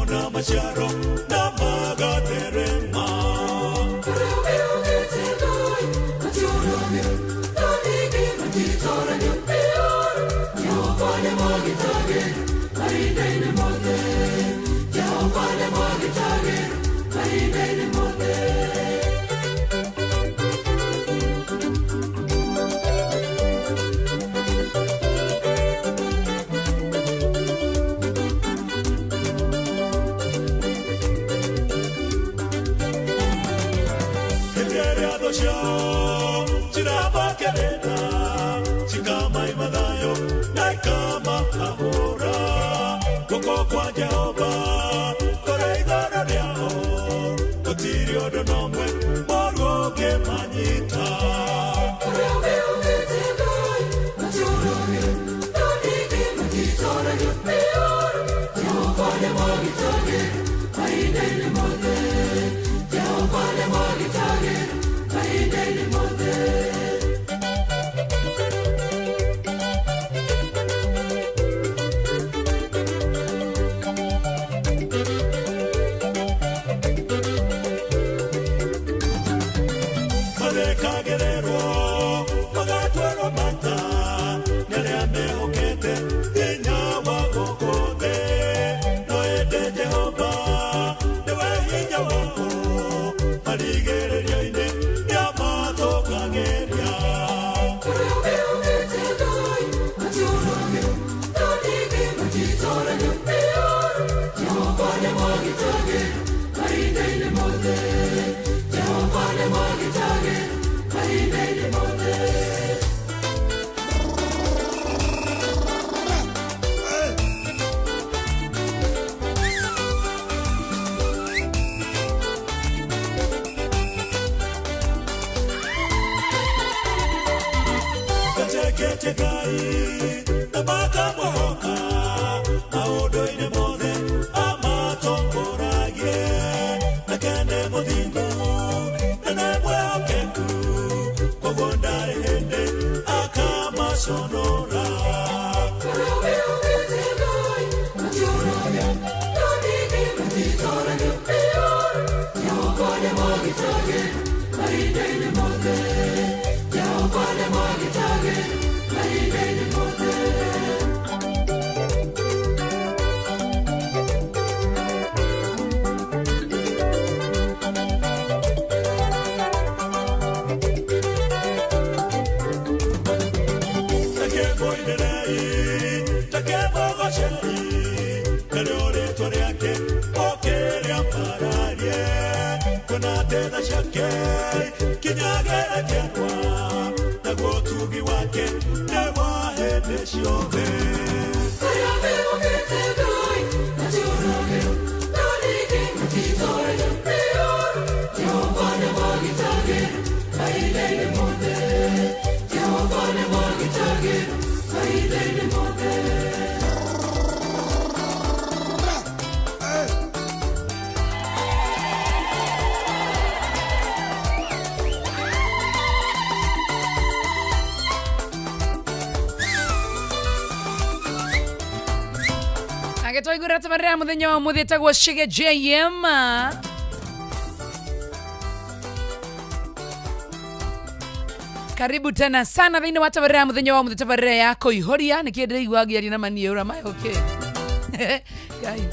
Na maciaro na magatherema. Hĩndĩ ĩrĩa thũ ciao ciramakerera, cikamaima thayũ na ikamahahũra, guoko kwa Jehova kũrĩ igũrũ rĩao, gũtirĩ ũndũ nomwe mũũru ũngĩmanyita. Mathekagĩrĩrwo magatwarwo mata nĩ arĩa mehokete hinya wa gũkũ thĩ, no ĩndĩ Jehova nĩwe hinya wao, marigĩrĩrio-inĩ nĩamathũkagĩria. Metĩkĩtie Ngai na makamwĩhoka maũndũ-inĩ mothe amatongoragie, nake nĩ mũthingu na nĩ mwĩhokeku, koguo ndarĩ hĩndĩ akamaconora. Takemũinĩrei, takemũgocei, narĩo rĩtwa rĩake ũkĩrĩambararie, kuona atĩ tha ciake kinyagĩra njiarwa, naguo ũtugi wake nĩ wa hĩndĩ ciothe. Agĩtwaigũrĩra tabarĩra ya mũthenya wa ũmũthĩ ĩtagwo Shige JM. Karibu tena sana thĩinĩ wa tabarĩra ya mũthenya wa ũmũthĩ, tabarĩra ya kũihũria. Nĩkĩ ndĩraigua ngĩaria na maniũra maya? Okay. Ngai.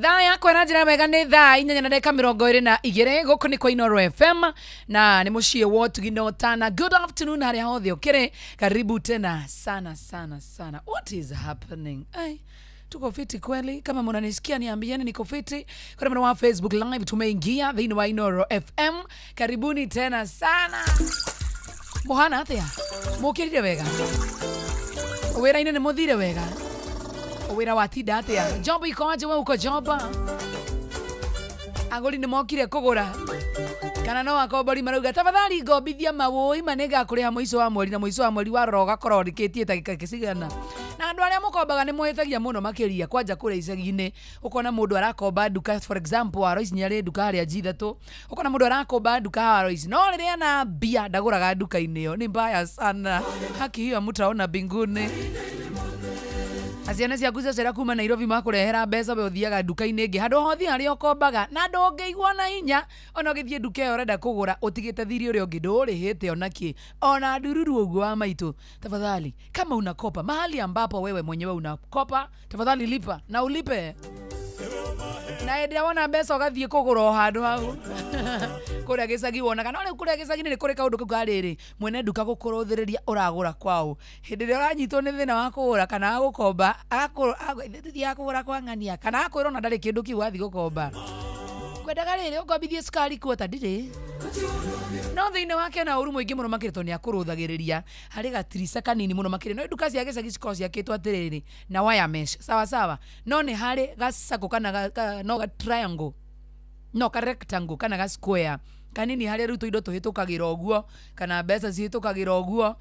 Thaa yakwa na njĩra wega nĩ thaa inyanya na ndagĩka mĩrongo ĩrĩ na igĩrĩ. Gũkũ nĩ kwa Inooro FM na nĩ mũciĩ wa ũtugi na ũtana. Good afternoon harĩa hothe ũkĩrĩ. Karibu tena sana sana sana. What is happening? Ai, tuko fiti kweli? Kama mnanisikia niambieni niko fiti. Kwa mwana wa Facebook Live tumeingia thĩinĩ wa Inooro FM. Karibuni tena sana. Mũhana atĩa? Mũkĩrire wega? Wĩra-inĩ nĩ mũthire wega? Wĩra watinda atĩa? Job iko aje? We uko job? Agũri nĩ mokire kũgũra kana no akombori marauga tafadhali ngombithia mawũi ma nĩngakũrĩha mũico wa mweri, na mũico wa mweri warora ũgakora ũrĩkĩtie ndagĩka cigana. Na andũ arĩa mũkombaga nĩ mũhĩtagia mũno makĩria, kwanja kũrĩa icagi-inĩ ũkona mũndũ arakomba nduka, for example Alois nĩ arĩ nduka harĩa G3, ũkona mũndũ arakomba nduka haha Alois, no rĩrĩa ana mbia ndagũraga nduka-inĩ ĩyo. Ni mbaya sana, haki hiyo mtaona mbinguni. Na ciana ciaku ciacera kuma Nairobi makũrehera mbeca, we ũthiaga nduka-inĩ ĩngĩ handũ hothiĩ harĩa ũkombaga na ndũngĩigua na hinya ona ũgĩthiĩ nduka ĩyo ũrenda kũgũra ũtigĩte thirĩ ũrĩa ũngĩ ndũrĩhĩte ona kĩ ona ndururu ũguo wa maitũ. Tafadhali, kama unakopa mahali ambapo wewe mwenyewe unakopa, tafadhali lipa na ulipe. Na hĩndĩ ĩrĩa wona mbeca ũgathiĩ kũgũra o handũ hau kũrĩa gĩcagi wonaga. No rĩu kũrĩa gĩcagi-inĩ nĩ kũrĩ kaũndũ kau ka rĩrĩ, mwene nduka gũkũrũthĩrĩria ũragũra kwaũ. Hĩndĩ ĩrĩa ũranyitwo nĩ thĩna wa kũgũra kana wa gũkomba, thiaga kũgũra kwa ng'ania kana agakwĩra ona ndarĩ kĩndũ kĩu wathiĩ gũkomba. Kwendaga rĩrĩ ũkombithie cukari kuota ndirĩ. No thĩinĩ wake na ũru mũingĩ mũno makĩria tondũ nĩ akũrũthagĩrĩria harĩ gatirica kanini mũno makĩria. No nduka cia gĩcagi cikoragwo ciakĩtwo atĩrĩrĩ na wire mesh, sawa sawa, no nĩ harĩ gacako kana no ga triangle, no ka rectangle kana ga square kanini harĩa rĩu tũindo tũhĩtũkagĩra ũguo kana mbeca cihĩtũkagĩra ũguo,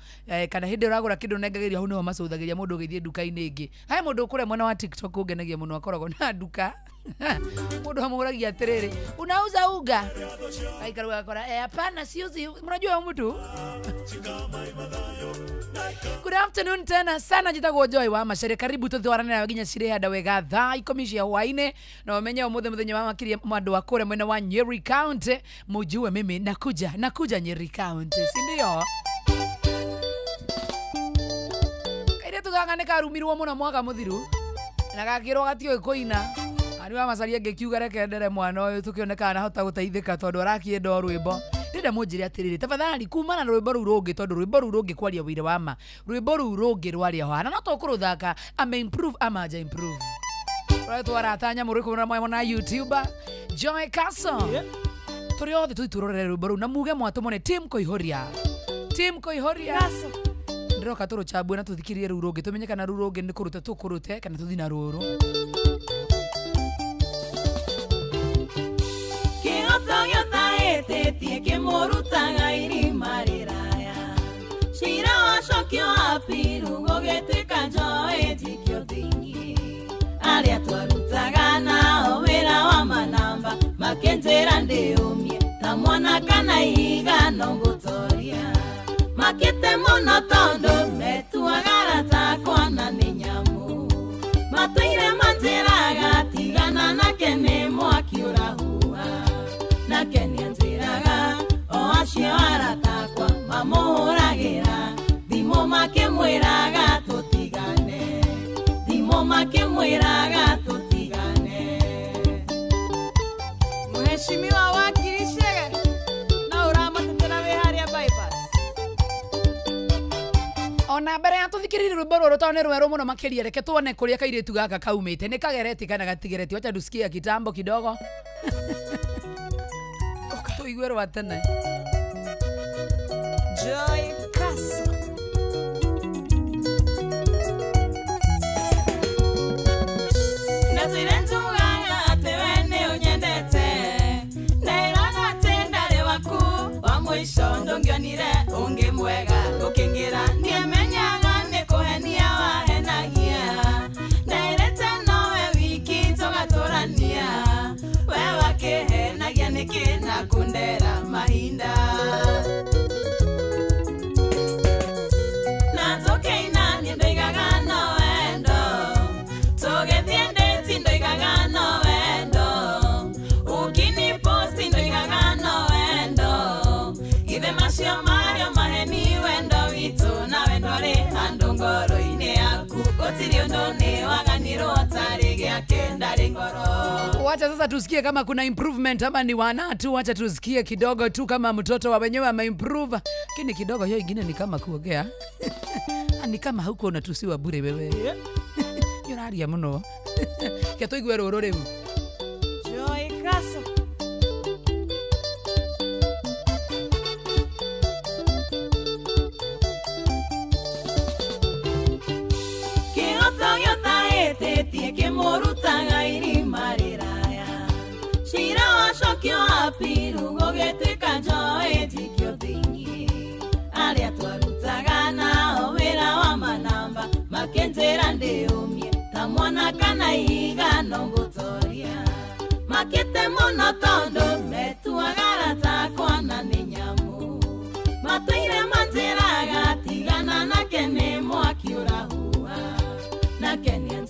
kana hĩndĩ ĩrĩa ũragũra kĩndũ ũnengagĩrio hau nĩho macũthagĩria mũndũ ũgĩthiĩ nduka-inĩ ĩngĩ. He mũndũ kũrĩa mwena wa TikTok ũngenagia mũno akoragwo na nduka. Mũndũ amũragia atĩrĩrĩ, unauza unga? Aikara agakora, hapana siuzi. Mnajua huyu mtu? Good afternoon tena sana, njĩtagwo Joy wa Macharia. Karibu tũtwarane nawe nginya cirĩ wega thaa 10 cia hwaĩ-inĩ. Na ũmenye ũmũthĩ mũthenya wa makĩria andũ a kũrĩa mwena wa Nyeri County, mujue mimi nakuja Nyeri County, si ndio? Kairĩtu gaka nĩ karumirwo mũno mwaka mũthiru na gakĩrwo gatiũĩ kũina. Ani wa Macharia ngĩkiuga reke ndere mwana ũyũ tũkĩone kana nahota gũteithĩka tondũ arakĩenda o rwĩmbo. Ndĩrenda mũnjĩre atĩrĩrĩ, tafadhali, kumana na rwĩmbo rũu rũngĩ, tondũ rwĩmbo rũu rũngĩ kwaria wĩira wa ma, rwĩmbo rũu rũngĩ rwarĩa hana no tũkũrũthaka ame improve ama haja improve. Ũretwo arata nyamũ rwĩkũ na YouTuber Joy Castle. Tũrĩ othe tũthiĩ tũrorere rwĩmbo rũu na muge mwatũmwo nĩ Team Koihoria. Team Koihoria. Ndĩroka tũrũchambue na tũthikĩrĩrie rũu rũngĩ tũmenye kana rũu rũngĩ nĩ kũruta tũkũrute kana tũthiĩ na rũrũ. Kĩhoto gĩotahĩtĩtie kĩmũrutaga irima rĩraya. Cira wacokio apiru gũgĩtuĩka njoĩ njikio thĩiniĩ. Arĩa twarutaga nao wĩra wa manamba makĩnjĩra ndĩũmie ta mwana kana ihiga no ngũtoria. Makĩte mũno tondũ metuaga arata akwa na nĩ nyamũ. Matũire manjĩraga tigana nake nĩ mwaki ũrahuha. Nake nĩanjĩraga o acio arata akwa mamũhũragĩra thimũ makĩmwĩraga tũtigane, thimũ makĩmwĩraga tũtigane. Mheshimiwa wakiri Chege no ũramatetera wĩ harĩa bypass. Ona mbere ya tũthikĩrĩrie rwĩmbo rũrũ tondũ nĩ rwerũ mũno makĩria, reke tuone kũrĩa kairĩtu gaka kaumĩte. Nĩ kagereti kana gatigereti? Wacha tusikie kitambo kidogo tũigue rwa tene. Joy Castle. Ndatũire njugaga atĩ we nĩ ũnyendete, ndĩraga atĩ ndarĩ waku wa mũico ndũngĩonire ũngĩ mwega ũkĩngĩra. Ndiamenyaga nĩ kũhenia wahenagia, nderĩte nowe wiki tũgatũrania, we wakĩhenagia nĩkĩ na kũndera mahinda. Na tũkĩina niĩ ndoigaga no wendo, tũgĩthiĩ ndĩti ndoigaga no wendo, ũkiniposti ndoigaga no wendo. Githĩ macio marĩo maheni wendo witũ nawe ndwarĩ handũ ngoro-inĩ yaku, gũtirĩ ũndũ nĩ waganirwo tarĩ gĩake ndarĩ ngoro. Wacha sasa tusikie kama kuna improvement ama ni wana tu. Wacha tusikie kidogo tu kama mtoto wa wenyewe ameimprove, lakini kidogo hiyo ingine ni kama kuongea ni kama huko unatusiwa bure wewe. Nĩ ũraria mũno. Ke tũigue rũrũ rĩu. Joy Castle. Kĩhoto gĩotahĩtĩtie kĩmũrutaga irima rĩraya. Cira wacokio apiru gũgĩtuĩka njoĩ njikio thĩiniĩ. Arĩa twarutaga nao wĩra wa manamba makĩnjĩra ndĩũmie ta mwana kana ihiga no ngũtoria. Makĩte mũno tondũ metuaga arata akwa na nĩ nyamũ. Matũire manjĩraga tigana nake nĩ mwaki ũrahuha. Nake nĩanjĩraga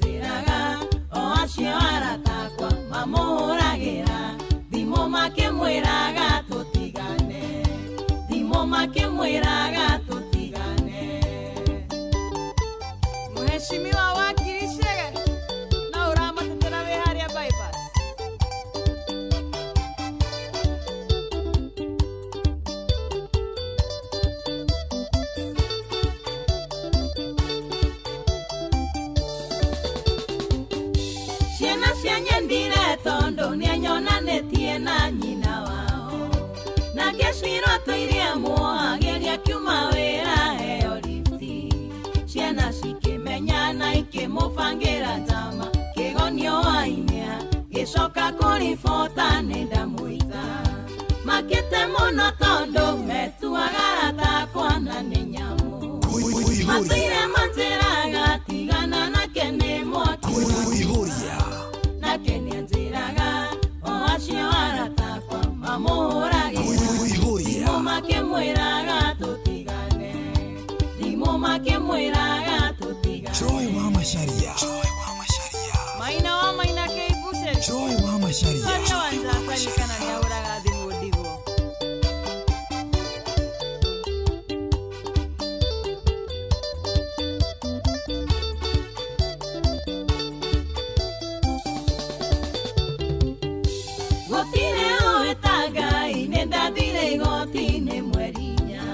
Mamũhũragĩra thimũ makĩmwĩraga tũtigane, thimũ makĩmwĩraga tũtigane. Mheshimiwa wakiri Chege no ũramatetera wĩ harĩa bypass. Ciana cianyendire tondũ nĩanyonanĩtie na nyina wao, nake Shiro atũire muohagĩria kiuma wĩra heo lifti. Ciana cikĩmenya na ikĩmũbangĩra njama, kĩgonio wainia gĩcoka kũribota nĩ ndamũita. Makĩte mũno tondũ metuaga arata akwa na nĩ nyamũ. Matũire manjĩraga tigana nake nĩ mwaki nake nĩanjĩraga o acio arata akwa mamũhũragĩra thimũ makĩmwĩraga tũtigane, thimũ makĩmwĩraga tũtigane. Joy wa Macharia. Joy wa Macharia. Maina wa Maina K Bushes. Joy wa Macharia. Sonia Wanja kana nĩahũraga thimũ ndigwo. Gũtirĩ ũĩ ta Ngai, nĩ ndathire igoti-inĩ mweri inya,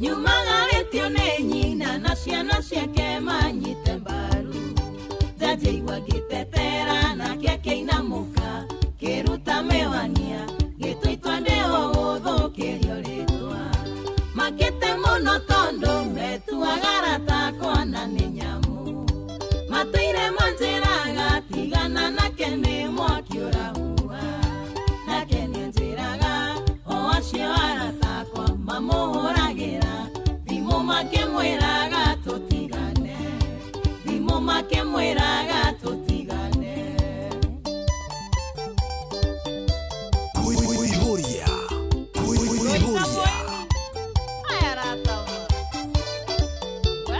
nyumagarĩtio nĩ nyina na ciana ciake manyite mbaru. Njaji aigua ngĩtetera nake akĩinamũka kĩruta mĩwania gĩtua itua ndĩho gũthũkĩrio rĩtwa. Makĩte mũno tondũ metuaga arata akwa na nĩ nyamũ. Matũire manjĩraga tigana nake nĩ mwaki ũrahuha, nake nĩanjĩraga o acio arata akwa mamũhũragĩra thimũ makĩmwĩraga tũtigane, thimũ makĩmwĩraga tũtigane. Kuihuria. Kuihuria. Aya arata ma. We?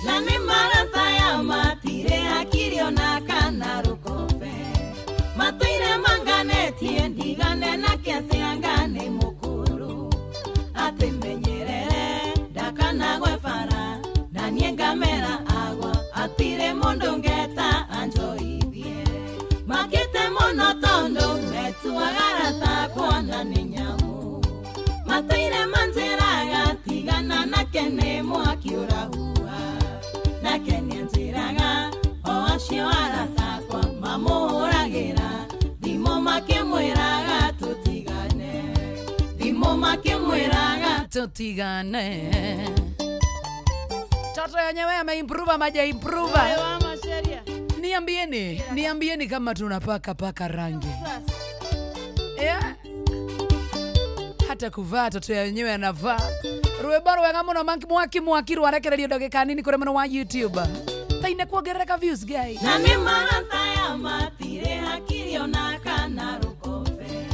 Na nĩ marata ya matirĩ hakiri ona kana rũkombe, matũire manganĩtie ndigane nake atĩ anga nĩ mũkũrũ, atĩ menyerere ndakanagwe bara na niĩ ngamera agwa atirĩ mũndũ ngeta anjoithie. Makĩte mũno tondũ metuaga arata akwa na nĩ nyamũ, matũire manjĩraga tigana nake nĩ mwaki ũrahuha, nake nĩanjĩraga o acio arata akwa mamũhũragĩra thimũ makĩmwĩraga tũtigane, thimũ makĩmwĩraga Tutigane. Toto yenyewe ameimprove ama hajaimprove? Joy wa Macharia. Niambieni, niambieni kama tunapaka paka rangi. Sasa. Yeah. Hata kuvaa toto yenyewe anavaa. Rwĩmbo rwega mũno mwaki mwaki rwarekererio ndagĩka nini kũrĩ mwena wa YouTube. Taine kuongerereka views guys. Na nĩ marata ya matirĩ hakiri ona kana rũkombe,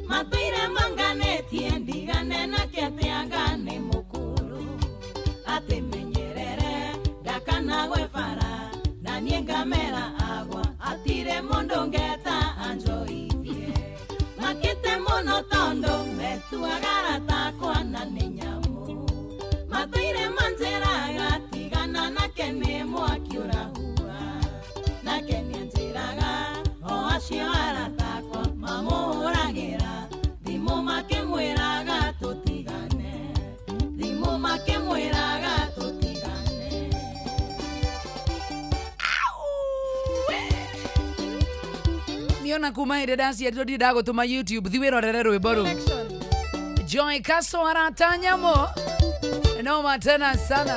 matũire manganĩtie ndigane nake atĩ anga nĩ mũkũrũ, atĩ menyerere ndakanagwe bara na niĩ ngamera agwa atirĩ mũndũ ngeta anjoithie. Makĩte mũno tondũ metuaga arata akwa na nĩ nyamũ, matũire manjĩraga tigana nake nĩ mwaki ũrahuha, nake nĩanjĩraga o acio arata akwa mamũhũragĩra thimũ makĩmwĩraga tũtigane, thimũ makĩmwĩraga tũtigane. Niona kuma hĩndĩ ndaciarirwo ndirĩ ndagũtũma YouTube thi wĩrorere rwĩmbo rũu. Election. Joy Kaso arata nyamũ noma tena sana.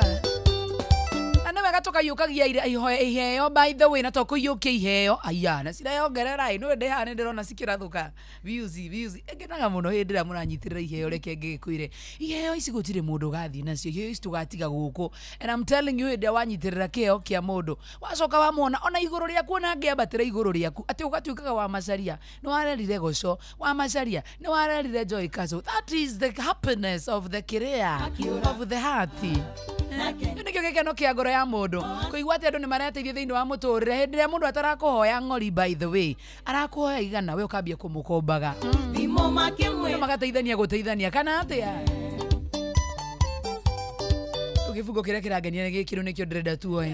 Na nĩ wega Tũthiaga tũkaiyũkagia iheo by the way, na to kũiyũkia iheo aya na cireyongerera ĩ nĩwe ndĩ haha nĩ ndĩrona cikĩrathũka views views. Ngenaga mũno hĩndĩ ĩrĩa mũranyitĩrĩra iheo. Reke ngĩgĩkwĩre, iheo ici gũtirĩ mũndũ ũgathiĩ nacio, iheo ici tũgatiga gũkũ. And I'm telling you, hĩndĩ ĩrĩa wanyitĩrĩra kĩheo kĩa mũndũ, wacoka wamwona ona igũrũ rĩaku, ona angĩambatĩra igũrũ rĩaku, atĩ ũgatuĩkaga wa macaria nĩ warerire goco wa macaria nĩ warerire Joy Castle. That is the happiness of the career of the heart. Kĩu nĩkĩo gĩkeno kĩa ngoro ya mũndũ, kũigua atĩ andũ nĩ mareteithio thĩinĩ wa mũtũrĩre. Hĩndĩ ĩrĩa mũndũ atarakũhoya ng'ori, by the way, arakũhoya igana, we ũkambia kũmũkombaga. Thimũ makĩmwĩra. Andũ magateithania gũteithania kana atĩa? Rĩu gĩbungo kĩrĩa kĩrangenia nĩ gĩkĩ, rĩu nĩkĩo ndĩrenda tuoe.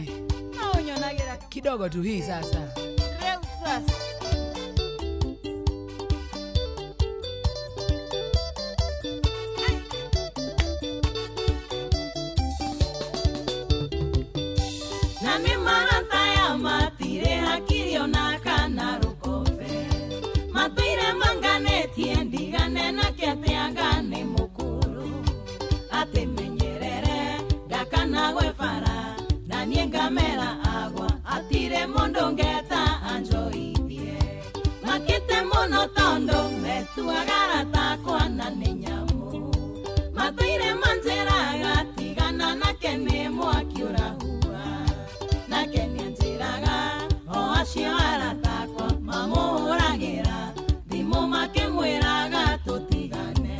No ũnyonagĩra. Kidogo tu hii sasa. Rĩu sasa. Na nĩ marata ya matirĩ hakiri ona kana rũkombe, matũire manganĩtie ndigane nake atĩ anga nĩ mũkũrũ, atĩ menyerere ndakanagwe bara na niĩ ngamera agwa, atirĩ mũndũ ngeta anjoithie, makĩte mũno tondũ metuaga aratakwa na nĩ nyamũ, matũire manjĩraga tigana nake nĩ mwaki ũrahua, nake nĩanjĩraga o acio aratakwa mamũhũragĩra thimũ makĩmwĩraga tũtigane,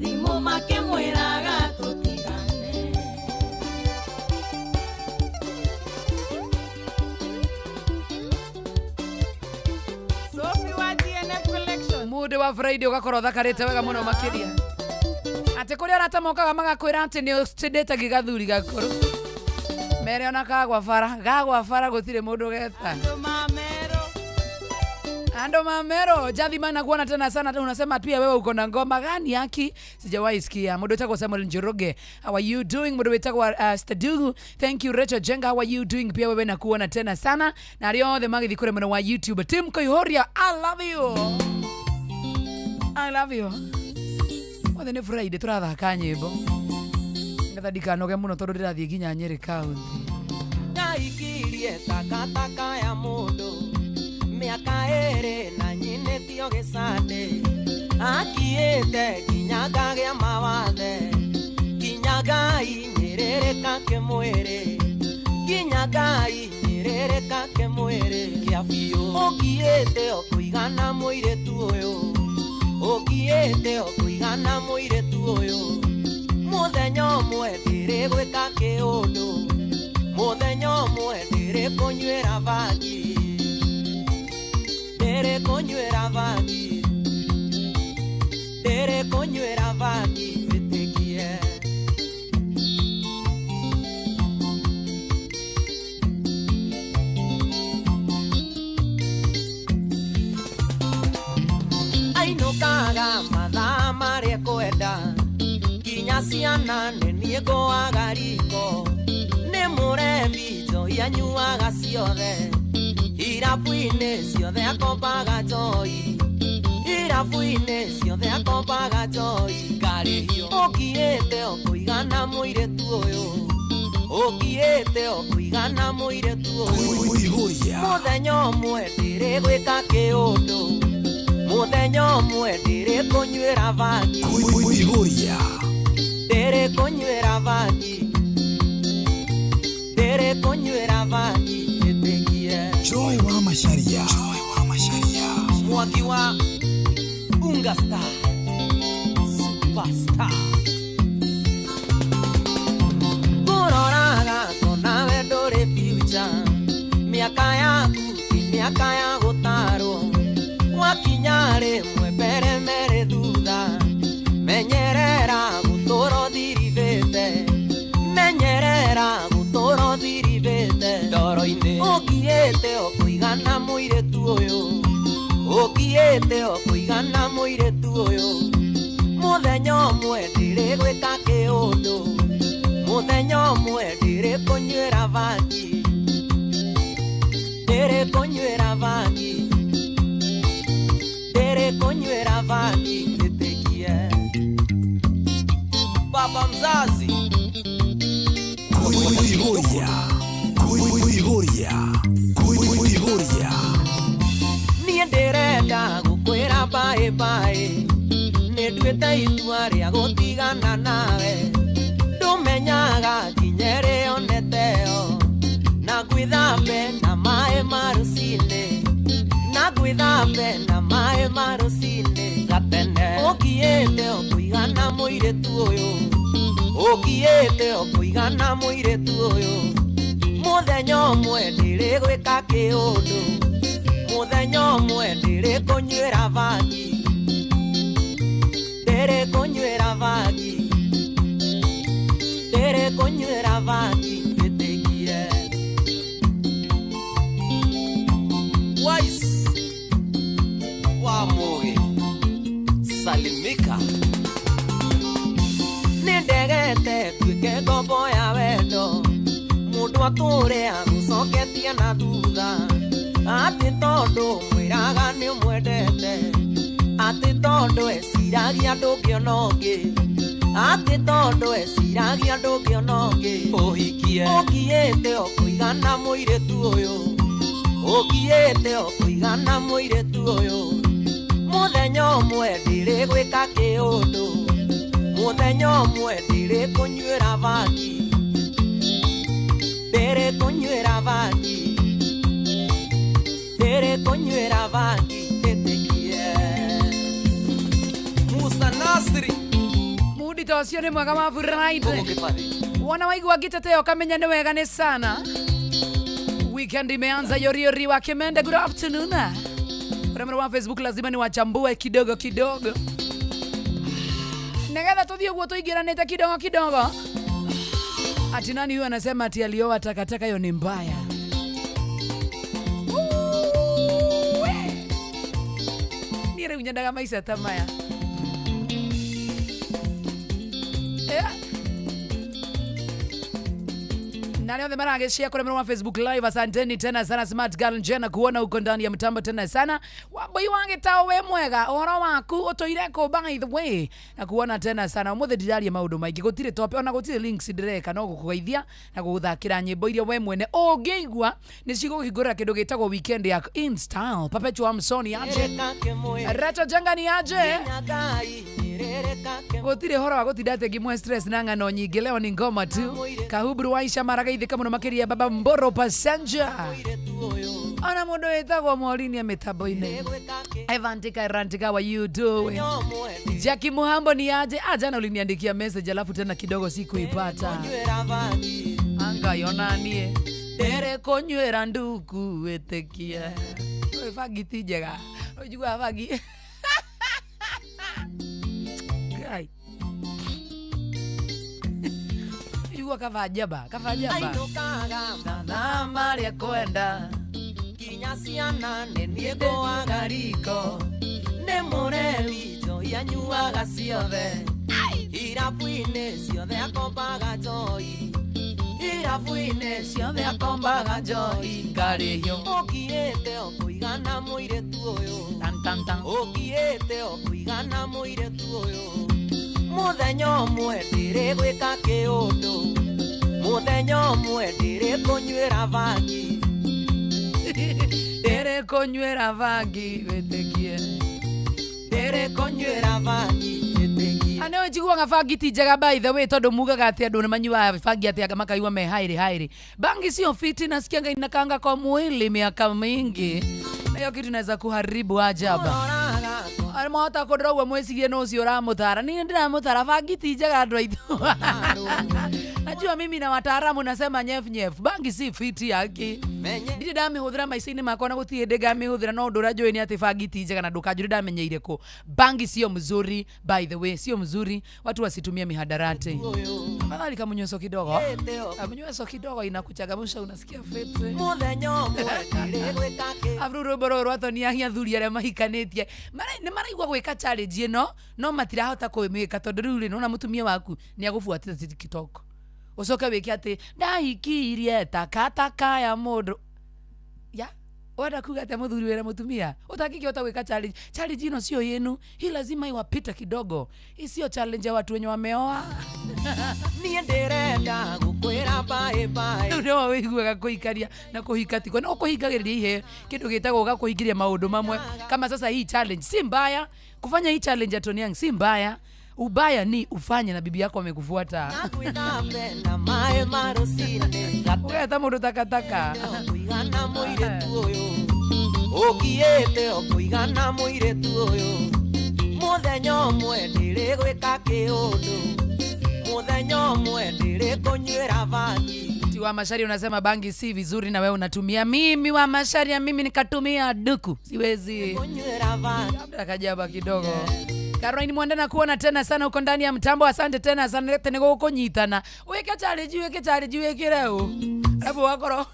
thimũ makĩmwĩraga tũtigane. Sophie wa GNF Collection. Mũndũ wa Friday ũgakorwo ũthakarĩte wega mũno makĩria, atĩ kũrĩa arata mokaga magakwĩra atĩ nĩ ũcindĩte gĩgathuri gakũrũ, mere ona kagwa bara gagwa bara gũtirĩ mũndũ geta. Andũ mamero. Ando mamero jathi nakuona tena sana. Unasema pia wewe uko na ngoma gani? Haki sijawahi sikia. Mũndũ wĩtagwo Samuel Njoroge, how are you doing? Mũndũ wĩtagwo Stadugu, thank you. Rachel Jenga, how are you doing? Pia wewe nakuona tena sana, na arĩa othe magĩthiĩ kũrĩa mwena wa YouTube. Tim Koihoria, I love you, I love you. Othe nĩ Friday, tũrathaka nyĩmbo ngetha ndikanoge mũno tondũ ndĩrathiĩ nginya Nyeri County. Ndaikirie takataka ya mũndũ mĩaka ĩrĩ na nyinĩtio gĩcandĩ, akiĩte nginya ngagĩa mawathe, nginya ngainyĩrĩrĩka kĩmwĩrĩ, nginya ngainyĩrĩrĩka kĩmwĩrĩ kĩa biũ. Ũngiĩte o kũigana mũirĩtu ũyũ, ũngiĩte o kũigana mũirĩtu ũyũ, mũthenya ũmwe ndĩrĩgwĩka kĩũndũ, mũthenya ũmwe ndĩrĩkũnyuĩra bangi, ndĩrĩkũnyuĩra bangi, ndĩrĩkũnyuĩra bangi, wĩtĩkie. Ainũkaga mathaa marĩa kwenda, nginya ciana nĩ niĩ ngũaga riko, nĩ mũrebi njohi anyuaga ciothe, irabu-inĩ ciothe akombaga njohi, irabu-inĩ ciothe akombaga njohi, ngarĩhio. Ũngiĩte o kũigana mũirĩtu ũyũ, ũngiĩte o kũigana mũirĩtu ũyũ, mũthenya ũmwe ndĩrĩgwĩka kĩũndũ, mũthenya ũmwe ndĩrĩkũnyuĩra bangi, ndĩrĩkũnyuĩra bangi, ndĩrĩkũnyuĩra bangi, ĩtĩkie. Joy wa Macharia. Joy wa Macharia. Mwaki wa Unga Star Superstar, ngũroraga ngona we ndũrĩ future, mĩaka yaku ti mĩaka ya gũtarwo, wakinya rĩmwe mbere merĩ thutha, menyerera gũtũra ũthirithĩte, menyerera gũtũra ũthirithĩte ndoro-inĩ. Ũngiĩte o kũigana mũirĩtu ũyũ, ũngiĩte o kũigana mũirĩtu ũyũ, mũthenya ũmwe ndĩrĩgwĩka kĩũndũ, mũthenya ũmwe ndĩrĩkũnyuĩra bangi, ndĩrĩkũnyuĩra bangi, ndĩrĩkũnyuĩra bangi, ĩtĩkie. Baba mzazi. Koihoria. Kuihuria. Kuihuria. Niĩ ndĩrenda gũkwĩra bye bye. Nĩ nduĩte itua rĩa gũtigana nawe. Ndũmenyaga nginya ĩrĩa oneteo. Na ngwĩthambe na maĩ ma rũcinĩ. Na ngwĩthambe na maĩ ma rũcinĩ gatene. Ũkiĩte o kũigana mũirĩtu ũyũ. Ũkiĩte o kũigana mũirĩtu ũyũ. Mũthenya ũmwe ndĩrĩgwĩka kĩũndũ. Mũthenya ũmwe ndĩrĩkũnyuĩra bangi. Ndĩrĩkũnyuĩra bangi. Ndĩrĩkũnyuĩra bangi wĩtĩkie. Wise wa Mugi salimika. Nĩndegete nduĩke ngombo ya wendo. Mũndũ atũre agũcoketie na thutha. Atĩ tondũ mwĩraga nĩ ũmwendete. Atĩ tondũ eciragia ndũngĩona ũngĩ. Atĩ tondũ eciragia ndũngĩona ũngĩ. Ũhikie. Ũkiĩte o kũigana mũirĩtu ũyũ. Ũkiĩte o kũigana mũirĩtu ũyũ. Mũthenya ũmwe ndĩrĩgwĩka kĩũndũ. Mũthenya ũmwe ndĩrĩkũnyuĩra bangi. Ndĩrĩkũnyuĩra bangi. Ndĩrĩkũnyuĩra bangi ĩtĩkie. Musa Nasri Mudi ta ũcio nĩ mwega wa Gogo Friday. Kibathi. Wana waigua ngĩtetea ũkamenya nĩ wega nĩ sana. Weekend imeanza yoriori wa Kimende. Good afternoon. Ũrĩa wa Facebook lazima niwachambue kidogo kidogo. Nigetha tuthiĩ ũguo tũingĩranĩte kidogo kidogo. Ati nani huyu anasema ati alioa takataka, hiyo ni mbaya. Uwe. Niĩ rĩu nyendaga maica ta maya. Yeah. Na leo marageshia kule mwa Facebook Live. Asanteni tena sana Smart Girl Njena kuona uko ndani ya mtambo tena sana. Wambui wange tao we mwega ũhoro waku ũtũire kũ by the way na kuona tena sana ũmũthĩ ndiraria maũndũ maingĩ gũtirĩ topic ona gũtirĩ links ndĩreka no gũkũgeithia na gũgũthakĩra nyĩmbo iria we mwene ũngĩigua nĩ cigũkũhingũrĩra kĩndũ gĩtagwo weekend ya in style. Perpetua Msoni aje Nyĩrĩka kĩmwĩrĩ. Reto Jenga ni aje Nginya Ngai nyĩrĩrĩka kĩmwĩrĩ. Gũtirĩ horo wa gũtinda atĩ ngĩmwe stress na ng'ano nyingĩ. Leo ni ngoma tu. Kahuburu waisha maragaithĩka mũno makĩria baba Mboro passenger Mũirĩtu ũyũ. Ona mũndũ wĩtagwo Morini ya mĩtambo-inĩ. Ndĩrĩgwĩka kĩ- Evantika Erantika wa you doing. Mũthenya ũmwe Jackie Muhambo ni aje? Ah, jana uliniandikia message alafu tena kidogo sikuipata. ndĩrĩkũnyuĩra bangi. Anga yonanie ndĩrĩkũnyuĩra nduku wĩtĩkie. Oi, bangi ti njega. Ũnjiguaga bangi. Ngai. Igua kaba njaba, kaba njaba. Ainũkaga Mathaa marĩa kwenda. Nginya ciana nĩ niĩ ngũaga riko. Nĩ mũrebi njohi anyuaga ciothe. Irabu-inĩ ciothe akombaga njohi. Irabu-inĩ ciothe akombaga njohi. Ngarĩhio. Ũkiĩte o kũigana mũirĩtu ũyũ. Tan tan tan. Ũkiĩte o kũigana mũirĩtu ũyũ. Mũthenya ũmwe ndĩrĩgwĩka kĩũndũ. Mũthenya ũmwe ndĩrĩkũnyuĩra bangi. Ndĩrĩkũnyuĩra bangi wĩtĩkie. Ndĩrĩkũnyuĩra bangi wĩtĩkie. Anä njiguaga bangi ti njega by the way tondå mugaga atä andå nä manyuaga bangi atä makaigua me hairĩ hairĩ. Bangi sio fiti, nasikianga inakaanga kwa mwili miaka mingi na hiyo kitu inaweza kuharibu ajaba. Ũroraga Arĩa mahota kũndora ũguo mwĩcirie nũ ũcio ũramũtara. Niĩ ndĩramũtara, bangi ti njega andũ aitũ. Najua mimi na wataalamu nasema nyef nyef, bangi si fiti yake. Menye Ndirĩ ndamĩhũthĩra maica-inĩ makwa na gũtirĩ hĩndĩ ngamĩhũthĩra, no ũndũ ũrĩa njũĩ nĩ atĩ bangi ti njega na ndũkanjũrie ndamenyeire kũ. Bangi sio mzuri, by the way, sio mzuri, watu wasitumie mihadarati. ũyũ. Afadhali kamunyweso kidogo. Ũkiĩte o Kamunyweso kidogo inakuchangamsha, unasikia fiti. Mũthenya ũmwe ndĩrĩgwĩka kĩ- Abu rwĩmbo rũrũ rwatoniagia athuri arĩa mahikanĩtie nĩ maraigua gwĩka challenge ĩno no matirahota kũmĩka tondũ rĩu rĩ nĩwona mũtumia waku nĩ agũbuatĩte TikTok ũcoke wĩke atĩ ndahikirie takataka ya mũndũ ya wenda kuga atĩa mũthuri wĩna mũtumia ũtangĩkĩhota gwĩka challenge. Challenge ĩno sio yenu, hii lazima iwapita kidogo. Hii sio challenge ya watu wenye wameoa. Niĩ ndĩrenda gũkwĩra Bye bye. Rĩu nĩwe wĩiguaga kũikaria na kũhika tiko no kũhingagĩrĩria iheo kĩndũ gĩtagwo gakũhingĩria maũndũ mamwe. Kama sasa hii challenge si mbaya, kufanya hii challenge ya Tony Young si mbaya. Ubaya ni ufanye na bibi yako amekufuata. Nakwĩthambena maĩ ma rũcinĩ Ũgeta mũndũ takataka. Kũigana mũirĩtu ũyũ ũkiĩte o kũigana mũirĩtu ũyũ mũthenya ũmwe ndĩrĩgwĩka kĩũndũ mũthenya ũmwe ndĩrĩkũnyuĩra bangi. Ti wa Macharia unasema bangi si vizuri na wewe unatumia. Mimi wa Macharia mimi nikatumia duku. Siwezi. Kũnyuĩra bangi. Labda kajaba kidogo. Caroline Mwenda na kuona tena sana uko ndani ya mtambo. Asante tena sana tena gũkũnyitana. Wĩke challenge, wĩke challenge, wĩkĩre ũ. Alafu wakorwo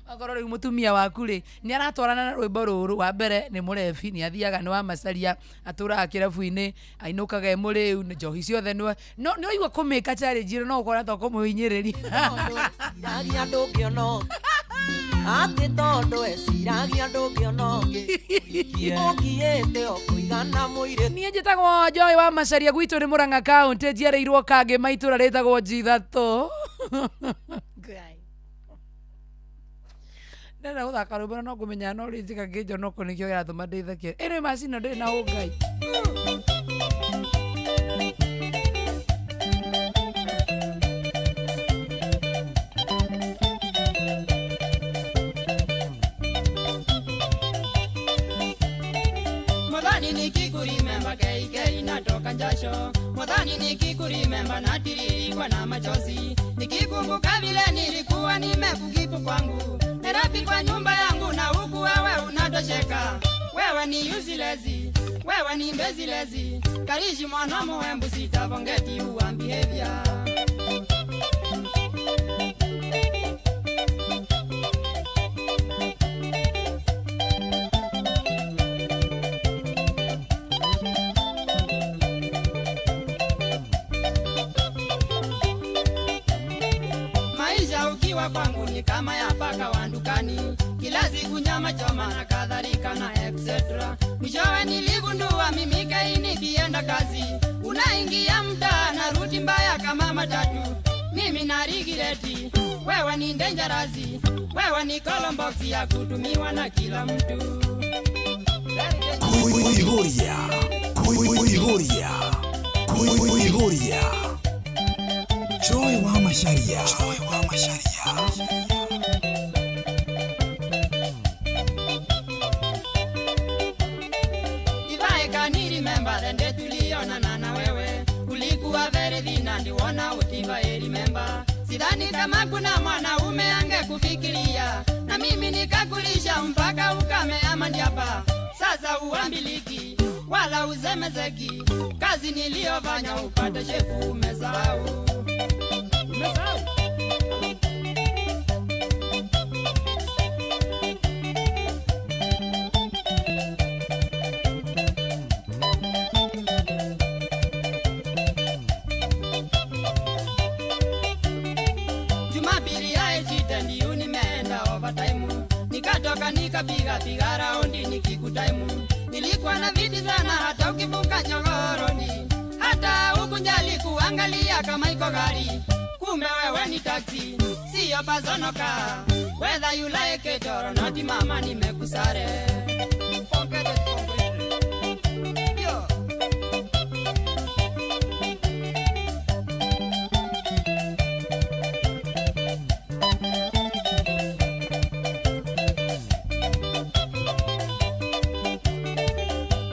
wakorwo rĩu mũtumia waku rĩ nĩ aratwarana na rwĩmbo rũrũ. Wa mbere nĩ mũrebi, nĩ athiaga, nĩ wa Macharia, atũraga kĩrabu-inĩ, ainũkaga e mũrĩu, njohi ciothe nĩwe. No nĩ ũraigua kũmĩka challenge ĩno no ũkora to kũmũhinyĩrĩria. Eciragia ndũngĩona ũngĩ. Atĩ tondũ eciragia ndũngĩona ũngĩ. Ũkiĩte o kũigana mũirĩtu. Niĩ njĩtagwo Joy wa Macharia, gwitũ nĩ Murang'a County, njiarĩirwo Kangema, itũra rĩtagwo Njithatũ. Ngai. Ndĩrenda gũthaka rwĩmbo na no ngũmenya no rĩnjĩka ngĩnjonoko nĩkĩo kĩratũma ndĩtheke. Ĩno macini ndĩrĩ na ũngai. Mwathani nikikurimemba keikei natoka jasho. Mwathani nikikurimemba natiririkwa na machozi. Nikikumbuka vile nilikuwa nimekukipu kwangu. Nairobi kwa nyumba yangu na huku wewe unatosheka. Wewe ni useless, wewe ni mbezilezi. Karishi mwana muembu sitavongeti uwa behavior. Maisha ukiwa kwangu ni kama ya paka wa dukani, kila siku nyama choma na kadhalika na etc. Mwishowe niligundua mimi kai nikienda kazi, unaingia mtaa na ruti mbaya kama matatu. Mimi na rigireti, wewe ni dangerous, wewe ni column ya kutumiwa na kila mtu. Kuihuria, kuihuria, kuihuria. Joy wa Macharia. Joy wa Macharia. If I can remember the day tulionana na wewe, ulikuwa very thin and ndiwona utiva remember. Sidhani kama kuna mwanaume angekufikiria, na mimi nikakulisha mpaka ukamea mandiapa. Sasa uambiliki wala uzemezeki, kazi niliyofanya upate shepu umesahau. Umesahau. Jumapili ya ejite ndiyo nimeenda overtime. Nikatoka nikapiga piga raundi nikikutaimu. Nilikuwa na viti sana hata ukivuka nyoghoroni. Hata hukunjali kuangalia kama iko gari. Kumbe wewe ni taxi, siyo pazonoka. Whether you like it or not, mama nimekusare. Yo.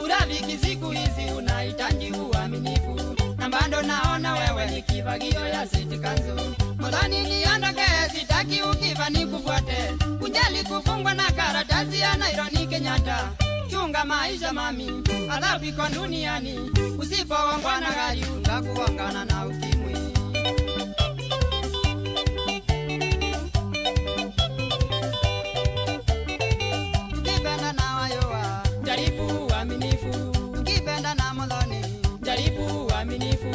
Urafiki siku hizi unahitaji uaminifu, na bado naona wewe ni kifagio ya city kanzu. Mudhani niondoke, sitaki ukifa nikufuate. Unjali kufungwa na karatasi ya Nairobi Kenyatta. Chunga maisha mami, adhabu iko duniani. Usipogongwa na gari utakuongana na ukimwi. Ukipenda na wayoa, jaribu uaminifu. Ukipenda na Muthoni, jaribu uaminifu.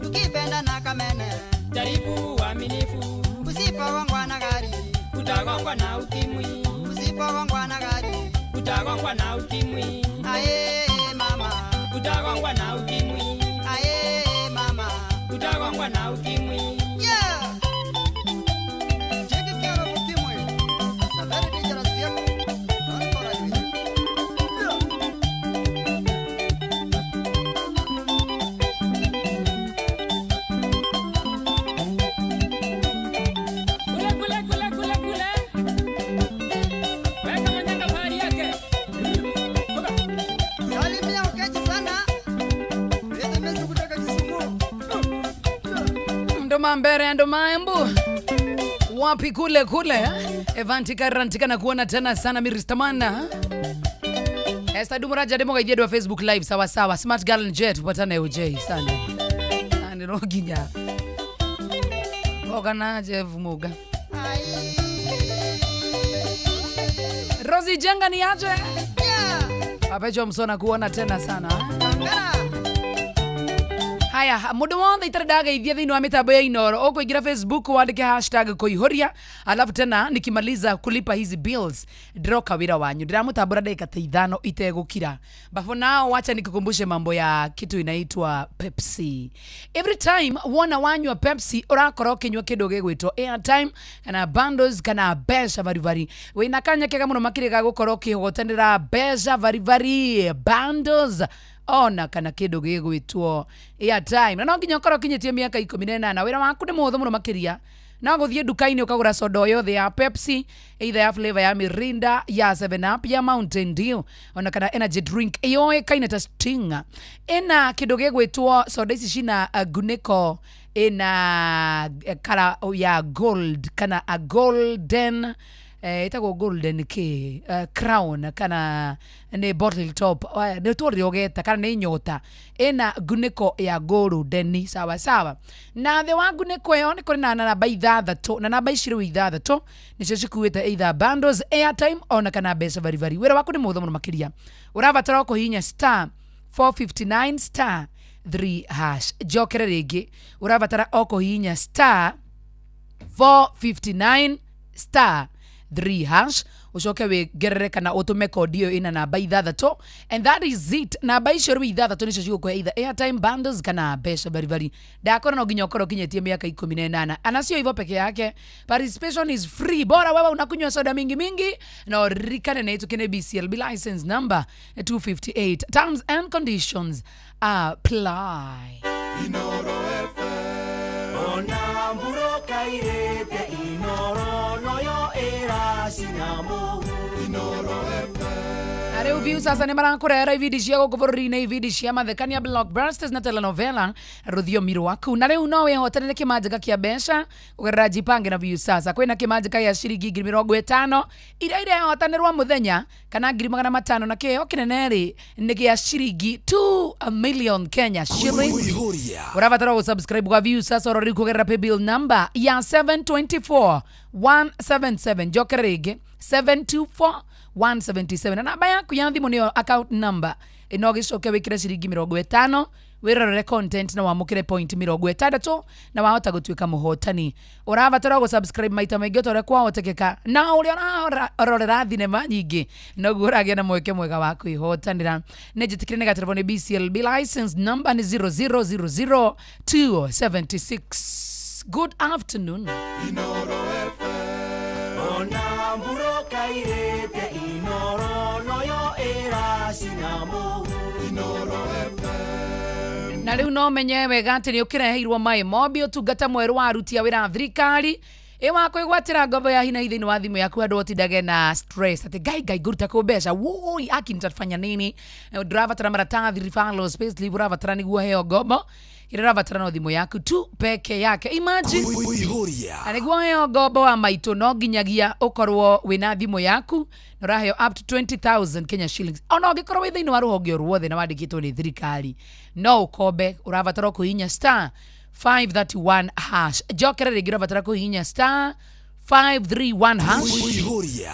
Ukipenda na Kamene, jaribu uaminifu. Usipogongwa na gari, utagongwa na ukimwi. Usipogongwa na gari, utagongwa na ukimwi. Aye mama, utagongwa na ukimwi. Aye mama, utagongwa na ukimwi. Yeah. Andũ ma mbere, andũ ma Embu, wapi kule kule, eh? Evantika rantika na kuona tena sana miristamana. Esther Dumuraja demo gaithie andũ a Facebook live, sawa sawa. Smart Girl and Jet upatane UJ sana. Na no nginya. Oga Jeff Muga. Rosie Jenga ni aje? Apecho msona kuona tena sana. Haya, mundu wothe itarĩ ndageithia thĩinĩ wa mĩtambo ya Inoro, ũkũingĩra Facebook wandĩke #kũihũria, alafu tena nikimaliza kulipa hizi bills ndĩroka wĩra wanyu, ndĩramũtambũra ndagĩka ta 5 itegũkira. But for now, wacha nikukumbushe mambo ya kitu inaitwa Pepsi. Every time wona wanyua Pepsi, ũrakorwo ũkĩnyua kĩndũ gĩgwĩtwo airtime kana bundles kana mbeca varibari. Wĩna kanya kega mũno makĩria ga gũkorwo ũkĩhotanĩra mbeca varibari, bundles ona kana kindu gigwitwo airtime, na no nginya ukorwo ukinyitie miaka 18. Wira waku ni muhuthu muno makiria, no guthie nduka-ini ukagura soda o yothe ya Pepsi, either ya flavor ya Mirinda, ya 7 Up, ya Mountain Dew, ona kana energy drink yoĩkaine ta Sting. Ina kindu gigwitwo soda ici cina ngunĩko ina kara ya gold kana a golden, ĩtagwo golden k crown kana nĩ bottle top, nĩ tũrĩ ũgeta kana nĩ nyota ĩna ngunĩko ya golden, sawa sawa. Na thĩ wa ngunĩko ĩyo nĩ kũrĩ na namba 6, na namba ici rĩu 6 nĩcio cikuĩte either bundles, airtime ona kana mbeca varibari. Wĩra waku nĩ mũhũthũ mũno makĩria, ũrabatara o kũhihinya *459 *3#. Njokere rĩngĩ, ũrabatara o kũhihinya *459 *3# ucoke wĩgerere kana ũtũme kodi ĩyo ĩna namba 6, and that is it. Namba icio rĩu 6 nĩcio cigũkũhe either airtime, bundles kana mbeca baribari. Ndakora no nginya ũkorwo ũkinyĩtie mĩaka 18, ana sio hivyo peke yake, participation is free, bora wewe unakunywa soda mingi mingi. Na uririkane na itukene BCLB license number 258, terms and conditions apply. Ona mburoka irete Inoro noyo ĩracinamo. Na rĩu view sasa nĩ marakũrehera ibindi cia gũkũ bũrũri-inĩ, ibindi cia mathekania, blockbusters na telenovela rũthiomi rwaku. Na rĩu no wĩhotanĩre kĩmanjĩka kĩa mbeca kũgerera Jipange na view sasa. Kwĩna kĩmanjĩka gĩa ciringi 50,000 iria irehotanĩrwo mũthenya kana 500,000, na kĩheo kĩnene rĩ nĩ gĩa ciringi 2 million Kenya shillings. Ũrabatara gũsubscribe gwa view sasa oro rĩu kũgerera paybill number ya 724 177. Njokere rĩngĩ, 724 177, na namba yaku ya thimũ nĩyo account number. Ĩno gĩcoke wĩkĩre ciringi 50, wĩrorere content na wamũkĩre point 60 na wahota gũtuĩka mũhotani. Ũrabatara gũsubscribe maita maingĩ o ta ũrĩa kwahotekeka, na ũrĩa ũrarorera thinema nyingĩ noguo ũragĩa na mweke mwega wa kwĩhotanĩra. Nĩ njĩtĩkĩre nĩ gaterebo nĩ BCLB license number nĩ 0000276. Good afternoon. Ona mburoka irete Inoro noyo ĩracinamo. Na rĩu no menye wega atĩ nĩ ũkĩreheirwo maĩ mobi, ũtungata mwerũ wa aruti a wĩra a thirikari ĩ wa kwĩgwatĩra ngombo ya hina thĩinĩ wa thimũ yaku, andũ otindage na stress atĩ ngai ngai ngũruta kũ mbeca, woi aki nitafanya nini. Ndũrabatara maratathi, referrals, payslip, ũrabatara nĩguo heo ngombo, kĩrĩa ũrabatara no thimũ yaku tu peke yake. Imagine, na nĩguo heo ngombo wa maitũ no nginyagia ũkorwo wĩna thimũ yaku na ũraheo up to 20,000 Kenya shillings. Ona ũngĩkorwo wĩ thĩinĩ wa rũhonge o ruothe na wandĩkĩtwo nĩ thirikari no ũkombe, ũrabatara kũhihinya *531#. Njokere rĩngĩ, ũrabatara kũhihinya *531#.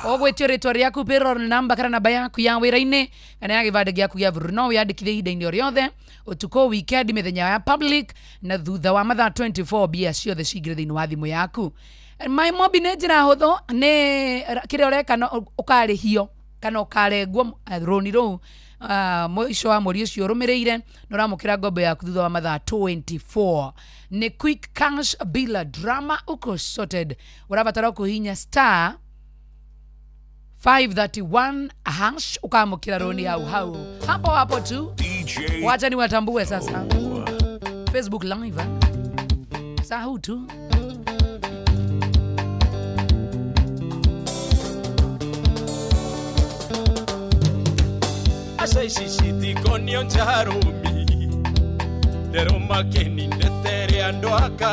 Ũgwĩtio rĩtwa rĩaku, payroll number kana namba yaku ya wĩra-inĩ kana ya gĩbandĩ gĩaku gĩa bũrũri. No wĩyandĩkithie ihinda-inĩ o rĩothe, ũtukũ, weekend, mĩthenya ya public, na thutha wa mathaa 24 mbia ciothe cingĩre thĩinĩ wa thimũ yaku. My Mobi nĩ njĩra hũthũ, nĩ kĩrĩa ũreka no ũkarĩhio kana ũkarengwo rũni rũu mũico wa mweri ũcio ũrũmĩrĩire, na ũramũkĩra ngombo yaku thutha wa mathaa 24. Nĩ quick cash bila drama, uko sorted. Ũrabatara kũhihinya *531# ukamũkĩra rũni hau hau, hapo hapo tu. DJ Wacha ni watambue sasa Facebook live, eh? Saa huu tu. Aca ici citikonio njarũmi. Ndero makeni ndetere andũ aka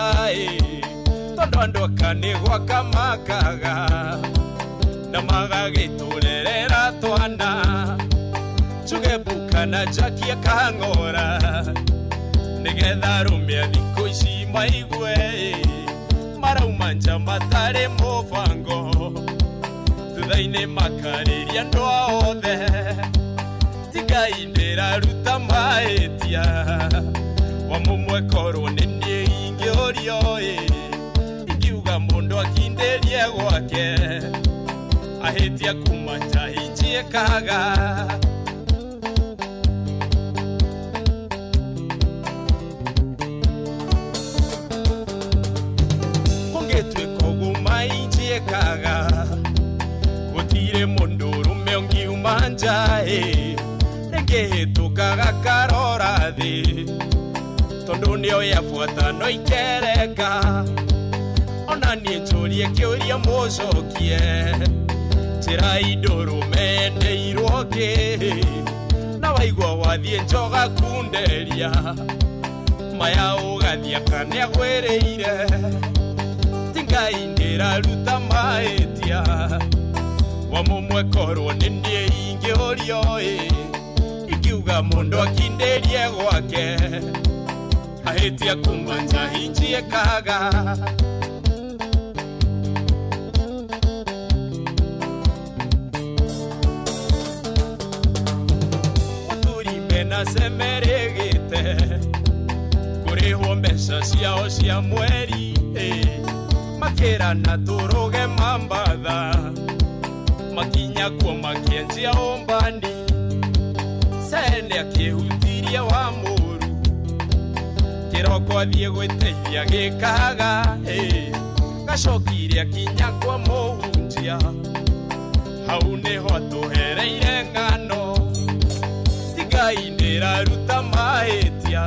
tondu andũ aka nĩ gwaka makaga na magagĩtũrerera twana njuge mbuka na njakie kang'ora nĩgetha arũme a thikũ ici maigue marauma nja matarĩ mũbango thutha-inĩ makarĩria andũ othe ti Ngai ndĩraruta mahĩtia wa mũmwe korwo nĩ niĩ ingĩũrio ingiuga mũndũ akindĩrie gwake ahĩtia kuma nja injiĩkaga kũngĩtuĩka ũguo mainjiĩkaga gũtirĩ mũndũ ũrũme ũngiuma nja rĩngĩhĩtũkaga karora thĩ tondu nĩo yabuata no ikereka ona niĩ njũrie kĩũria mũcokie njĩra indũrũme endeirwo kĩ na waigua wathiĩ njoga kunderia maya ũgathiĩ akanĩagwĩrĩire ti Ngai ndĩraruta mahĩtia wa mũmwe korwo nĩ niĩ ingĩũrio ingiuga mũndũ akindĩrie gwake ahĩtia kuma nja injiĩkaga mũthuri mena cemerĩgĩte kũrĩhwo mbeca ciao cia mweri makĩrana tũrũge mambatha makinya kuo makĩanjia ũmbani cene akĩhutirie wa mũru kĩroko athiĩ gwĩteithia gĩkaga gacokire akinya kwa mũhunjia hau nĩho atũhereire ng'ano ti Ngai ndĩraruta mahĩtia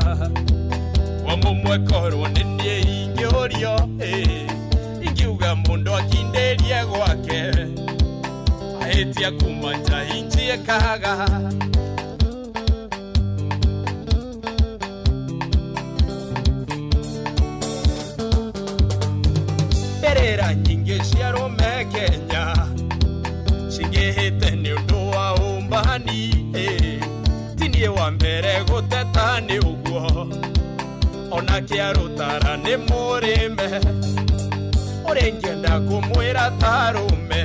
wa mũmwe korwo nĩ niĩ ingĩũrio ingiuga mũndũ akindĩrie gwake ahĩtia kuma nja injiĩkaga mbĩrĩra nyingĩ cia arũme Kenya cingĩhĩte nĩ ũndũ wa ũmbani ti niĩ wa mbere gũteta nĩ ũguo ona kĩarũtara nĩ mũrĩme ũrĩngĩenda kũmwĩra ta arũme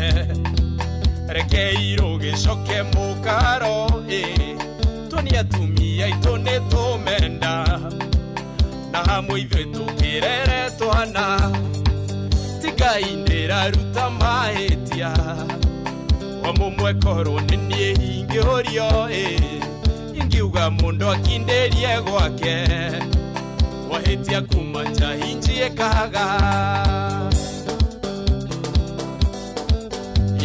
reke irũgĩcoke mũkaro tuonie atumia aitũ nĩ tũmenda na hamwe ithuĩ tũkĩrere twana ti Ngai ndĩraruta mahĩtia wa mũmwe korwo nĩ niĩ ingĩũrio ingiuga mũndũ akindĩrie gwake wahĩtia kuma nja injiĩkaga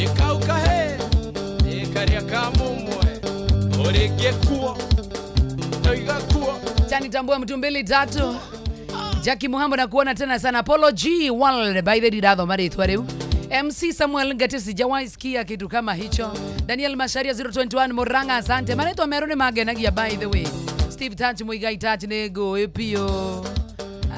ĩkaukahe ĩkarĩa ka mũmwe ũrĩngĩ kuo ndoiga kuo Chani tambua mtu mbili tatu. Jackie Muhambo na kuona tena sana. Apollo G World by the Didatho marĩtwa rĩu. MC Samuel Ngati sijawahi sikia kitu kama hicho. Daniel Masharia 021 Murang'a asante. Marĩtwa merũ nĩ mangenagia by the way. Steve Touch Muigai Touch nĩ ngũĩ piũ.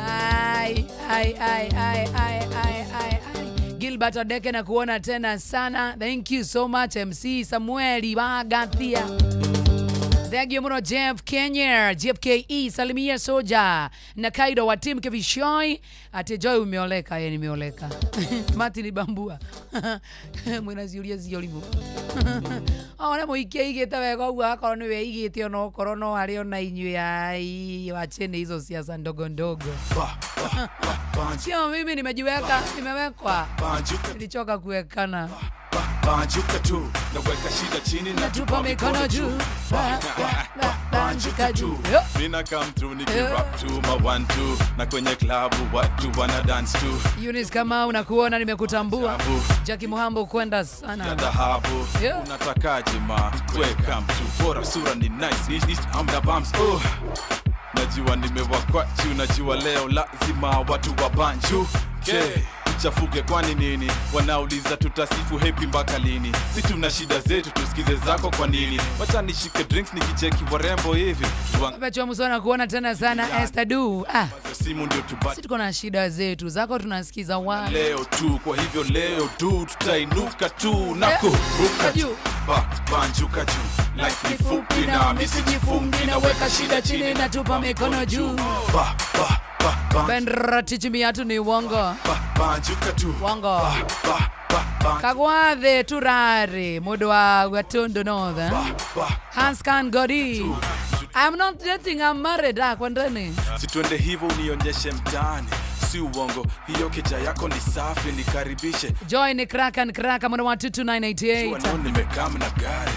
Ai ai ai ai ai ai ai ai. Gilbert Odeke na kuona tena sana. Thank you so much MC Samuel Wagathia. Thank you muno Jeff Kenya, Jeff KE, salimia soja na Kaido wa team Kevishoi. Ate Joy umeoleka, yeye nimeoleka. Martin Bambua. Mwina ciuria ciorimu. Ona muikie igite wega uguo akorwo ni we igite ona okorwo no hari ona inyuĩ ai wacheni hizo siasa ndogo ndogo. Sio mimi nimejiweka, nimewekwa. Nilichoka kuwekana. Banjuka tu naweka shida chini na Natupa mikono juu. Banjuka juu mina come through nikirap tu ma 1 2 na kwenye klabu watu wana dance tu. Eunice kama unakuona nimekutambua. Jackie Muhambo kwenda sana. Dhahabu unatakaje ma welcome to bora sura ni nice ni amda bumps oh najua nimewakwa juu najua leo lazima watu wa banju okay. tuchafuke kwani nini? Wanauliza tutasifu happy mpaka lini? Si tuna shida zetu tusikize zako kwa nini? Wacha nishike drinks nikicheki warembo hivi. Pachwa musona kuona tena sana Esther Du. Ah, Simu ndio tubaki si tuko na shida zetu zako tunasikiza wapi? leo tu, kwa hivyo leo tu tutainuka tu na kuruka juu. Banjuka juu. Life ni fupi na mimi sijifungi, naweka shida chini na tupa mikono juu. Ba ba ba ba Benra tichi miatu ni uongo. Banjuka tu. Wongo. Ba ba ba Kagwathe turari mundu wa Gatundu North. Hans Kan Godi. I'm not dating, I'm married. Ah, kwendeni. Si twende hivyo unionyeshe mtaani, si uongo, hiyo keja yako ni safi, nikaribishe. Joy ni crack and crack mwena wa 22988. Jua nimekam na gari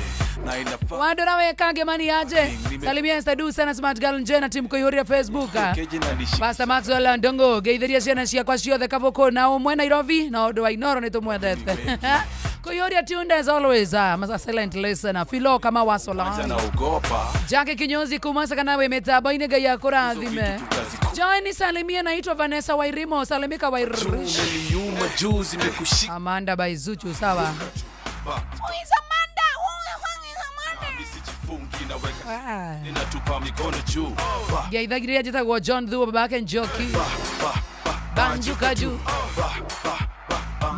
na inafaa Wandora wekange mani aje. Salimia Esther Du sana Smart Girl nje na timu kuihuria Facebook. keje na nishi Pastor Maxwell Ndongo geithiria ciana ciakwa ciothe Kabuku na umwe Nairobi na undu wa Inoro ni tumwendete. Kuihuria tuned as always. Masa silent listener Filo kama wasola. Naogopa Jackie Kinyozi kumasa kana we mitambo-inĩ Ngai akũrathime. Joy ni salimia, naitwa Vanessa Wairimo, salimika Wairish. Umeniuma juzi nimekushika. Amanda by Zuchu, sawa. Mimi sijifungi naweka ninatupa mikono juu. Geithagiria njĩtagwo John Thuo babake Njoki. Banjuka juu.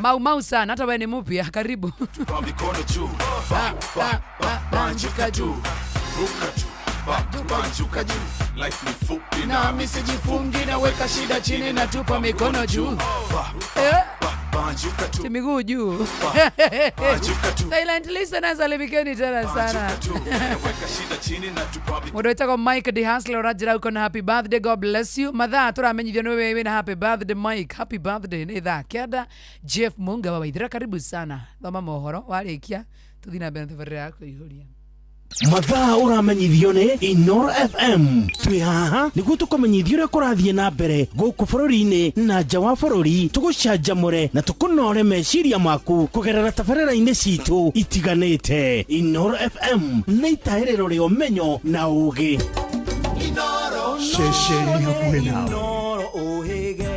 Mau mau sana, hata wewe ni mpya, karibu. Tupa mikono juu. Ba ba ba banjuka juu. Ruka juu. Ba banjuka juu. Life ni fupi na mimi sijifungi, naweka shida chini na tupa mikono juu. Banjuka juu. Miguu juu. Banjuka juu. Silent listeners, alimikeni tena sana. Weka shida chini na tupa mikono. Mundu witagwo Mike the Hustler ũranjĩra uko na happy birthday, God bless you. Mathaa tũramenyithio nĩ wĩna happy birthday Mike, happy birthday nĩ thaa 9. Jeff Munga wa Waithira, karibu sana. Thoma mohoro warĩkia tũthiĩ na mbere na tabarĩra ya kũihũria. Mathaa ũramenyithio nĩ Inoro FM. Twĩ haha nĩguo tũkũmenyithia ũrĩa kũrathiĩ na mbere gũkũ bũrũri-inĩ na nja wa bũrũri, tũgũcanjamũre na tũkũnore meciria maku kũgerera tabarĩra-inĩ citũ itiganĩte. Inoro FM nĩ itaĩrĩro rĩa ũmenyo na ũũgĩ. Ceceni hakuhĩ nawe. Inoro ũhĩge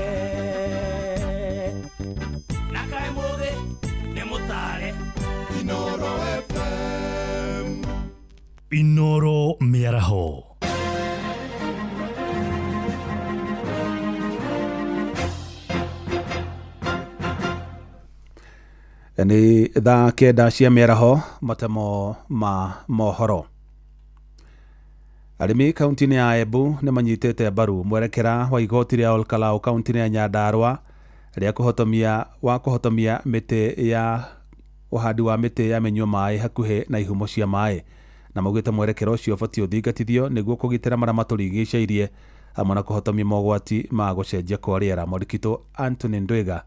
na kaĩ mũthĩ nĩ mũtare. Inoro FM. Inoro mĩaraho. Nĩ thaa 9 cia mĩaraho, matemo ma mohoro. Arĩmi kaunti-inĩ ya Embu nĩ manyitĩte mbaru mwerekera wa igoti rĩa Olkalau kaunti-inĩ ya Nyandarua rĩa kũhotomia mĩtĩ ya ũhandi wa mĩtĩ ya mĩnyua maĩ hakuhĩ na ihumo cia maĩ, na maugĩte mwerekera ũcio ũbatiĩ ũthingatithio nĩguo kũgitĩra marĩa matũrigicĩirie hamwe na kũhotomia mogwati ma gũcenjia kwa rĩera. Mwandĩki Anthony Ndwiga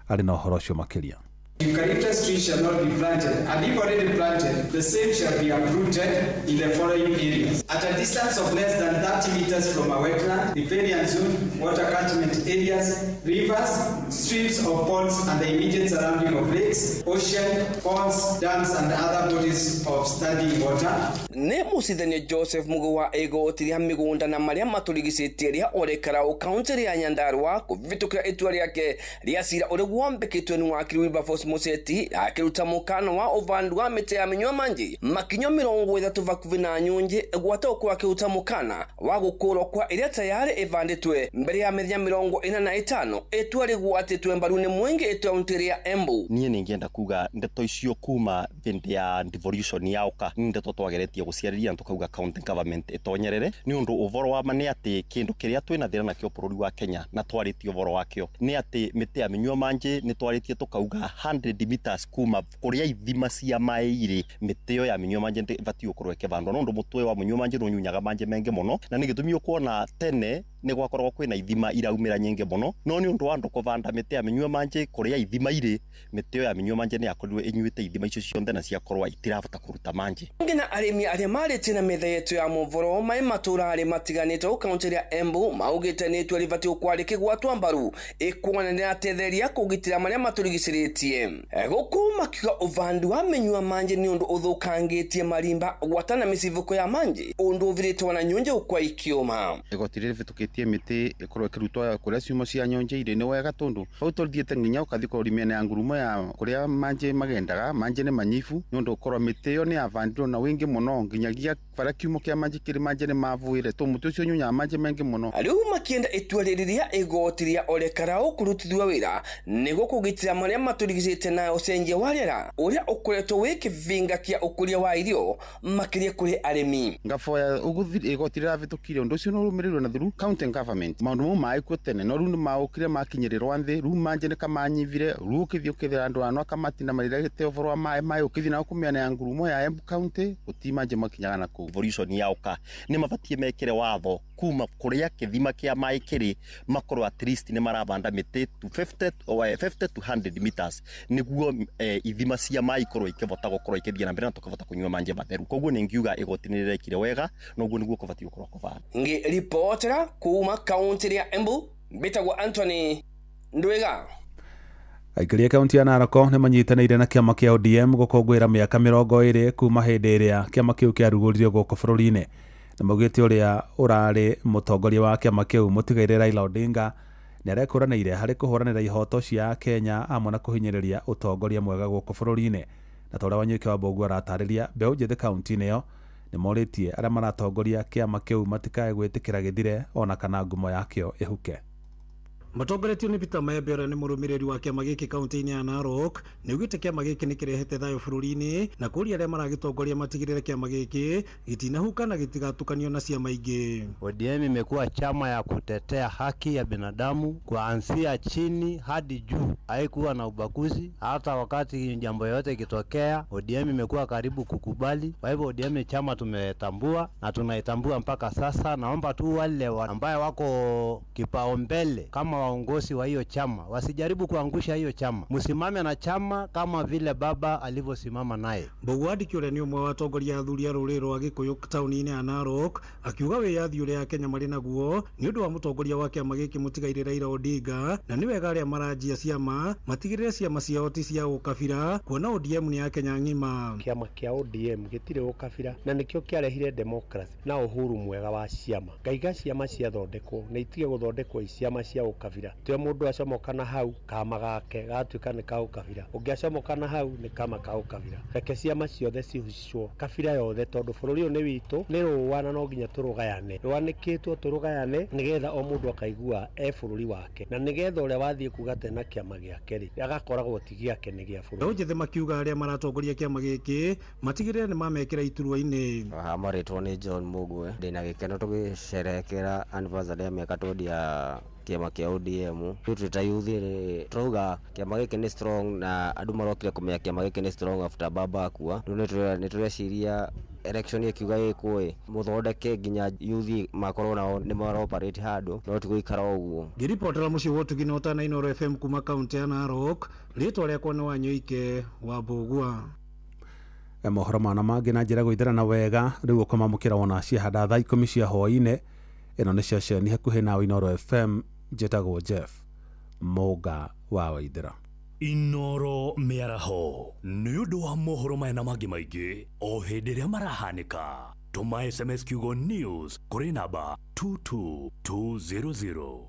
arĩ na ũhoro ũcio makĩria. Eucalyptus trees shall not be planted, and if already planted, the same shall be uprooted in the following areas. At a distance of less than 30 meters from a wetland, riparian zone, water catchment areas, rivers, streams or ponds, and the immediate surrounding of lakes, ocean, ponds, dams, and other bodies of standing water. Nĩ mũcithania Joseph Mugo wa igoti rĩa mĩgũnda na marĩa matũrigicĩtie rĩa Olkalau kaunti ya Nyandarua kũvĩtũkĩra itua rĩake rĩa cira ũrĩa wambĩkĩtwe nĩ wakiri Wilberforce Museti akĩruta mũkano wa ũvandu wa mĩtĩ ya mĩnyua manji makinyo 30 vakuvi na nyunji gwata ũkorwo akĩruta mũkana wa gũkũrwo kwa ĩrĩa tayari ĩvandĩtwe mbere ya mĩthenya 45 itua rĩgwatĩtwe mbaru nĩ mwingi itaunti rĩa Embu. Niĩ nĩngĩenda kuga ndeto icio kuma hĩndĩ ya devolution yauka nĩ ndeto twageretie gũciarĩria na tũkauga county government ĩtonyerere nĩ ũndũ ũvoro wa ma nĩ atĩ kĩndũ kĩrĩa twĩna thĩna nakĩo bũrũri wa Kenya na twarĩtie ũvoro wakĩo nĩ atĩ mĩtĩ ya mĩnyua manji nĩ twarĩtie tũkauga 100 meters kuma kũrĩa ithima cia maĩ irĩ mĩtĩ ĩyo ya mĩnyua manji ĩbatiĩ gũkorwo ĩkĩvandwo nĩ ũndũ mũtwe wa mũnyua manji nĩ ũnyunyaga manji mengĩ mũno na nĩ gĩtũmi ũkuona tene nĩ gwakoragwo kwĩna ithima iraumĩra nyingĩ mũno no nĩ ũndũ wa andũ kũvanda mĩtĩ ya mĩnyua manji kũrĩa ithima irĩ mĩtĩ ĩyo ya mĩnyua manji nĩ yakorirwo ĩnyuĩte ithima icio ciothe na ciakorwo itirabota kũruta manji. Ngina arĩmi arĩa Arĩa marĩtie na metha yetu ya mohoro mai matũra arĩ matiganĩte kaunti ya Embu maugĩte nĩ itua rĩbatiĩ gũkorwo rĩkĩgwatwo mbaru ĩkuona nĩratetheria kũgitĩra marĩa matũrigicĩrĩtie. Gũkũ makiuga ũbandi wa mĩnyua manjĩ nĩ ũndũ ũthũkangĩtie marimba gwata na mĩcivũko ya manjĩ ũndũ ũvirĩtwo na nyũnjĩ gũkwa ikiũma. Igoti rĩrĩ rĩbĩtũkĩtie mĩtĩ ĩkorwo ĩkĩrutwo kũrĩa ciumo cia nyonje irĩ nĩ wega tondũ hau tũthiĩte nginya ũkathi kũrori mĩena ya ngurumo ya kũrĩa manjĩ magendaga manjĩ nĩ manyibu nĩ ũndũ ũkorwo mĩtĩ ĩyo nĩ yabandirwo na wĩingĩ mũno nginyagia barĩa kiumo kĩa manjĩ kĩrĩ manjĩ nĩ mabuĩre tũ mũtĩ ũcio ũnyunyaga manjĩ maingĩ mũno. Rĩu makĩenda itua rĩrĩ rĩa igoti rĩa Ole Karau kũrutithio wĩra nĩguo kũgitĩra marĩa matũrigicĩte na ũcenjia wa rĩera ũrĩa ũkoretwo wĩ kĩbinga kĩa ũkũria wa irio makĩria kũrĩ arĩmi. Ngaboya ũguo igoti rĩrabĩtũkire ũndũ ũcio nĩ ũrũmĩrĩirwo na through county government maũndũ mau maĩkuo tene no rĩu nĩ maũkire makinyĩrĩrwo nthĩ rĩu manjĩ nĩ kamanyivire rĩu ũkĩthiĩ ũkĩthĩra andũ ano akamatina marĩregete ũboro wa maĩ maĩ ũkĩthiĩ nao kũmĩena ya ngurumo ya Embu county gũti manjĩ makinyaga na kũu. Devolution yaoka nĩ mabatie mekĩre watho kuma kũrĩa kĩthima kĩa maĩ kĩrĩ makorwo at least nĩ marabanda mĩtĩ to 50 or 50 to 100 meters nĩguo ithima cia maĩ ikorwo ikĩvota gũkorwo ikĩthiĩ na mbere na tũkavota kũnyua manjĩ matheru. Koguo nĩ ngiuga igoti nĩ rĩrekire wega na ũguo nĩguo kũbatiĩ gũkorwo kũbana. Ngĩribotera kuma kaunti ya Embu mbĩtagwo Anthony Ndwiga. Aikari a kaunti ya Narok nĩ manyitanĩire na kĩama kĩa ODM gũkũngũĩra mĩaka 20 kuma hĩndĩ ĩrĩa kĩama kĩu kĩarugũririo gũkũ bũrũri-inĩ na maugĩte ũrĩa ũrarĩ mũtongoria wa kĩama kĩu mũtigaire Raila Odinga nĩ arekũranĩire harĩ kũhũranĩra ihoto cia Kenya hamwe na kũhinyĩrĩria ũtongoria mwega gũkũ bũrũri-inĩ. Na ta ũrĩa Wanyoike wa Mbũgua aratarĩria, mbeũ njĩthĩ kaunti-inĩ ĩyo nĩ morĩtie arĩa maratongoria kĩama kĩu matikae gwĩtĩkĩra gĩthire ona kana ngumo yakĩo ĩhuke. Matongoretio nĩ Peter Maembe ũrĩa nĩ mũrũmĩrĩri wa kĩama gĩkĩ kaunti-inĩ ya Narok nĩ augĩte kĩama gĩkĩ nĩ kĩrehete thayũ bũrũri-inĩ na kũria arĩa maragĩtongoria matigĩrĩre kĩama gĩkĩ gĩtinahuka na gĩtigatukanio na ciama ingĩ. ODM imekuwa chama ya kutetea haki ya binadamu kuanzia chini hadi juu, haikuwa na ubaguzi. Hata wakati jambo yote ikitokea, ODM imekuwa karibu kukubali. Kwa hivyo ODM ni chama tumetambua na tunaitambua mpaka sasa. Naomba tu wale ambaye wako kipaumbele kama waongozi wa hiyo chama wasijaribu kuangusha hiyo chama, msimame na chama kama vile baba alivyosimama naye. Mbũgua Ndiki ũrĩa nĩ ũmwe wa atongoria athuri a rũrĩrĩ rwa Gĩkũyũ taũni-inĩ ya Narok akiuga wĩyathi ũrĩa Akenya marĩ naguo nĩ ũndũ wa mũtongoria wa kĩama gĩkĩ mũtigaire Raila Odinga na nĩ wega arĩa maranjia ciama matigĩrĩre ciama ciao ti cia ũkabira kuona ODM nĩ ya Kenya ng'ima. Kĩama kĩa ODM gĩtirĩ ũkabira na nĩkĩo kĩarehire democracy na uhuru mwega wa ciama. Ngaiga ciama ciathondekwo na itige gũthondekwo ciama cia ũkabira tio mundu acomoka na hau kama gake gatuika ni ka ukabira ungi acomoka na hau ni kama ka ukabira. Reke ciama ciothe cihucwo kabira yothe tondu bururi uyu ni witu ni rũa na no nginya turugayane rwanikitwo turugayane nigetha o mundu akaigua e bururi wake na nigetha uria wathie kuga tena kiama giake ri agakoragwo ti giake ni gia bururi. Mbeũ njĩthĩ makiuga arĩa maratongoria kĩama gĩkĩ matigĩrĩre nĩ mamekĩra iturwa-inĩ. Haha marĩtwo nĩ John Mũgwe, ndĩna gĩkeno tũgĩcerehekera anniversary ya mĩaka 20 ya kĩama kĩa ODM. Rĩu twĩ ta youth rĩ, tũrauga kĩama gĩkĩ nĩ strong na andũ marokire kũmenya kĩama gĩkĩ nĩ strong after baba akua. Rĩu nĩ tũreciria election ĩkiuga ĩkwo ĩ mũthondeke nginya youth makorwo nao nĩ mara operate handũ no tigũikara ũguo. Ngĩribotera mũciĩ wa ũtugi na ũtana Inooro FM kuma kaunti ya Narok, rĩtwa rĩakwa nĩ Wanyoike wa Mbũgua. Mohoro mana mangĩ na njĩra gũitherana wega rĩu ũkũmamũkĩra wona ciahanda thaa 10 cia hwaĩ-inĩ. Ĩno nĩ ceceni hakuhĩ nawe Inooro FM, njĩtagwo Jeff Mũnga wa Waithera. Inooro mĩaraho nĩ ũndũ wa mohoro maya na mangĩ maingĩ o hĩndĩ ĩrĩa marahanĩka. Tũma SMS kiugo news kũrĩ namba 22200.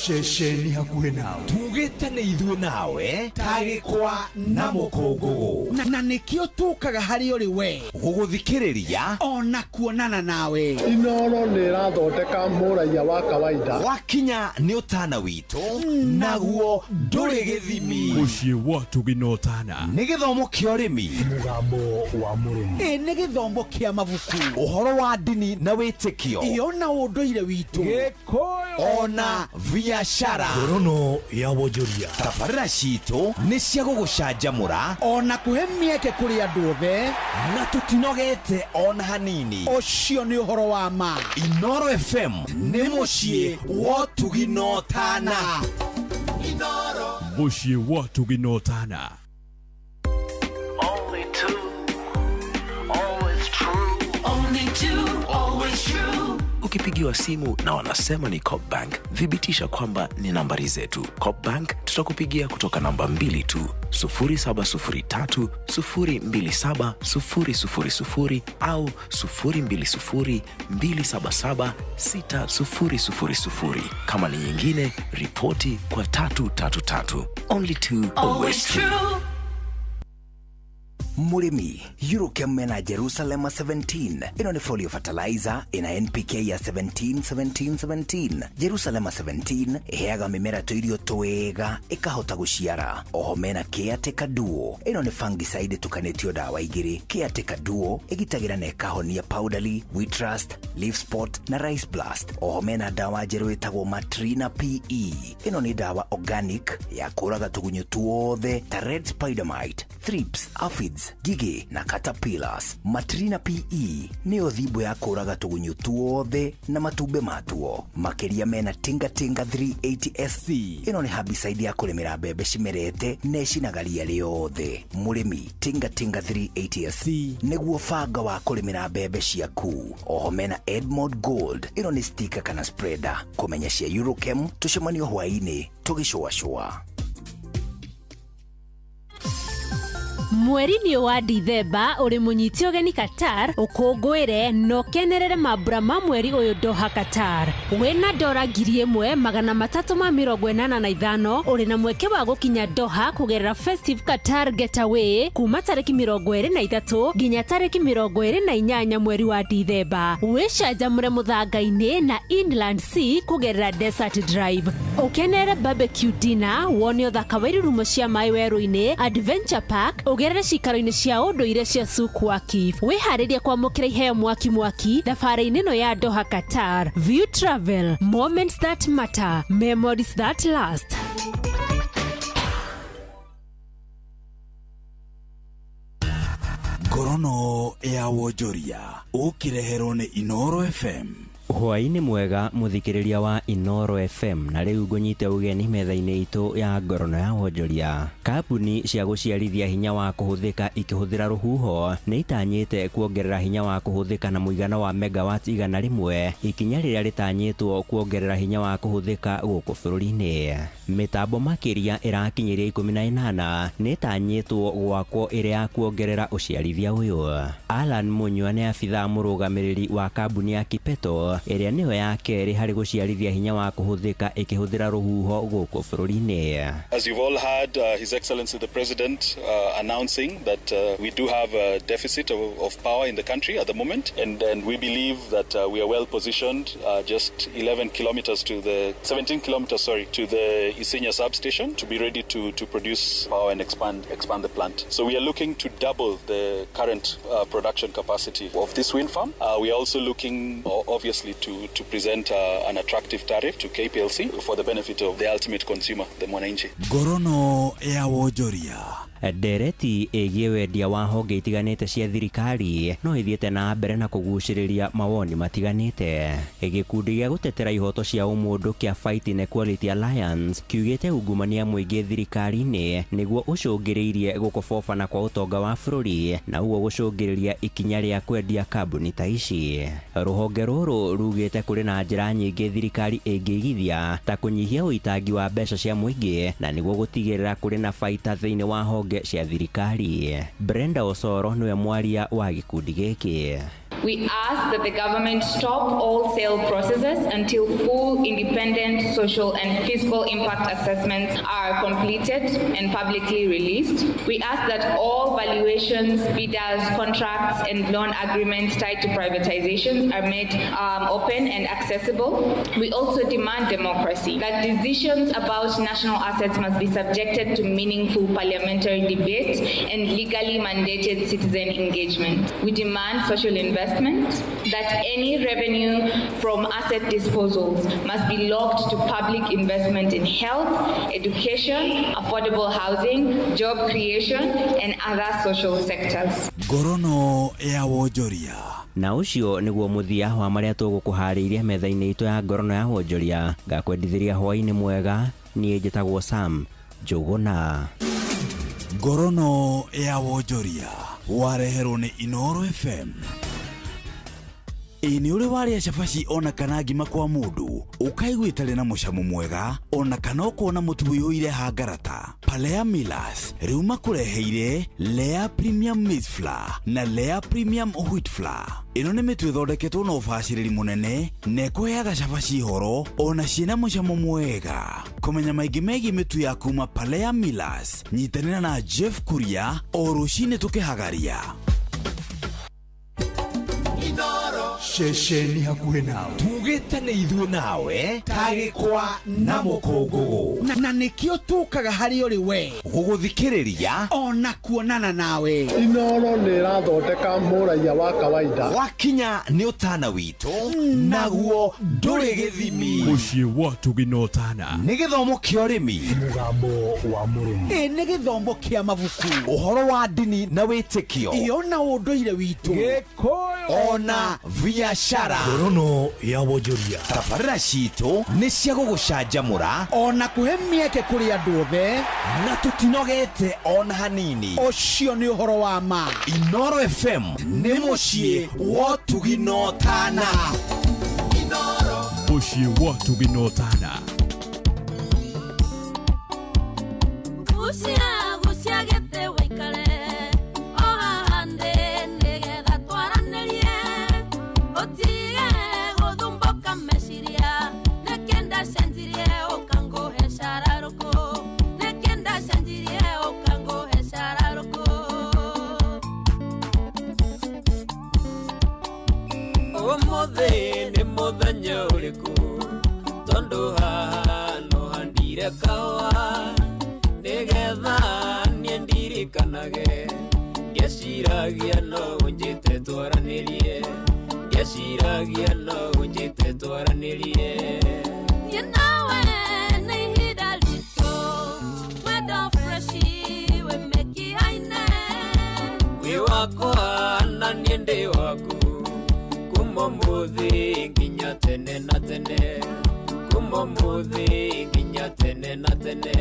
Ceceni hakuhĩ nawe tugĩte nĩ ithuĩ nawe tagĩkwa na mũkũngũgũ na nĩkĩo tũkaga harĩ ũrĩ we gũgũthikĩrĩria ona kuonana nawe. Inooro nĩ ĩrathondeka mũraiya wa kawaida wakinya nĩ ũtana witũ naguo ndũrĩ gĩthimi. Mũciĩ wa Ũtugi na Ũtana nĩ gĩthomo kĩa ũrĩmi, mũgambo wa mũrĩmi, ĩ nĩ gĩthomo kĩa mabuku, ũhoro wa ndini na wĩtĩkio, ĩ ona ũndũire witũ Gĩkũyũ, ona biacara. Ngorono ya wonjoria. Tabarĩra citũ nĩ cia gũgũcanjamũra ona kũhe mĩeke kũrĩ andũ othe, na tũtinogete ona hanini. Ũcio nĩ ũhoro wa ma. Inoro FM nĩ mũciĩ wa ũtugi na ũtana. Mũciĩ wa ũtugi na ũtana. Only two, always true. Only two, always true. Ukipigiwa simu na wanasema ni Copbank, thibitisha kwamba ni nambari zetu. Copbank tutakupigia kutoka namba 2 tu, 0703 027 000 au 020 277 6000. Kama ni nyingine, ripoti kwa 333. Only two, always true. Mũrĩmi, Eurochem mena Jerusalema 17. Ĩno nĩ folio fertilizer ĩna NPK ya 17 17 17. Jerusalema 17 ĩheaga mĩmera tũirio twega ĩkahota gũciara. Oho mena Caretaker Duo. Ĩno nĩ fungicide ĩtukanĩtio ndawa igĩrĩ. Caretaker Duo ĩgitagĩra na ĩkahonia powdery, wheat rust, leaf spot na rice blast. Oho mena ndawa njerũ ĩtagwo Matrina PE. Ĩno nĩ ndawa organic ya kũraga tũgunyũ tuothe ta red spider mite, thrips, aphids, ngigĩ na caterpillars. Matrina PE nĩyo thimbo ya kũraga tũgunyũ tuothe na matumbĩ matuo. Makĩria mena Tinga Tinga 380 SC. Ĩno nĩ herbicide ya kũrĩmĩra mbembe cimerete na ĩcinaga ria rĩothe. Mũrĩmi, Tinga Tinga 380 SC nĩguo banga wa kũrĩmĩra mbembe ciaku. Oho mena Edmond Gold. Ĩno nĩ stika kana spreader. Kũmenya cia Eurochem tũcemanio hwaĩ-inĩ tũgĩcũacũa. Mweri-inĩ wa Dithemba ũrĩ mũnyite ũgeni Qatar ũkũngũĩre na ũkenerere mambura ma mweri ũyũ Doha Qatar. Wĩna dora 1385 ũrĩ na mweke wa gũkinya Doha kũgerera Festive Qatar Getaway kuma tarĩki 23 nginya tarĩki 28 mweri wa Dithemba. Wĩcanjamũre mũthanga-inĩ na Inland Sea kũgerera Desert Drive. Ũkenerere barbecue dinner, wone ũthaka wa irurumo cia maĩ werũ-inĩ, Adventure Park, ũgerere cikaro-inĩ cia ũndũire cia Souk Waqif. Wĩharĩrie kwamũkĩra iheo mwaki mwaki thabarĩ-inĩ ĩno ya Doha Qatar. View Travel, moments that matter, memories that last. Ngorono ya wonjoria ũkĩreherwo nĩ Inoro FM. Hwaĩ-inĩ mwega mũthikĩrĩria wa Inoro FM, na rĩu ngũnyite ũgeni metha-inĩ itũ ya ngorono ya wonjoria. Kambuni cia gũciarithia hinya wa kũhũthĩka ikĩhũthĩra rũhuho nĩ itanyĩte kuongerera hinya wa kũhũthĩka na mũigana wa megawatt 100, ikinya rĩrĩa rĩtanyĩtwo kuongerera hinya wa kũhũthĩka gũkũ bũrũri-inĩ. Mĩtambo makĩria ĩrakinyĩria 18 nĩ ĩtanyĩtwo gwakwo ĩrĩ ya kuongerera ũciarithia ũyũ. Alan Munyua nĩ abithaa mũrũgamĩrĩri wa kambuni ya Kipeto ĩrĩa nĩyo ya kerĩ harĩ gũciarithia hinya wa kũhũthĩka ĩkĩhũthĩra rũhuho gũkũ bũrũri-inĩ. As you've all heard, His Excellency the President announcing that we do have a deficit of power in the country at the moment, and we believe that we are well positioned, just 11 kilometers to the 17 kilometers, sorry, to the Isinya substation to be ready to produce power and expand the plant. So we are looking to double the current production capacity of this wind farm. We are also looking, obviously, to present an attractive tariff to KPLC for the benefit of the ultimate consumer, the mwananchi. Ngorono ya wonjoria. Ndereti ĩgiĩ wendia wa honge itiganĩte cia thirikari no ithiĩte na mbere na kũgucĩrĩria mawoni matiganĩte. Gĩkundi gĩa gũtetera ihoto cia ũmũndũ kĩa Fight Inequality Alliance kiugĩte ungumania mũingĩ thirikari-inĩ nĩguo ũcũngĩrĩirie gũkobobana kwa ũtonga wa bũrũri na ũguo gũcũngĩrĩria ikinya rĩa kwendia kambuni ta ici. Rũhonge rũrũ rugĩte kũrĩ na njĩra nyingĩ thirikari ĩngĩigithia ta kũnyihia ũitangi wa mbeca cia mũingĩ na nĩguo gũtigĩrĩra kũrĩ na baita thĩinĩ wa honge cia thirikari. Brenda Osoro nĩwe mwaria wa gĩkundi gĩkĩ. We ask that the government stop all sale processes until full independent social and fiscal impact assessments are completed and publicly released. We ask that all valuations, bidders, contracts, and loan agreements tied to privatizations are made open and accessible. We also demand democracy, that decisions about national assets must be subjected to meaningful parliamentary debate and legally mandated citizen engagement. We demand social investment investment, that any revenue from asset disposals must be locked to public investment in health, education, affordable housing, job creation, and other social sectors. Ngorono ya wonjoria. Na ũcio nĩguo mũthia wa marĩa tũgũkũharĩirie metha-inĩ itũ ya ngorono ya wonjoria. Ngakwendithĩria hwaĩ-inĩ mwega. Niĩ njĩtagwo Sam Njũgũna. Ngorono ya wonjoria wareherwo nĩ Inooro FM. Ĩ nĩ ũrĩ warĩa cabaci ona kana ngima kwa mũndũ ũkaigua ĩtarĩ na mũcamo mwega ona kana ũkona mũtu ũiyũire hangarata? Palea Millers rĩu makũreheire Lea Premium Maize Flour na Lea Premium Wheat Flour. Ĩno nĩ mĩtu ĩthondeketwo na ũbacĩrĩri mũnene na ĩkũheaga cabaci horo ona ciĩna mũcamo mwega. Kũmenya maingĩ megiĩ mĩtu ya kuma Palea Millers, nyitanĩra na Jeff Kuria o rũcinĩ tũkĩhagaria. Ceceni hakuhĩ nawe tugĩte nĩ ithuĩ nawe tagĩkwa na mũkũngũgũ, na nĩkĩo tũkaga harĩ ũrĩ we gũgũthikĩrĩria ona kuonana nawe. Inooro nĩ ĩrathondeka mũraiya wa kawaida. Wakinya nĩ ũtana witũ naguo ndũrĩ gĩthimi. Mũciĩ wa tũginotana nĩ gĩthomo kĩa ũrĩmi, mũgambo wa mũrĩmi, ĩ nĩ gĩthomo kĩa mabuku, ũhoro wa ndini na wĩtĩkio, ĩyo na ũndũire witũ, Gĩkũyũ ona biashara. Ngorono ya wonjoria. Tabarĩra citũ nĩ cia gũgũcanjamũra ona kũhe mĩeke kũrĩ andũ othe, na tũtinogete ona hanini. Ũcio nĩ ũhoro wa ma. Inooro FM nĩ mũciĩ wa ũtugi na ũtana. Mũciĩ wa ũtugi na ũtana. Gucia gucia gĩtĩ wĩikare o haha ndĩ nĩgetha twaranĩrie, ũtige gũthumbũka meciria, nĩkĩ ndacenjirie ũkangũhe cararũkũ, nĩkĩ ndacenjirie ũkangũhe cararũkũ. Ũmũthĩ nĩ mũthenya ũrĩkũ tondũ haha no handire kahũa nĩgetha niĩ ndirikanage, ngĩciragia no ũnjĩte twaranĩrie, ngĩciragia no ũnjĩte twaranĩrie. Niĩ nawe nĩ ihinda ritũ, wendo freshi wĩ mĩkiha-inĩ, wĩ wakwa na niĩ ndĩ waku, kuma ũmũthĩ nginya tene na tene, kuma ũmũthĩ nginya tene na tene.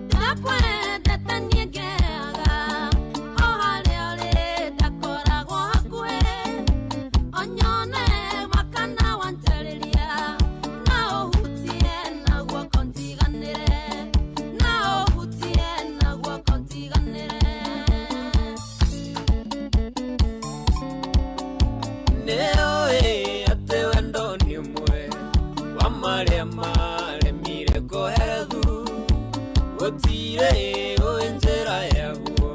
Ndakwendete niĩ ngeaga o harĩa ũrĩ, ndakoragwo hakuhĩ, ũnyone makana wanjarĩria, na ũhutie na guoko njiganĩre, na ũhutie na guoko njiganĩre. Nĩũĩ atĩ wendo nĩ ũmwe wa marĩa maremire kũherethu, gũtirĩ ũĩ njĩra yaguo,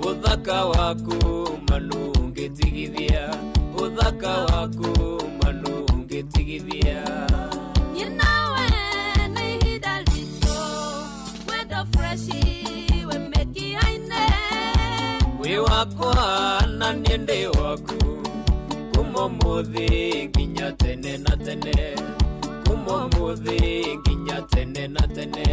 ũthaka waku manu ũngĩtigithia, ũthaka waku manu ũngĩtigithia. Niĩ nawe nĩ ihinda ritũ, wendo freshi wĩ mĩkiha-inĩ, wĩ wakwa na niĩ ndĩ waku, kuma ũmũthĩ nginya tene na tene, kuma ũmũthĩ nginya tene na tene.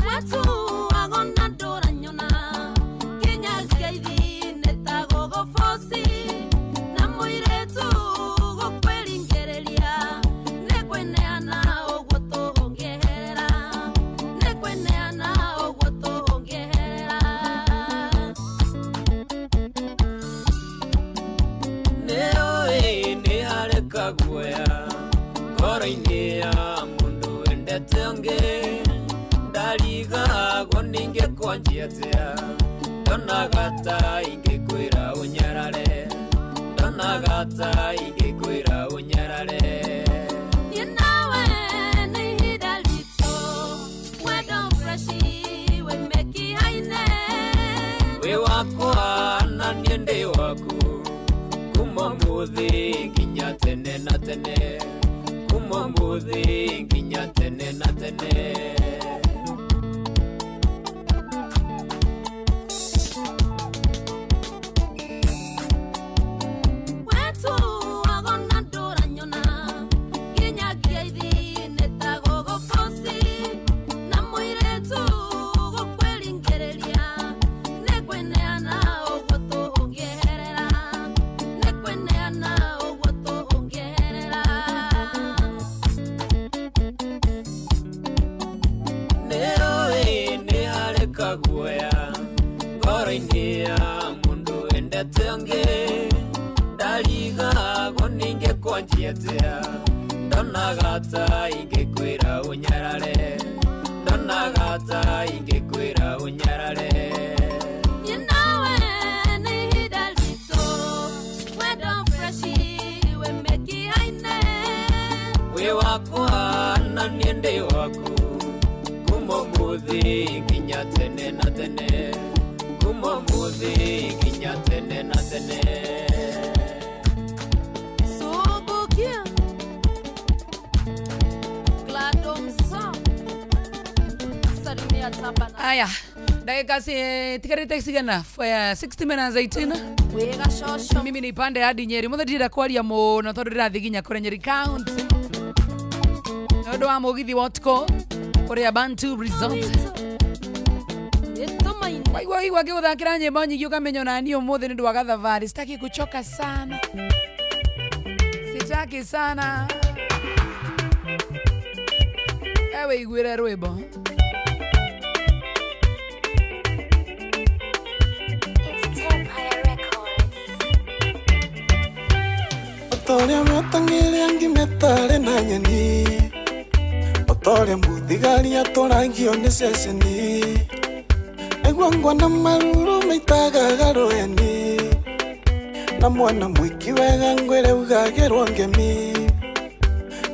Watuago na ndũranyona nginya ngeithi nĩ ta gũgũboci, na mũirĩtu gũkwĩringĩrĩria nĩ kwĩneana ũguo tũngĩeherera, nĩ kwĩneana ũguo tũngĩeherera. Nĩũĩ nĩ harĩ kaguoya ngoro-inĩ ya mũndũ wendete ũngĩ, ndarigagwo ningĩkwanjia atĩa, ndonaga ta ingĩkwĩra ũnyarare, ndonaga ta ingĩkwĩra ũnyarare. Niĩ nawe nĩ ihinda ritũ, wendo freshi wĩ mĩkiha-inĩ, wĩ wakwa na niĩ ndĩ waku, ũmũthĩ nginya tene na tene, kuma ũmũthĩ nginya tene na tene. Wetu wagona ndũranyona nginyagia ithi-inĩ ta gũgũkoci na mũirĩtu gũkwĩringĩrĩria nĩngwĩneana ũguo tũngĩeherera nĩngwĩneana ũguo tũngĩeherera. Nĩũĩ nĩ harĩ kaguoya ngoro-inĩ ya mũndũ wendete ũngĩ, ndarigagwo ningĩkwanjia atĩa, ndonaga ta ingĩkwĩra ũnyarare, ndonaga ta ingĩkwĩra ũnyarare. Niĩ nawe nĩ ihinda ritũ wendo freshi wĩ mĩkiha-inĩ. Wĩ wakwa na niĩ ndĩ waku, kuma ũmũthĩ nginya tene na tene, kuma ũmũthĩ nginya tene na tene. Subukia Gladomso Salimia Tabana. Aya, dakika tigarĩte cigana? 60 minutes 18. Wĩga coco. Mimi ni pande hadi Nyeri muthe ndirenda kwaria mũno tondũ ndĩrathiĩ nginya kũrĩa Nyeri County nĩ ũndũ wa mũgithi wa ũtukũ kũrĩa Bantu Resort. Waigua igua ngĩgũthakĩra nyĩmbo nyingĩ ũkamenya ona niĩ ũmũthĩ nĩ ũndũ wa gathabarĩ sitaki kuchoka sana, sitaki sana. Ewe iguĩre rwĩmbo. Otoria mĩotangĩrĩa ngimĩtarĩ na nyeni, otoria mũthigari atũragio nĩ ceceni, nĩguo ngona maruru maitagaga rũheni, na mwana mwĩki wega ngwĩre ugagĩrwo ngemi,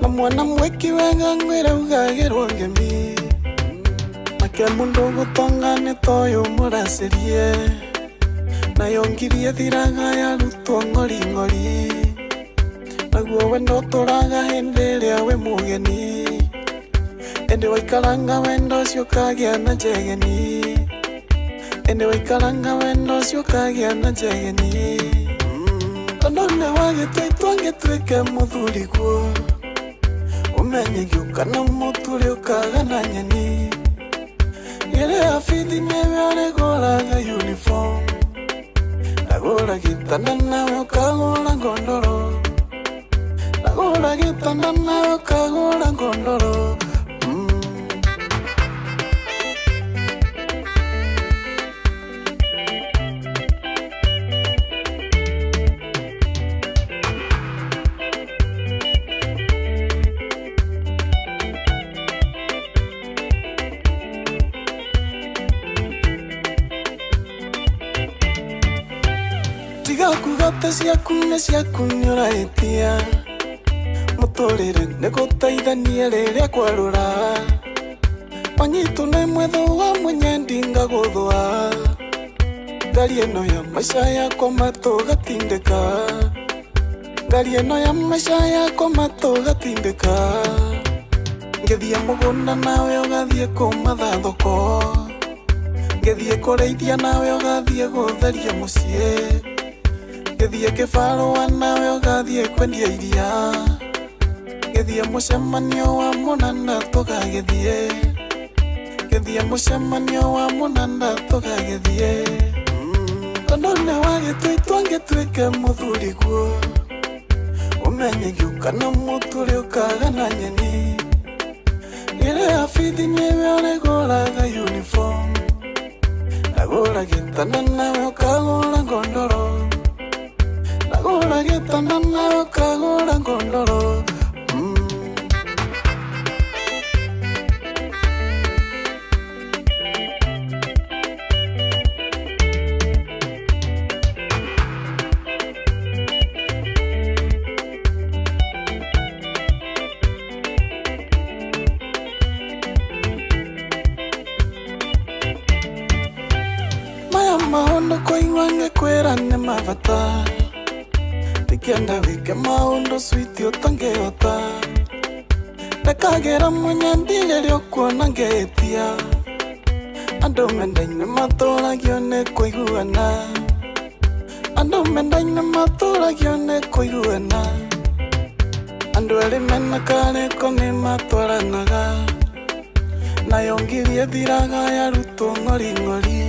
na mwana mwĩki wega ngwĩre ugagĩrwo ngemi, nake mũndũ gũtonga nĩ toyũ mũracĩrie, nayo ngiri ĩthiraga yarutwo ng'ori ng'ori, naguo wendo ũtũraga hĩndĩ ĩrĩa wĩ mũgeni, ĩndĩ waikaranga wendo ũcio ũkagĩa na njegeni, ĩndĩ waikaranga wendo ũcio ũkagĩa na njegeni, tondũ nĩ wagĩtua itua ngĩtuĩke mũthuri guo, ũmenye ngĩũka na mũturi ũkaga na nyeni, ngĩrĩha bithi nĩwe ũrĩgũraga uniform, ndagũra gĩtanda nawe ũkagũra ngondoro, ndagũra gĩtanda nawe ũkagũra ngondoro. Tiga kuga ciaku nĩ ciaku nĩũrahĩtia, mũtũrĩre nĩ gũteithania rĩrĩa kwarũra, wanyitwo nĩ mwetho wa mũnyendi ngagũthũa, ngari ĩno ya maica yakwa matũgatindĩka, ngari ĩno ya maica yakwa matũgatindĩka, ngĩthiĩ mũgũnda nawe ũgathiĩ kũmatha thoko, ngĩthiĩ kũrĩithia nawe ũgathiĩ gũtheria mũciĩ, ngĩthiĩ kĩbarũa nawe ũgathiĩ kwendia iria, ngĩthiĩ mũcemanio wa mũnanda tũgagĩthiĩ, ngĩthiĩ mũcemanio wa mũnanda tũgagĩthiĩ, tondũ nĩ wagĩtua itua ngĩtuĩke mũthuri guo, ũmenye ngĩũka na mũturi ũkaga na nyeni, ngĩrĩha bithi nĩwe ũrĩgũraga uniform, ndagũra gĩtanda nawe ũkagũra ngondoro, ndagũra gĩtanda nawe ũkagũra ngondoro. Maya maũndũ kũigua ngĩkwĩra nĩ mabata, Ndikienda wike maundu switi utangihota. Ndakagera munyendi riria ukuona ngetia. Andu mendaine maturagio ni kuiguana. Andu mendaine maturagio ni kuiguana. Andu eri mena kariko ni matwaranaga. Nayo ngiri ĩthiraga yarutwo ng'ori ng'ori.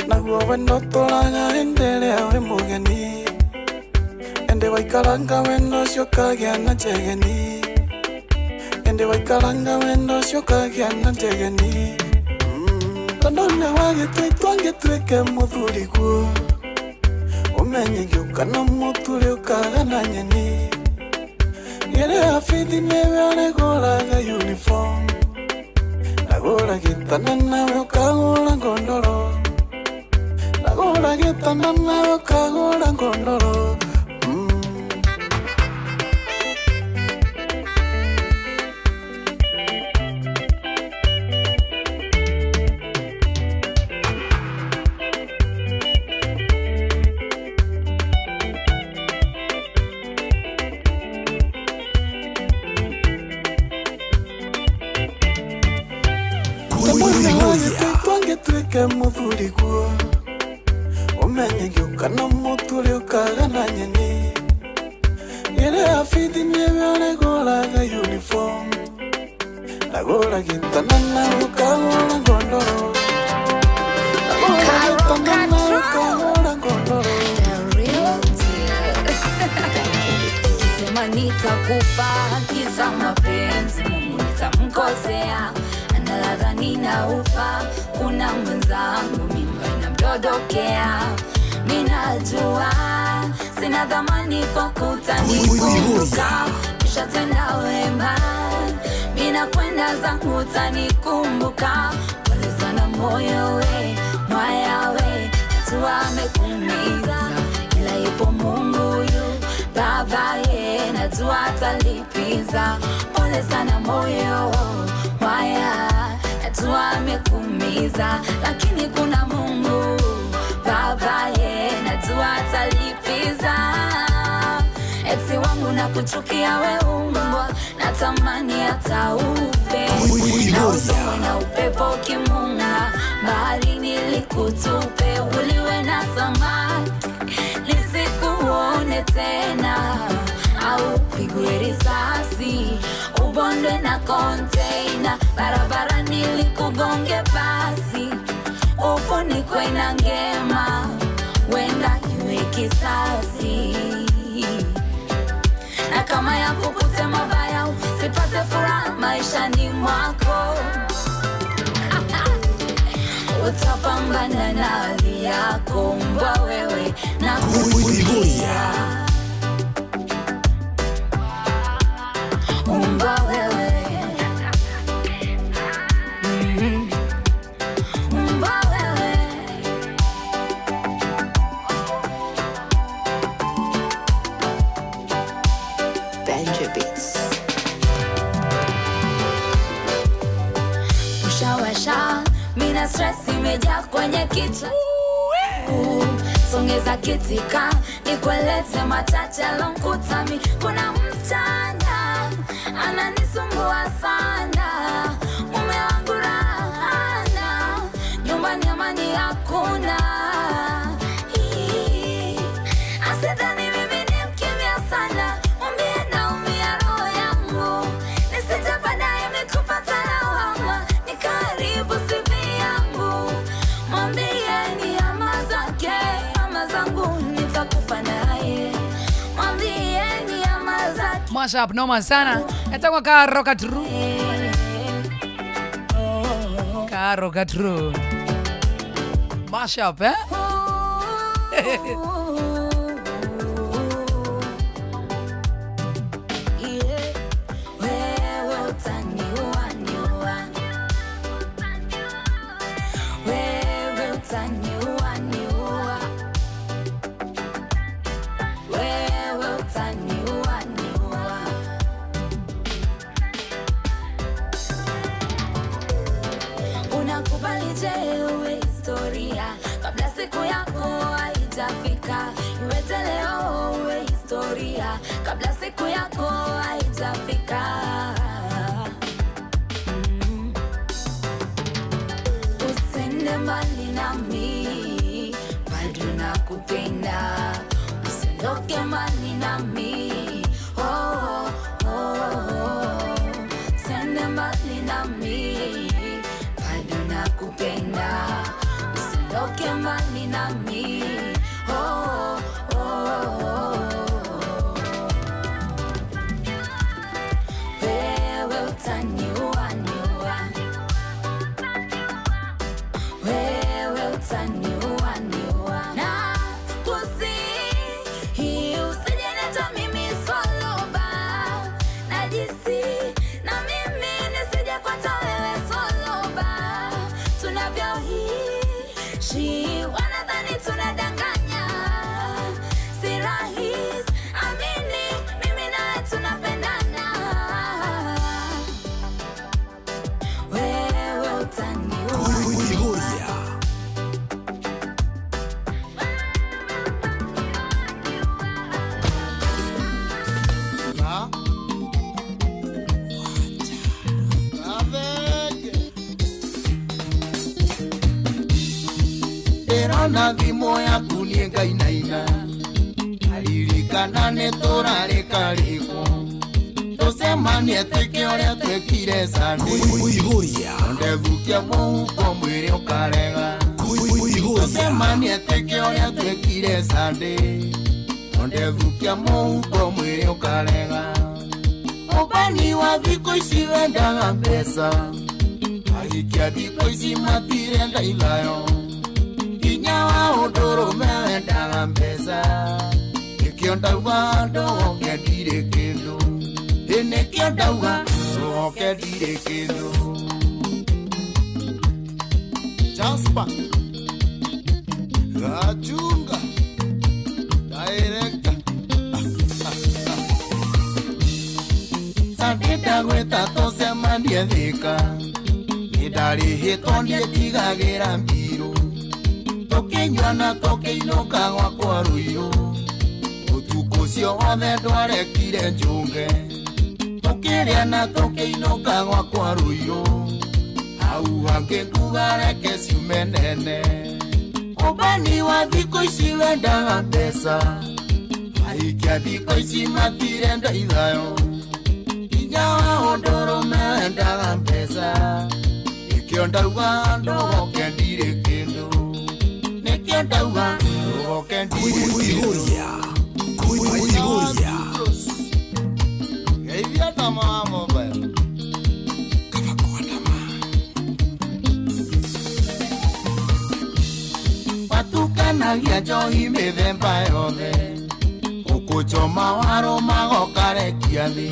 Naguo wendo ũtũraga hĩndĩ ĩrĩa wĩ mũgeni. Ĩndĩ waikaranga wendo ũcio ũkagĩa na njegeni. Ĩndĩ waikaranga wendo ũcio ũkagĩa na njegeni. Tondũ nĩ wagĩtua itua ngĩtuĩke mũthuri guo. Ũmenye ngĩũka na mũturi ũkaga na nyeni. Ngĩrĩha bithi nĩwe ũrĩgũraga uniform. Ndagũra gĩtanda nawe ũkagũra ngondoro. Ndagũra gĩtanda nawe ũkagũra ngondoro. Tuike muthuri guo. Umenye ngĩũka na mũturi ũkaga na nyeni. Ngĩrĩha bithi nĩwe ũrĩgũraga uniform. Ndagũra gĩtanda nawe ũkagũra ngondoro. Ndagũra gĩtanda nawe ũkagũra ngondoro. Sema nitakufa kisa mapenzi, Mungu nitamkosea. Ladha ninaufa, kuna mwenzangu mimba inamdodokea. Minajua sina dhamani kwa kutanikumbuka, kisha tena wema mina kwenda zangu utanikumbuka. Pole sana moyo we, mwaya we, najua amekuumiza, ila yupo Mungu yu baba ye, najua atalipiza. Pole sana moyo mwaya, najua amekuumiza, lakini kuna Mungu baba ye, najua atalipiza. Eksi wangu nakuchukia we umbwa, natamani hata ufe. Na usomwe na upepo kimunga, bahari nilikutupe. Uliwe na samaki nisikuone tena, au pigwe risasi ubondwe na container. Barabara nilikugonge basi ufunikwe na ngema, wenda iwe kisasi. Na kama ya kukute mabaya usipate furaha maishani mwako. Utapambana na hali yako mbwa wewe na kukulia. Mbwa wewe. Mbwa wewe. Benji Beats. Ushawasha, mina stress imejaa kwenye kichwa. Songeza kitika, nikueleze machache alonkuta mi. Kuna msichana ananisumbua sana, mume wangu rahana, nyumbani amani hakuna. Asidhani mimi ni mkimya sana, mwambie naumia roho yangu, nisije baadaye nikupata lawama, nikaharibu CV yangu. Mwambie ni ama zake ama zangu, nitakufa naye. Mwambie ni ama zake. Mashup noma sana. Etagwa Karo Katru. Karo Katru. Mashup, eh? Wewe utaniua niua. Wewe utaniua niua. Wewe utaniua niua. Unakubali je uwe historia kabla siku yako haijafika? Iwete leo uwe vumilia kabla siku yako haijafika. Usiende mbali nami, bado nakupenda. Usiondoke mbali nami, oh, oh, oh. Usiende mbali nami, bado nakupenda. Usiondoke mbali nami, oh, oh, oh. Wewe utaniua niua, wewe utaniua niua, na kusihi usije niacha mimi soloba, najisi na mimi nisije kuacha wewe soloba. Tunavyoishi wanadhani tunadanganya, si rahisi, amini mimi nawe tunapendana. Wewe utaniua. Ndĩrona thimũ yaku niĩ ngainaina aririkana nĩ tũrarĩkarĩkwo tũcemanie twĩke ũrĩa twĩkire Sunday ndethukia mũhuko mwĩrĩ ũkarega tũcemanie twĩke ũrĩa twĩkire Sunday ndethukia mũhuko mwĩrĩ ũkarega ũbani wa thikũ ici wendaga mbeca ahikia thikũ ici matirenda ithayo nginya wa ũndũrũme wendaga mbeca nĩkĩo ndauga ndũgoke ndirĩ kĩndũ ĩ nĩkĩo ndauga ndũgoke ndirĩ kĩndũ. Jasper Gachunga Director. Sunday ndagwĩta tũcemanie Thĩka nĩ ndarĩhĩtwo ndiĩtigagĩra mbirũ tũkĩnyua na tũkĩinũka gwakwa Rũirũ ũtukũ ũcio wothe ndwarekire njũnge tũkĩrĩa na tũkĩinũka gwakwa Rũirũ hau hangĩ nguga reke ciume nene ũbani wa thikũ ici wendaga mbeca ahikia thikũ ici matirenda ithayo nginya wa ũndũrũme wendaga mbeca nĩkĩo ndauga ndũgoke ndirĩ kĩndũ nĩkĩo ndauga ndũgoke ndirĩ kĩndũ. Geithia tama wa mobile. Matukanagia njohi mĩthemba yothe gũkũchoma waro magokarekia thĩ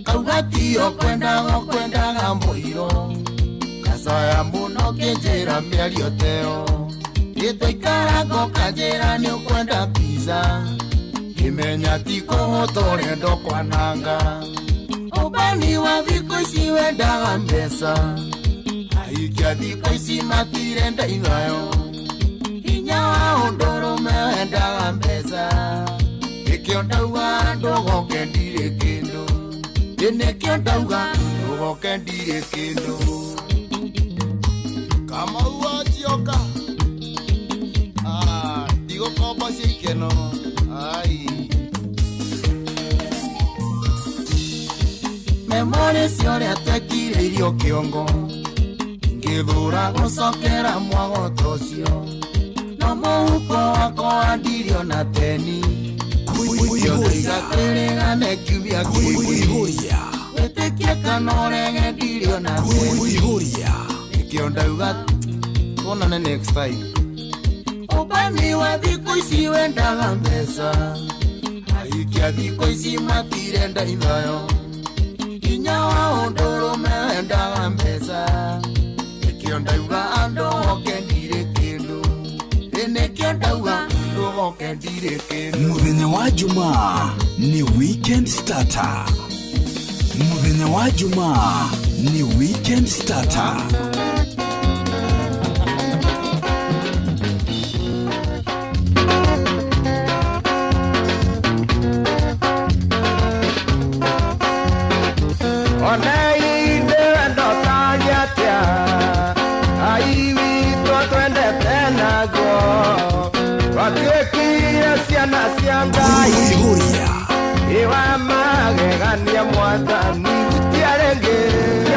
kauga tiyo kwendaga kwendaga mũiro kacaya mũno kĩnjĩra mĩario teo gĩtũikara ngokanjĩra nĩ ũkwenda pizza ngĩmenya ti kũhũta ũrenda kwananga ũbani wa thikũ ici wendaga mbeca ahikia thikũ ici matirenda ithayo hinya wa ũndũrũme wendaga mbeca nĩkĩo ndauga ndũgoke ndirĩ kĩndũ ĩ nĩkĩo ndauga ndũgoke ndirĩ kĩndũ. Kamau wa Njoka. Ah, ndigũkomba cia ikeno. Ai. Memorĩ cia ũrĩa twekire irio kĩongo ingĩthũra gũcokera mwagoto ũcio no mũhuko wakwa wandirio na teni kĩondoiga twĩrĩgane kiumia kĩngĩ wĩtĩkie kana ũrege ndirio na teni nĩkĩo ndauga tuonane next time. Ũbani wa thikũ ici wendaga mbeca ahikia thikũ ici matirenda ithayo hinya wa ũndũrũme wendaga mbeca nĩkĩo ndauga andũ oke ndirĩ kĩndũ ĩ nĩkĩo ndauga ndũgoke ndirĩ kĩndũ. Mũthenya wa Jumaa ni weekend starter. Mũthenya wa Jumaa ni weekend starter. Ciana cia Ngai Iwa magegania mwathani hutia rĩngĩ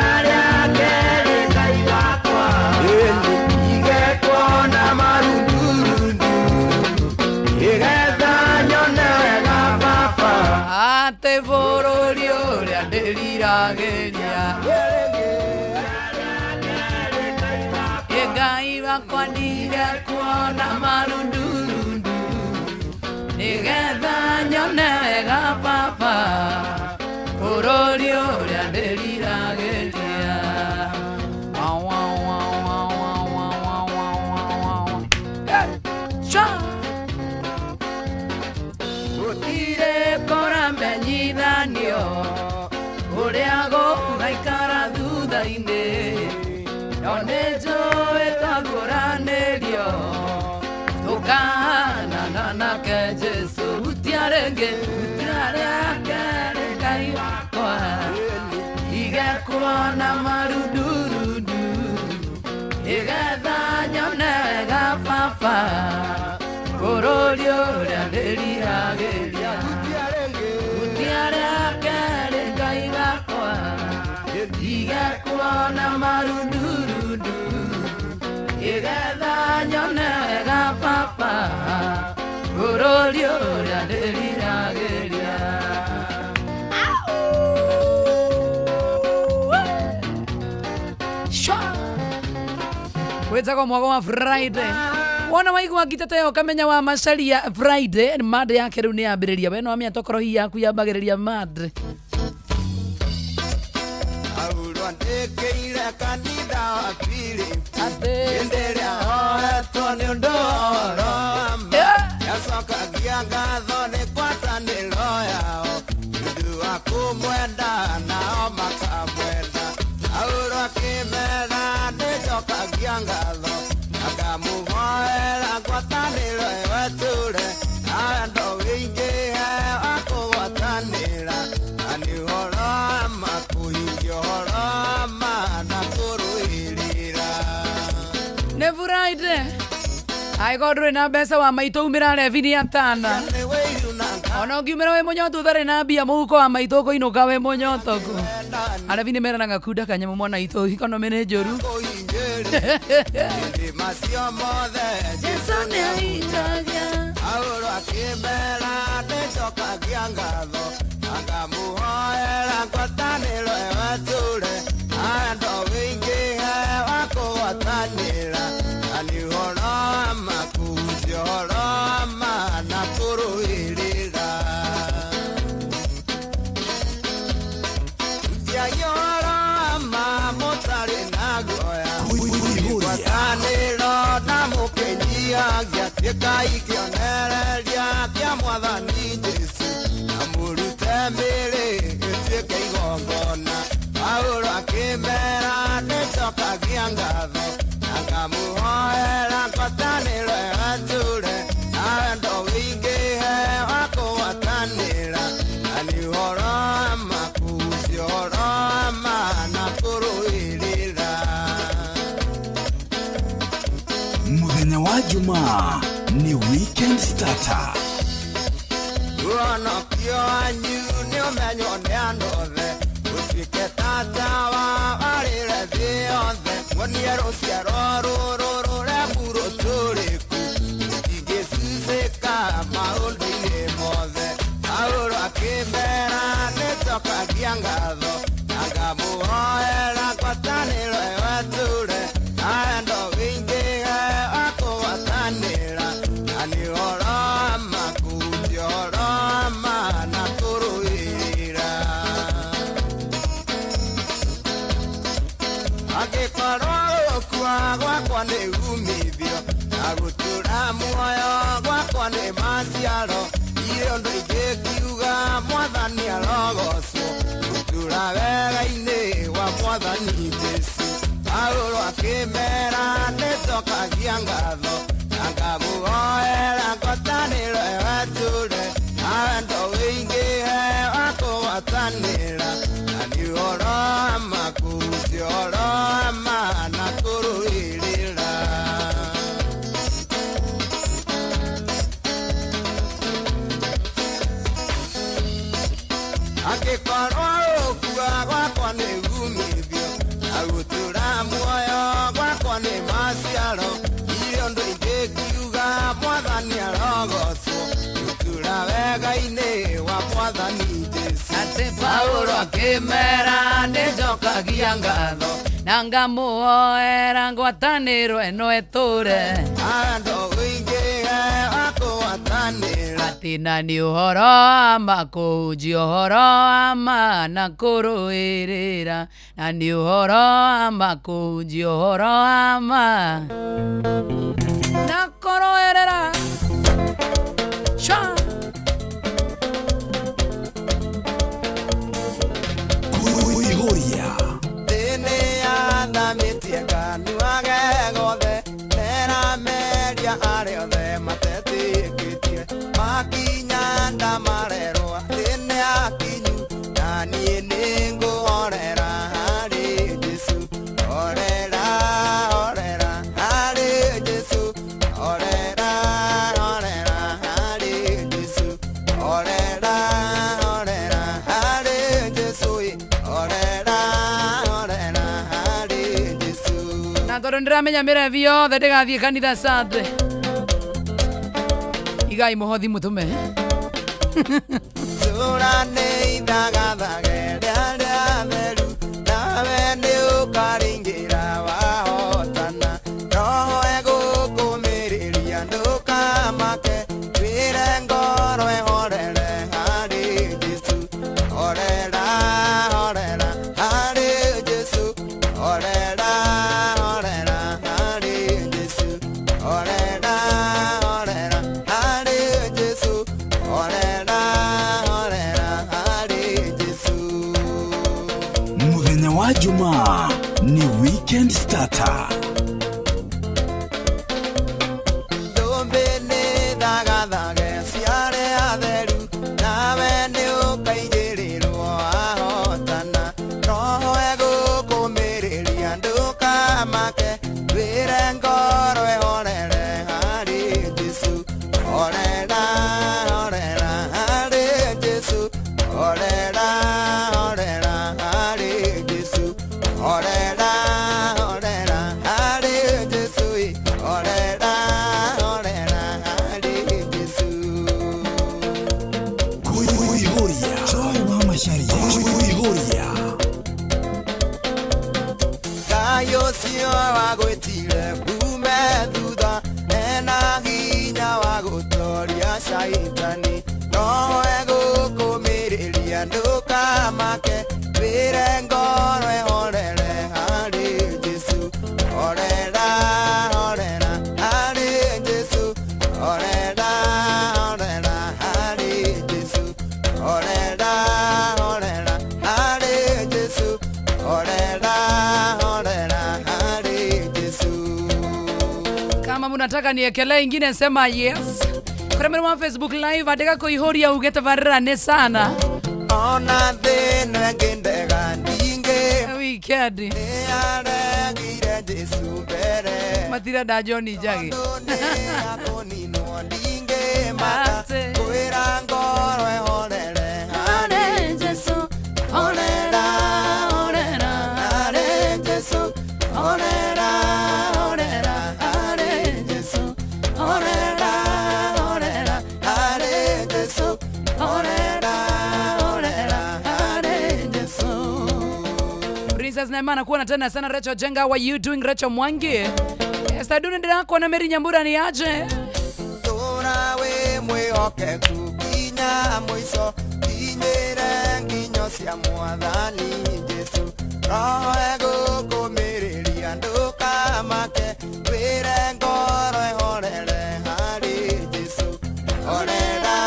Arĩa kerĩ Ngai wakwa Ĩni igekwo na marundurundu Igetha nyone wega baba Atĩ bũrũri ũrĩa ndĩriragĩria Ngai wakwa ndige kuona marundurundu Nĩgetha nyone wega baba Bũrũri ũrĩa ndĩriragĩria Wa, wa, wa, wa, wa, wa, wa, wa, wa, wa, wa. Hey! Sha! Gũtirĩ kũramenyithanio ũrĩa gũgaikara thutha-inĩ no nĩ njũĩ twagũranĩrio tũkahanana nake Jesũ hutia rĩngĩ hutia rĩa kerĩ Ngai wakwa ige kuona marundurundu nĩgetha nyone wega baba bũrũri ũrĩa ndĩriragĩria hutia rĩa kerĩ Ngai wakwa ige kuona marundurundu nĩgetha nyone wega baba bũrũri ũrĩa ndĩriragĩria. Wetagwo mwago wa Friday wona waigua ngitete yo kamenya wa macaria Friday mande yake rĩu nĩ yambĩrĩria we no amenya tokorwo hihi yaku yambagĩrĩria mande Aurwo ndĩkĩire kanitha wa pili Hĩndĩ ĩrĩa hoetwo nĩ ũndũ wa ũhoro wa ma Nĩacokagia ngatho nĩ ngwatanĩro yao Nĩ ũndũ wa kũmwenda nao makamwenda Aurwo akĩmera nĩnjokagia ngatho Akamũhoera ngwatanĩro ĩyo ĩtũũre Na wendo wĩingĩhe wa kũgwatanĩra Na nĩ ũhoro wa ma kũhingia ũhoro wa ma na kũrũĩrĩra nĩ Friday angĩkorwo ndũrĩ na mbeca wa maitũ umĩra rebi atana ona ũngiumĩra wĩ mũnyotu ũtarĩ na mbia mũhuko wa maitũ ũkũinũka wĩ mũnyotoku arebi nĩ meranaga kunda kanyamũ mwana itũ ikonomĩ nĩ njũru Hĩndĩ macio mothe Jesũ nĩahingagia Aurwo akĩmera nĩnjokagia ngatho Akamũhoera ngwatanĩro ĩyo ĩtũũre Na wendo wĩingĩhe wa kũgwatanĩra Na nĩ ũhoro wa ma kũhunjia ũhoro wa ma na kũrũĩrĩra Hunjiai ũhoro wa ma mũtarĩ na guoya Ngwatanĩro na mũkĩnyihagia Tuĩkai kĩonereria kĩa mwathani Jesũ Na mũrute mĩĩrĩ ĩtuĩke igongona Paũlũ akĩmera nĩnjokagia ngatho Na ngamũhoera ngwatanĩro ĩyo ĩtũũre Na wendo wĩingĩhe wa kũgwatanĩra Na nĩ ũhoro wa ma kũhunjia ũhoro wa ma na kũrũĩrĩra Mũthenya wa Jumaa ni weekend starter. Ũhonokio wanyu nĩ ũmenywo nĩ andũ othe Ũtuĩke tata wa arĩre thĩ yothe Muonie rũciaro rũrũ rũremu rũtũrĩku Rũtingĩcucĩka maũndũ-inĩ mothe Paũlũ akĩmera nĩnjokagia ngatho Na ngamũhoera ngwatanĩro ĩyo ĩtũũre Na wendo wĩingĩhe wa kũgwatanĩra Na nĩ ũhoro wa ma kũhunjia ũhoro wa ma na kũrũĩrĩra Angĩkorwo gũkua gwakwa nĩ umithio Na gũtũũra muoyo gwakwa nĩ maciaro Irĩ ũndũ ingĩkiuga mwathani arogocwo Gũtũũra wega-inĩ wa mwathani Jesũ Paũlũ akĩmera nĩnjokagia ngatho Na ngamũhoera ngwatanĩro ĩyo ĩtũũre Na wendo wĩingĩhe wa kũgwatanĩra Na nĩ ũhoro wa ma kũhunjia ũhoro wa ma na kũrũĩrĩra Angĩkorwo gũkua gwakwa nĩ umithio na gũtũra muoyo gwakwa nĩ maciaro irĩ ũndũ ingĩkiuga mwathani arogocwo gũtũra wega-inĩ wa mwathani Jesũ. Atĩ Paulo akĩmera nĩnjokagia ngatho na ngamuoera ngwatanĩro ĩno ĩtũre Andũ ũingĩhe wa kũgwatanĩra atĩ na nĩ ũhoro wa ma kũhunjia ũhoro wa ma na kũrũĩrĩra na nĩ ũhoro wa ma kũhunjia ũhoro wa ma na kũrũĩrĩra Sha! Kuihuria. Thĩ nĩyathamĩtie kanua ge gothe nerameria arĩa othe matetĩkĩtie makinya ndamarerwo atĩ nĩ akinyu na niĩ nĩngũhorera harĩ Jesũ horera horera harĩ Jesũ horera horera harĩ Jesũ horera horera harĩ Jesũ horera horera harĩ Jesũ. Na tondũ nĩndĩramenya mĩrebi yothe ndĩgathiĩ kanitha Sunday igai mũhothi mũtũme Tũra nĩ ithagathage rĩa rĩa theru nawe nĩ ũkaringĩra wahotana roho egũkũmĩrĩria ndũkamake wĩre ngoro ĩhorere harĩ Jesũ horera horera harĩ Jesũ horera horera harĩ Jesũ horera horera harĩ Jesũ horera horera harĩ Jesũ. Mũthenya wa Jumaa ni weekend starter. Thũmbĩ nĩ thagathage ciarĩ atheru nawe nĩ ũkaigĩrĩrwo wahotana roho egũkũmĩrĩria ndũkamake wĩre ngoro ĩhorere harĩ Jesũ horera horera harĩ Jesũ horera horera harĩ Jesũ horera horera harĩ Jesũ horera horera harĩ Jesũ. Kuihuria. Joy wa Macharia. Kuihuria. Ngai ũcio wagwĩtire ume thutha ena hinya wa gũtoria caitani roho egũkũmĩrĩria ndũkamake wĩre ngoro ĩhorere harĩ Jesũ horera horera harĩ Jesũ horera horera harĩ Jesũ horera horera harĩ Jesũ horera horera harĩ Jesũ. Kama munataka niekelee ingine sema yes. Kũrĩa wa Facebook live andĩka kũihũria uge tabarĩra nĩ sana Ona thĩna ĩngĩndega ndingĩ weekend nĩaregire Jesũ mbere matirenda John Njagi akũninwo ndingĩmaka kwĩra ngoro ĩhorere harĩ Jesũ horera horera harĩ Jesũ horera horera harĩ Jesũ horera horera harĩ Jesũ horera horera harĩ Jesũ. Princess Neema nakuona tena sana. Rachel Jenga, what you doing? Rachel Mwangi, Esther Dune ndĩrakuona. Mary Nyambura ni aje? Tũra wĩ mwĩhokeku nginya mũico kinyĩre nginyo cia mwathani Jesũ roho egũkũmĩrĩria ndũkamake wĩre ngoro ĩhorere harĩ Jesũ horera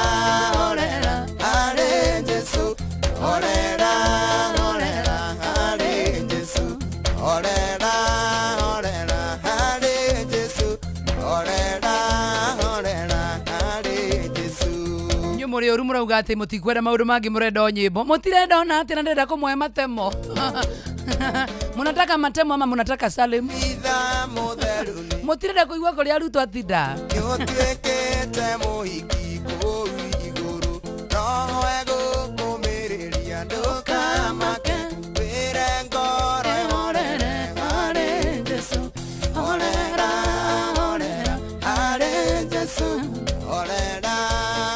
horera harĩ Jesũ horera horera harĩ Jesũ horera horera harĩ Jesũ horera horera harĩ Jesũ. Inyuĩ mũrĩ ũru mũrauga atĩ mũtikwenda maũndũ mangĩ mũrenda o nyĩmbo mũtirenda ona atĩ na ndĩrenda kũmũhe matemo munataka matemo ama munataka Salim mũtirenda kũigua kũrĩa arutwo atinda nĩũtuĩkĩte mũhiki kũu igũrũ roho egũkũmĩrĩria ndũ Jesu horera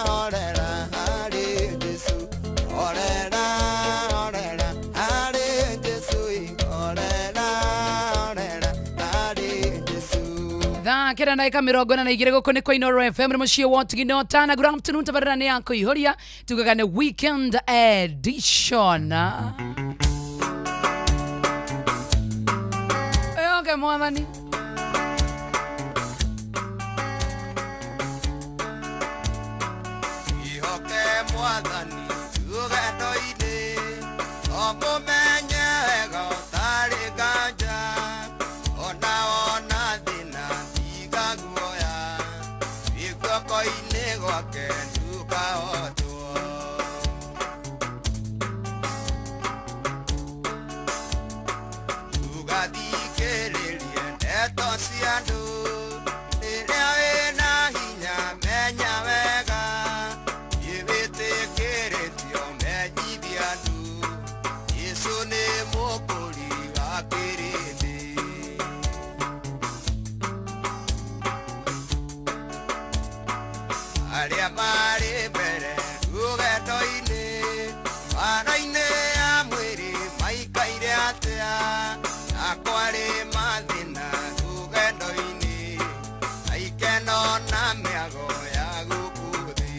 horera harĩ Jesu horera horera harĩ Jesu horera horera harĩ Jesu. Thaa kenda ndagĩka 42 gũkũ nĩ kwa Inooro FM nĩ mũciĩ wa Tigino Tana. Good afternoon, tabarĩra nĩ ya kũihũria tugaga nĩ weekend edition. Oke mwathani. Ihoke mwathani rũgendo-inĩ ũmũmenye wega ũtarĩ nganja ona wona thĩna tiga guoya wĩ guoko-inĩ gwake ndũkahotwo. Ndũgathikĩrĩrie ndeto cia andũ rĩrĩa wĩna hinya menya wega wĩtĩkĩrĩtio menyithia andũ Jesũ nĩ mũkũri wa kĩrĩndĩ. Arĩa marĩ mbere rũgendo-inĩ mbaara-inĩ ya mwĩrĩ maikaire atĩa na kwarĩ mathĩna rũgendo-inĩ na ikeno na mĩago ya gũkũ thĩ.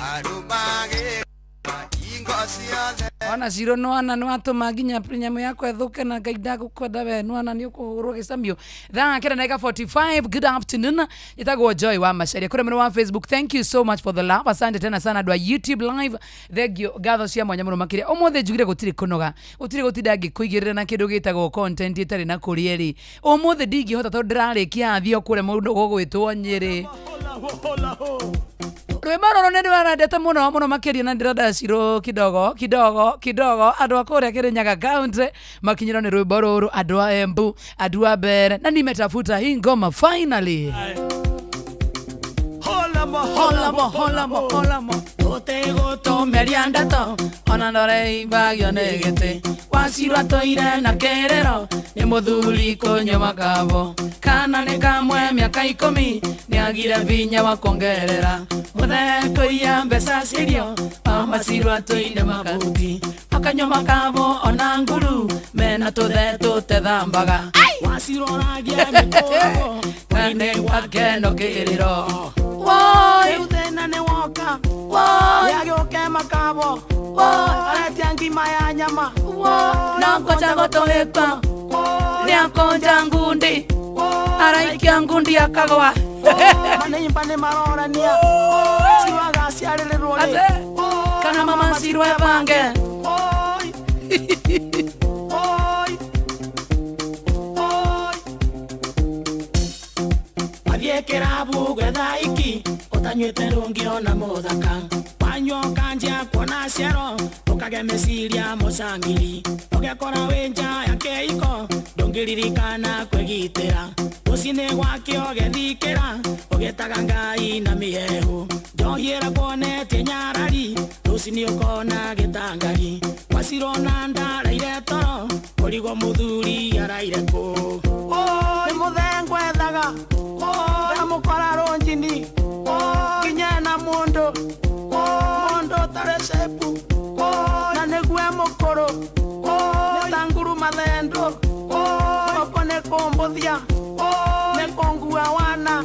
Arũmagĩrĩra hingo ciothe. Ona ciro nwana nwatũma nginya nyamũ yakwa ĩthũke na Ngai ndagũkwenda we nwana nĩ ũkũhũrwo gĩcamio. Thaa kenda ndagĩka 45. Good afternoon, ĩtagwo Joy wa Macharia kũrĩa mwena wa Facebook. Thank you so much for the love, asante tena sana andũ a YouTube live, thank you, ngatho cia mwanya mũno makĩria. Ũmũthĩ njugire gũtirĩ kũnoga, gũtirĩ gũtinda ngĩkũigĩrĩra na kĩndũ gĩtagwo content ĩtarĩ na kũrĩa rĩ. Ũmũthĩ ndingĩhota tondũ ndĩrarĩkia athiĩ o kũrĩa mũndũ gũgwĩtwo Nyĩrĩ. Rwĩmbo rũrũ nĩ ndĩrarendete mũno mũno makĩria na ndĩrenda Ciro kidogo kidogo kidogo andũ a kũrĩa Kirinyaga County makinyĩrwo nĩ rwĩmbo rũrũ, andũ a Embu, andũ a Mbere, na nimetafuta hii ngoma finally. Holamo, holamo, holamo. Tũtigũtũmĩria ndeto ona ndoreimbagio nĩ gĩtĩ Wacirwo atũire na kĩrĩro nĩ mũthuri kũnyua makabo kana nĩ kamwe mĩaka 10 nĩagire vinya wa kuongerera mũthee kũiya mbeca cirio Wacirwo atũire mabuti akanyua makabo ona nguru mena tũthee tũtethambaga Wacirwo ũragia mĩkũrago nĩ gwake no kĩrĩro. Woi, rĩu thĩna nĩ woka. Woi, yagĩũke makabo. Woi, aretia ngima ya nyama. Woi, nongoja gũtũhĩkwo nĩakũnja ngundi araikia ngundi akagwa. Manĩimba nĩ marorania Ciro agaciarĩrĩrwo rĩ kana mama Ciro ebange. Oi, oi, oi. Athiĩ kĩrabu gwetha iki ũtanyuĩte ndũngĩona mũthaka wanyua ũkanjia kuona ciaro ũkage meciria mũcangiri ũgekora wĩ nja ya kĩhiko ndũngĩririkana kwĩgitĩra rũcinĩ gwake ũgethikĩra ũgĩtaga Ngai na mĩhehu njohi ĩrakuonetie nyarari rũcinĩ ũkona gĩtangari Wacirwo na ndaraire toro kũrigwo mũthuri araire kũ. Nĩ mũthee ngwethaga ndamũkora rũnjini nginya na mũndũ mũndũ ũtarĩ cepu na nĩgue mũkũrũ nĩ ta nguru mathendũ gũkũ nĩ kũmbũthia nĩ kũngua wana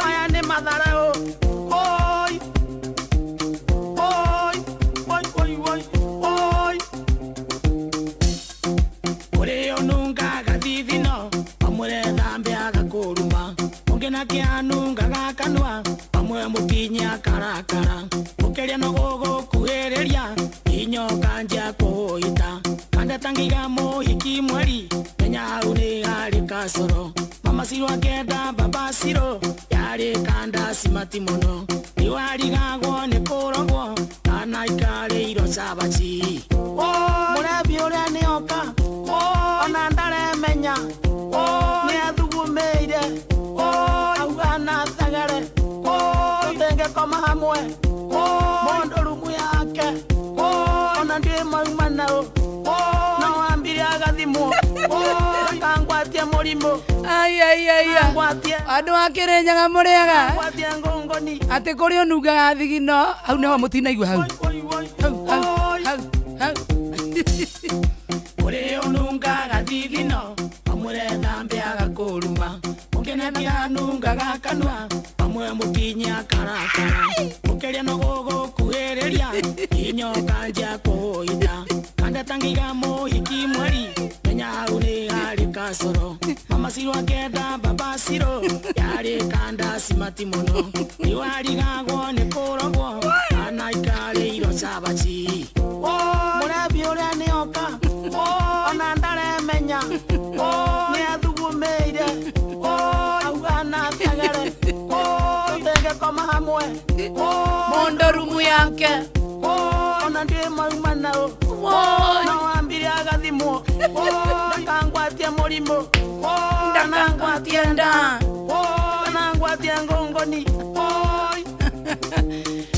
maya nĩ matharaũ. Oi, oi, oi, oi, oi, oi. Ũrĩa ũnungaga thithino amwĩre thambe agakũruma ũngĩ nake anungaga kanua amwe mũkinyi akarakara ũkĩria no gũgũkuhĩrĩria hinya ũkanjia kũhũhita kandeta ngiga mũhiki mweri menya hau nĩ harĩ kacoro mama Ciro akĩenda baba Ciro yarĩ kandasi mati mũno nĩwarigagwo nĩ kũrogwo kana ikarĩirwo cabaci. Mũrebi ũrĩa nĩoka ona ndaremenya nĩ athugumĩire auga na thegere tũtingĩkoma hamwe mũndũ rumu yake ona ndiĩ mauma nao no ambire agathimwo. Kangwatie mũrimũ. Ai ai ai. Andũ a Kĩrĩnyaga mũrĩaga. Ngwatie ngongoni. Atĩ kũrĩa ũnungaga thigino hau nĩho mũtinaigua hau. Hau hau hau hau. Ũrĩa ũnungaga thithino amwĩre thambia agakũruma. Ũngĩ nake anungaga kanua amwe mũkinyi akarakara. Ũkĩrĩa no gũgũkuhĩrĩria nginya ũkanjia kũhũita. Kanda tangiga mũhiki mweri menya hau nĩ harĩ kasoro. Mama Ciro akenda baba Ciro yarĩ kandasi mati mũno. Nĩwarigagwo nĩ kũrogwo kana ikarĩirwo cabaci. Mũrebi ũrĩa nĩoka ona ndaremenya nĩathugumĩire auga na tegere tũtingĩkoma hamwe mondo rumu yake ona ndĩ mauma nao no ambire agathimwo ndakangwatie mũrimũ ndakangwatie nda ndakangwatie ngongoni.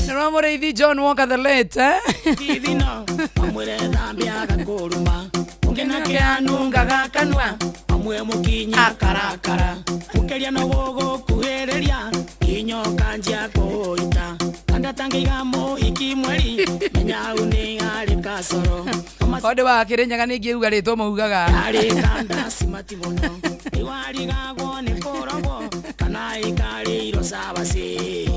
Nĩ mũrĩithi John Walker the late eh? Thithino amwĩre thambia agakũruma. Ũngĩ nake anungaga kanua amwe mũkinyi akarakara. Ũkĩria no gũgũkuhĩrĩria nginya ũkanjia kũhũita. Kanda tangĩiga mũhiki mweri menya hau nĩ harĩ kasoro. Kondũ wa Kĩrĩnyaga nĩ ingĩuga rĩtwa maugaga. Yarĩ kandasi mati mũno nĩwarigagwo nĩ kũrogwo kana ikarĩirwo cabaci.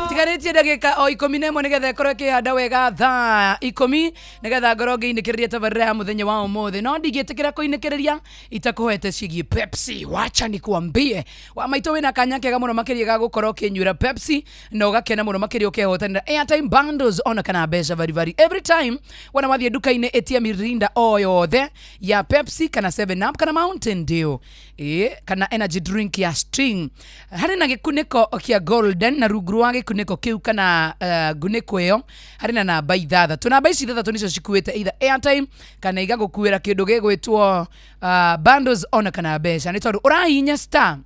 Tigarĩtie ndagĩka o 11 nĩgetha ĩkorwo ĩkĩhanda wega thaa 10 nĩgetha ngorwo ngĩinĩkĩrĩria tabarĩra ya mũthenya wa ũmũthĩ. No ndingĩtĩkĩra kũinĩkĩrĩria itakũhete ciĩgiĩ Pepsi. Wacha nikuambie wa maitũ wĩna kanya kega mũno makĩria ga gũkorwo ũkĩnyuĩra Pepsi na ũgakena mũno makĩria ũkehotanĩra airtime bundles ona kana mbeca varibari every time wona wathiĩ nduka-inĩ ĩtia mirinda o yothe ya Pepsi kana 7 Up kana Mountain Dew kana energy drink ya Sting. Harĩ na gĩkunĩko kĩa golden na rungu rwa gĩkunĩko kĩu kana ngunĩko ĩyo harĩ na namba ithathatũ. Namba ici ithathatũ nĩcio cikuĩte either airtime kana igagũkuĩra kĩndũ gĩgwĩtwo bundles ona kana mbeca. Nĩ tondũ ũrahihinya star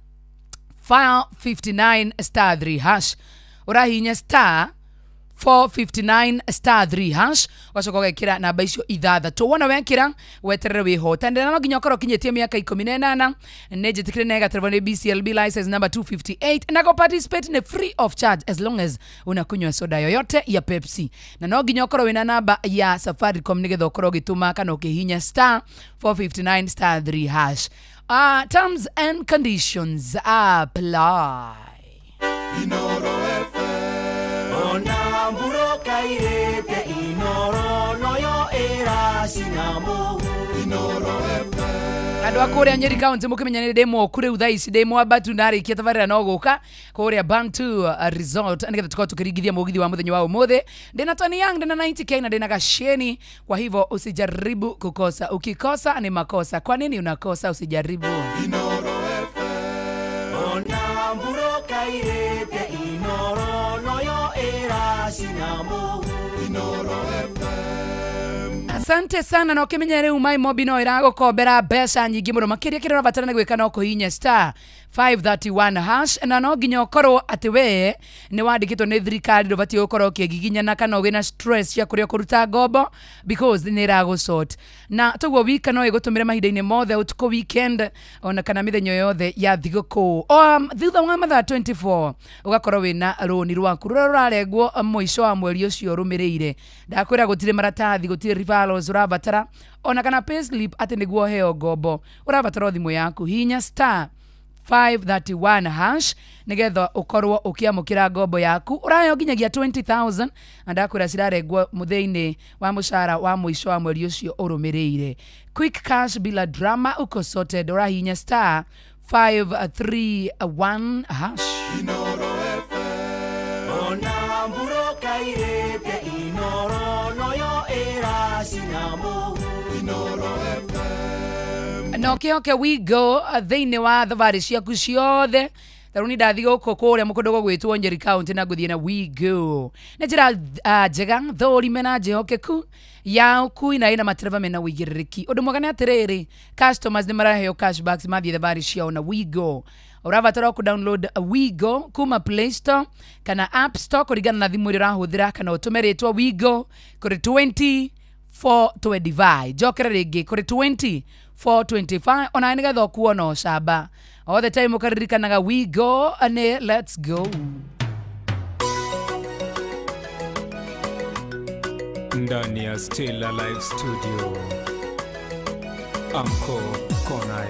559 star 3 hash, ũrahihinya star 459 star 3 hash ũgacoka ũgekĩra namba icio ithathatũ. Wona wekĩra weterere wĩhotanĩre. Na no nginya ũkorwo ũkinyĩtie mĩaka 18. Nĩ njĩtĩkĩre na ĩgaterwo nĩ BCLB license number 258 na go participate nĩ free of charge as long as unakunywa soda yoyote ya Pepsi. Na no nginya ũkorwo wĩna namba ya Safaricom nĩgetha ũkorwo ũgĩtũma kana ũkĩhihinya star 459 star 3 hash. Terms and conditions apply. Ona mburoka irĩte Inoro noyo ĩracina mũhu. Inoro FM. Andũ a kũrĩa Nyeri County mũkĩmenya nĩ ndĩ moku rĩu thaa ici ndĩ mwambatu ndarĩkia tabarĩra no gũka kũrĩa Bantu Resort nĩgetha tũkorwo tũkĩringithia mũgithi wa mũthenya wa ũmũthĩ. Ndĩna Tony Young, ndĩna 90K na ndĩna Gasheni. Kwa hivyo usijaribu kukosa, ukikosa ni makosa. Kwa nini unakosa? Usijaribu. Ona mburoka irĩte Inoro noyo ĩracina mũhu. Inoro FM. Asante sana na ũkĩmenya rĩu My Mobi no ĩragũkombera mbeca nyingĩ mũno makĩria kĩrĩa ũrabatara nĩ gwĩka no kũhihinya star 531 hash na no nginya ũkorwo atĩ we nĩ wandĩkĩtwo nĩ thirikari ndũbatiĩ gũkorwo ũkĩgiginyana kana ũgĩ na stress cia kũrĩa ũkũruta ngombo because nĩ ĩragũsort na toguo wika no ĩgũtũmĩre mahinda-inĩ mothe ũtukũ weekend ona kana mĩthenya yothe ya thigũkũ. Thutha wa mathaa 24 ũgakorwo wĩna rũni rwaku rũrĩa rũrarengwo mũico wa mweri ũcio ũrũmĩrĩire. Ndakwĩra gũtirĩ maratathi, gũtirĩ referrals ũrabatara ona kana payslip atĩ nĩguo ũheo ngombo. Ũrabatara o thimũ yaku, hihinya star 531 hash nĩgetha ũkorwo ũkĩamũkĩra ngombo yaku. Ũraheo nginyagia 20,000 na ndakwĩra cirarengwo mũthĩ-inĩ wa mũcara wa mũico wa mweri ũcio ũrũmĩrĩire. Quick cash bila drama, uko sorted. Ũrahihinya star 531 hash. Ona mburoka irĩte Inoro noyo ĩracina mũhu. Inoro FM. Na ũkĩhoke Wigo thĩinĩ wa thabarĩ ciaku ciothe. Tarĩu niĩ ndathiĩ gũkũ kũrĩa mũkũndũ gũgwĩtwo Nyeri County na ngũthiĩ na Wigo. Nĩ njĩra njega thũrime na njĩhokeku ya ũkui na ĩna matereba mena ũigĩrĩrĩki. Ũndũ mwega nĩ atĩrĩrĩ, customers nĩ maraheo cashbacks mathiĩ thabarĩ ciao na Wigo. Ũrabatara kũ download Wigo kuma Play Store kana App Store kũringana na thimũ ĩrĩa ũrahũthĩra, kana ũtũme rĩtwa Wigo kũrĩ 2425. Njokere rĩngĩ kũrĩ 425 ona nĩgetha ũkuo na ũcamba all the time ũkaririkanaga we go nĩ let's go. Ndani ya Still Alive Studio, Anko Konaya.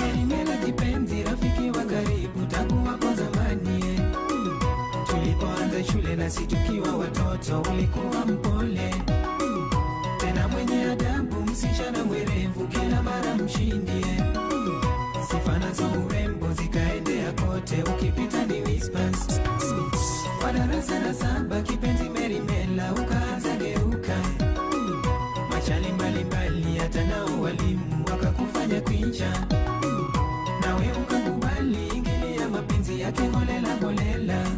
Merimela kipenzi, rafiki wa karibu tangu hapo zamani eh. Tulipoanza shule nasi tukiwa watoto, ulikuwa mpole tena mwenye adabu, msichana mwerevu, kila mara mshindi eh. Sifa nazo urembo zikaendea kote, ukipita ni whispers. Kwa darasa la saba kipenzi Merimela ukaanza geuka, machali mbalimbali hata nao walimu wakakufanya kwincha, nawe ukakubali ingilia mapenzi yake holela holela,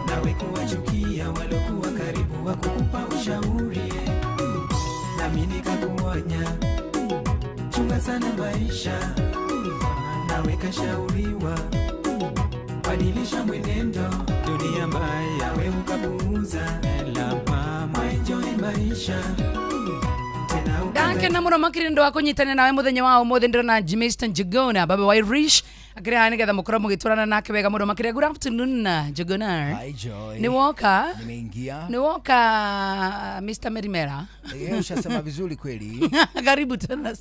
nawe kuwachukia walokuwa karibu wakukupa ushauri, nami nikakuonya chunga sana maisha, nawe kashauriwa badilisha mwenendo, dunia mbaya we ukapuuza, ela mama enjoy maisha tena. Ndakena muno makiri ndu wa kunyitana nawe muthenya wa umuthi. Ndirona Mr Njuguna baba wa Irish akiri haha nigetha mukorwo mugitwarana nake wega muno makiria. Good afternoon, Njuguna. Hi, Joy. Ni woka? Nimeingia. Ni woka, Mr Merimela. Ushasema vizuri kweli. Karibu tena.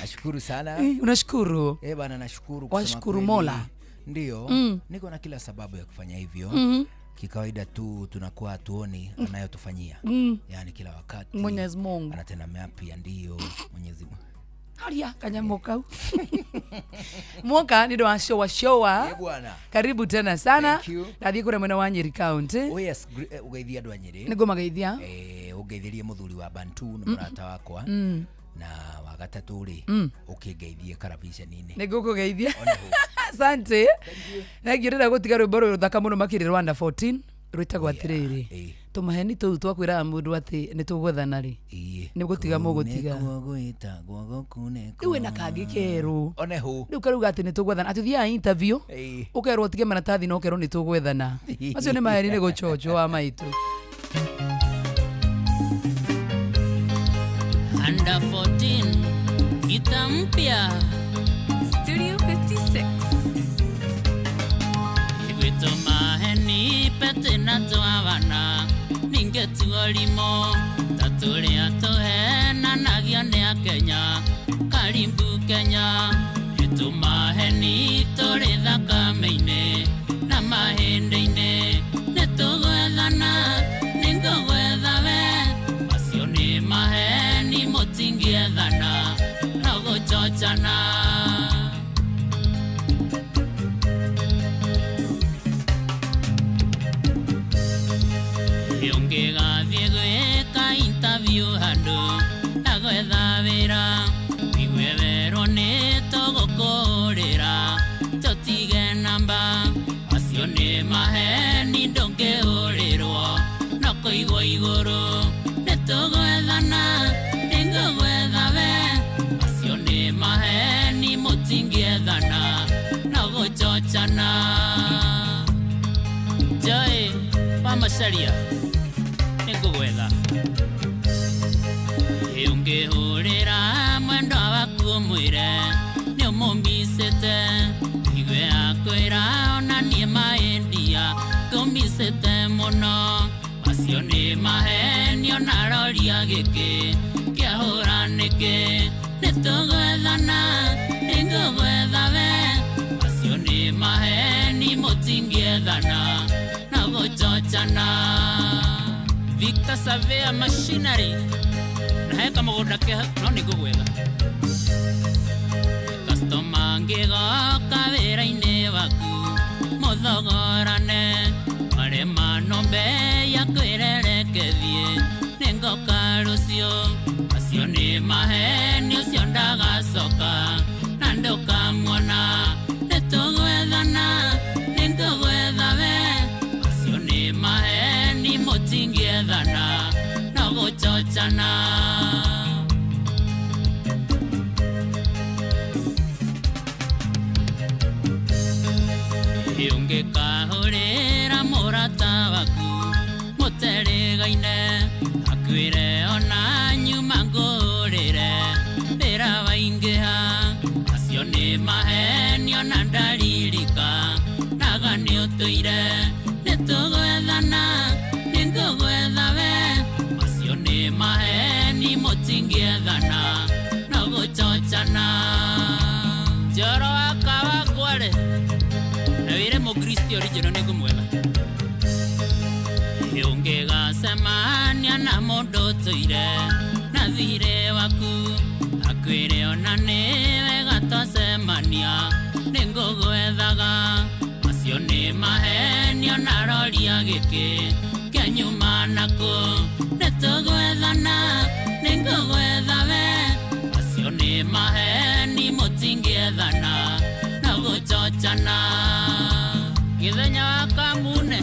Nashukuru sana. Unashukuru? Bana, nashukuru kusema Washukuru kweli. Mola. Ndio, niko na kila sababu ya kufanya hivyo. Kikawaida tu tunakuwa hatuoni anayotufanyia. Yaani kila wakati Mwenyezi Mungu anatenda mapya, ndio Mwenyezi Mungu. Aria kanyamũ kau mwoka nĩ ũndũ wa showa showa. Bwana. Karibu tena sana. Thank you. Ndathiĩ kũrĩa mwena wa Nyeri County. Oh yes, ũgeithie andũ a Nyeri. Nĩ ngũmageithia. Ũngeithĩrie mũthuri wa Bantu nĩ mũrata wakwa. Na wa gatatũ rĩ, ũkĩngeithie karabiceni-inĩ. Nĩ ngũkũgeithia, asante. Thank you. Ndĩrenda gũtiga rwĩmbo rũrũ rũthaka mũno makĩria, Rwanda 14 rwĩtagwo atĩrĩrĩ, tũmaheni tũu twakwĩraga mũndũ atĩ nĩ tũgwethana rĩ, nĩ gũtiga mũgũtiga. Nĩkuo gwĩtagwo gũkunĩkwo. Rĩu wĩna kangĩ kerũ. One hũ. Rĩu karauga atĩ nĩ tũgwethana, atĩ ũthiaga interview ũkerwo ũtige maratathi na ũkerwo nĩ tũgwethana. Macio nĩ maheni, nĩ gũchochwo wa maitũ. Under 14 kita mpya. Studio 56. Igwito maheni pete na twabana ningetuolimo taturia tuhenanagia nĩ a Kenya. Karibu Kenya, ĩtũmaheni tũrĩ thakame-inĩ na mahĩndĩ-inĩ, nĩtũgwethana, nĩngũgwetha we, macio nĩ maheni, mũtingĩethana no gũchochana. Ũngĩgathiĩ gwĩka interview handũ ya gwetha wĩra, wigue werwo nĩ tũgũkũrĩra tũtige namba, macio nĩ maheni, ndũngĩhũrĩrwo no kũigwo igũrũ, nĩtũgwethana, nĩngũgwetha we, macio nĩ maheni, mũtingĩethana no gũchochana. Joy wa Macharia, nĩngũgwetha. Ũngĩhũrĩra mwendwa waku ũmwĩre nĩ ũmũmicĩte, igue akwĩra ona niĩ maĩndia ngũmicĩte mũno, macio nĩ maheni, ona roria gĩkĩ kĩahũra nĩkĩ, nĩtũgwethana, nĩngũgwetha we, macio nĩ maheni, mũtingĩethana no gũchochana. Victor Savea Machinery na heka mũgũnda ke no nĩ ngũgwetha. Customer angĩgoka wĩra-inĩ waku mũthogorane marema nombe ya kwĩrerekethie nĩngoka rũciũ, macio nĩ maheni, ũcio ndagacoka na ndũkamuona, nĩtũgwethana, nĩngũgwetha we, macio nĩ maheni, mũtingĩethana no gũchochana. Ũngĩkahũrĩra mũrata waku mũterĩgaine akwĩre ona nyuma ngũ mũtingĩethana no gũchochana njoro wakwa wakwa-rĩ na wĩre mũkristo original nĩ ngũmwetha ũngĩgacemania na mũndũ ũtũire na thirĩ waku akwĩre ona nĩ wega twacemania nĩ ngũgwethaga macio nĩ mahenio na roria gĩkĩ kĩa nyuma nakũ nĩ tũgwethana nĩ ngũgwetha we macio nĩ maheni mũtingĩethana na gũchochana gĩthenya wa kamune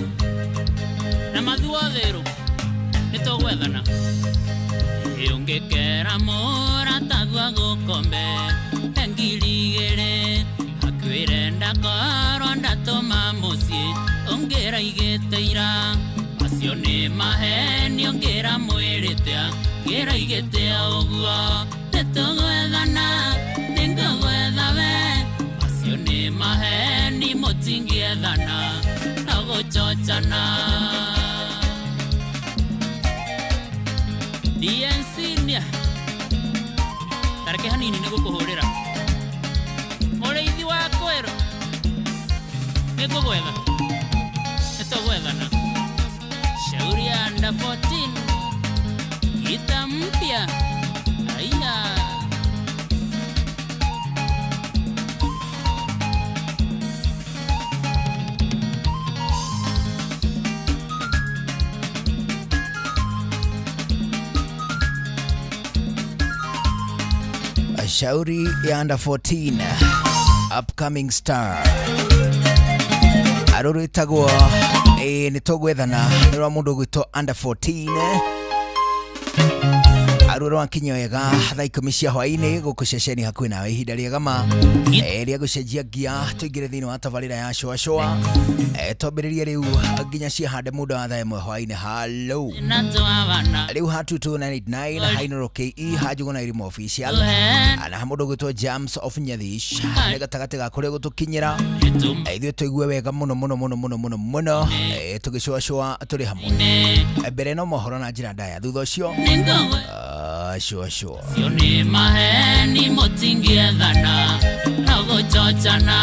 na mathuothĩrũ nĩ tũgwethana ũngĩkera mũratagua gũkombe 2,000 akwĩre ndakorwo ndatũma mũciĩ ũngĩra igĩte ira macio nĩ maheni ũngĩra mwĩrĩte ngĩra igĩte ũguo nĩ tũgwethana nĩ ngũgwetha we macio nĩ maheni mũtingĩethana no gũchochana DNC nia tareke hanini nĩ gũkũhũrĩra mũrĩithi wa kwĩrũ nĩ ngũgwetha nĩ tũgwethana shauri ya under 14 gita mpya aya Shauri ya under 14 upcoming star arũrwĩtagwo nĩ tũgwethana nĩ rwa mũndũ ũgwĩtwo under 14 arũ rwakinya wega thaa 10 cia hwaĩ-inĩ gũkũ ceceni hakuhĩ nawe ihinda rĩega ma rĩa gũcenjia ngia tũingĩre thĩinĩ wa tabarĩra ya coa coa twambĩrĩrie rĩu nginya ciahande mũndũ wa thaa 1 hwaĩ-inĩ halo rĩu ha 2299 hainoro ke hajuguna irimo official na mũndũ ũgwĩtwo Jams of Nyathish nĩ gatagatĩ ga kũrĩa gũtũkinyĩra ithuĩ tũigue wega mũno mũno mũno mũno mũno mũno tũgĩcoacoa tũrĩ hamwe mbere no mohoro na njĩra ndaya thutha ũcio sure sure Sio ni maheni mũtingĩethana no gũchochana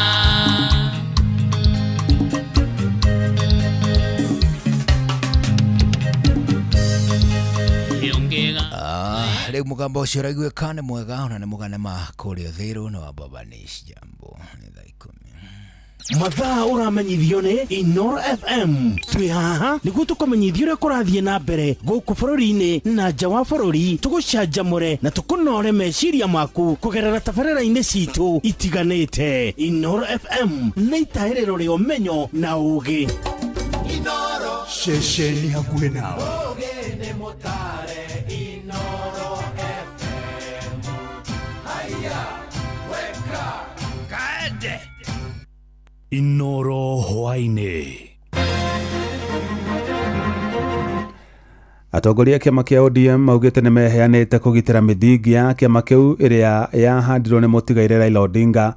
rĩu mũgambo ũcio ũraiguĩka nĩ mwega ona nĩ mũgane ma kũrĩa Ũthĩrũ nĩ wa Babanish jambo nĩ thaa 10 Mathaa ũramenyithio nĩ Inoro FM twĩ haha nĩguo tũkũmenyithia ũrĩa kũrathiĩ na mbere gũkũ bũrũri-inĩ na nja wa bũrũri tũgũcanjamũre na tũkũnore meciria maku kũgerera tabarĩra-inĩ citũ itiganĩte. Inoro FM nĩ itahĩrĩro rĩa ũmenyo na ũũgĩ. Ceceni hakuhĩ nawe Inoro hwaĩ-inĩ. Atongoria a kĩama kĩa ODM maugĩte nĩ meheanĩte kũgitĩra mĩthingi ya kĩama kĩu ĩrĩa yahandirwo nĩ mũtigaire Raila Odinga.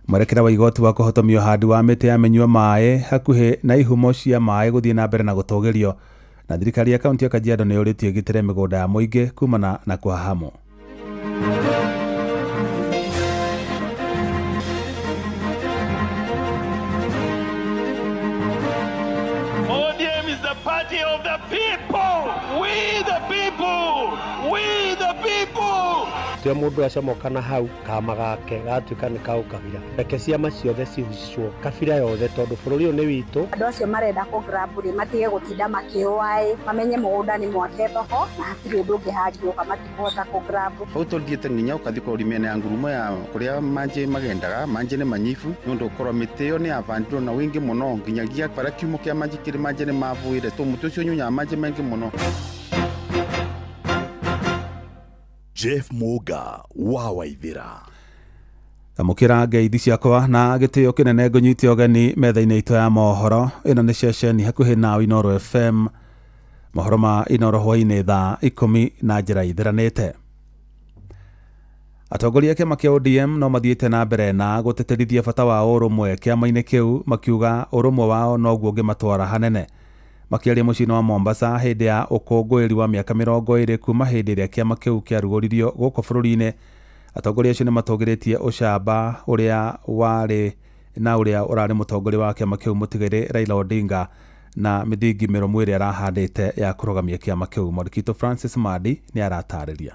Mwerekera wa igoti wa kũhotomia ũhandi wa mĩtĩ ya mĩnyua maĩ hakuhĩ na ihumo cia maĩ gũthiĩ na mbere na gũtũgĩrio na thirikari ya kaunti ya Kajiado nĩ yũrĩtie ĩgitĩre mĩgũnda ya mũingĩ kumana na kũhahamwo. ODM is the party of the people. We the people. We the people. Tia mundu acomoka na hau kama gake gatuika ni ka ukabira reke ciama ciothe cihusicwo kabira yothe tondu bururi uyu ni witu. Andu acio marenda kũ grab rĩ matige gũtinda makĩũa mamenye mũgũnda nĩ mwake thoko na hatirĩ ũndũ ũngĩ hangĩũka matikũhota kũ grab. Hau tũthiĩte nginya ũkathi kũrori mĩena ya ngurumo ya kũrĩa manjĩ magendaga manjĩ nĩ manyibu nĩ ũndũ ũkorwo mĩtĩ ĩyo nĩ yabandirwo na wĩingĩ mũno nginyagia barĩa kiumo kĩa manjĩ kĩrĩ manjĩ nĩ mabuĩre tũ mũtĩ ũcio ũnyunyaga manjĩ maingĩ mũno. Jeff Muga wa Waithira. Amũkĩra ngeithi ciakwa na gĩtĩo kĩnene ngũnyite ũgeni metha-inĩ itũ ya mohoro. Ĩno nĩ ceceni hakuhĩ nawe Inoro FM. Mohoro ma Inoro hwaĩ-inĩ thaa 10 na njĩra ithiranĩte. Atongoria a kĩama kĩa ODM no mathiĩte na mbere na gũtĩtĩrithia bata wa ũrũmwe kĩama-inĩ kĩu makiuga ũrũmwe wao noguo ũngĩmatwara hanene. Makĩaria mũciĩ-inĩ wa Mombasa hĩndĩ ya ũkũngũĩri wa mĩaka 20 kuma hĩndĩ ĩrĩa kĩama kĩu kĩarugũririo gũkũ bũrũri-inĩ, atongoria acio nĩ matũgĩrĩtie ũcamba ũrĩa warĩ na ũrĩa ũrarĩ mũtongoria wa kĩama kĩu mũtigairĩ Raila Odinga na mĩthingi mĩrũmu ĩrĩa arahandĩte ya kũrũgamia kĩama kĩu. Mwandĩki witũ Francis Madi nĩ aratarĩria.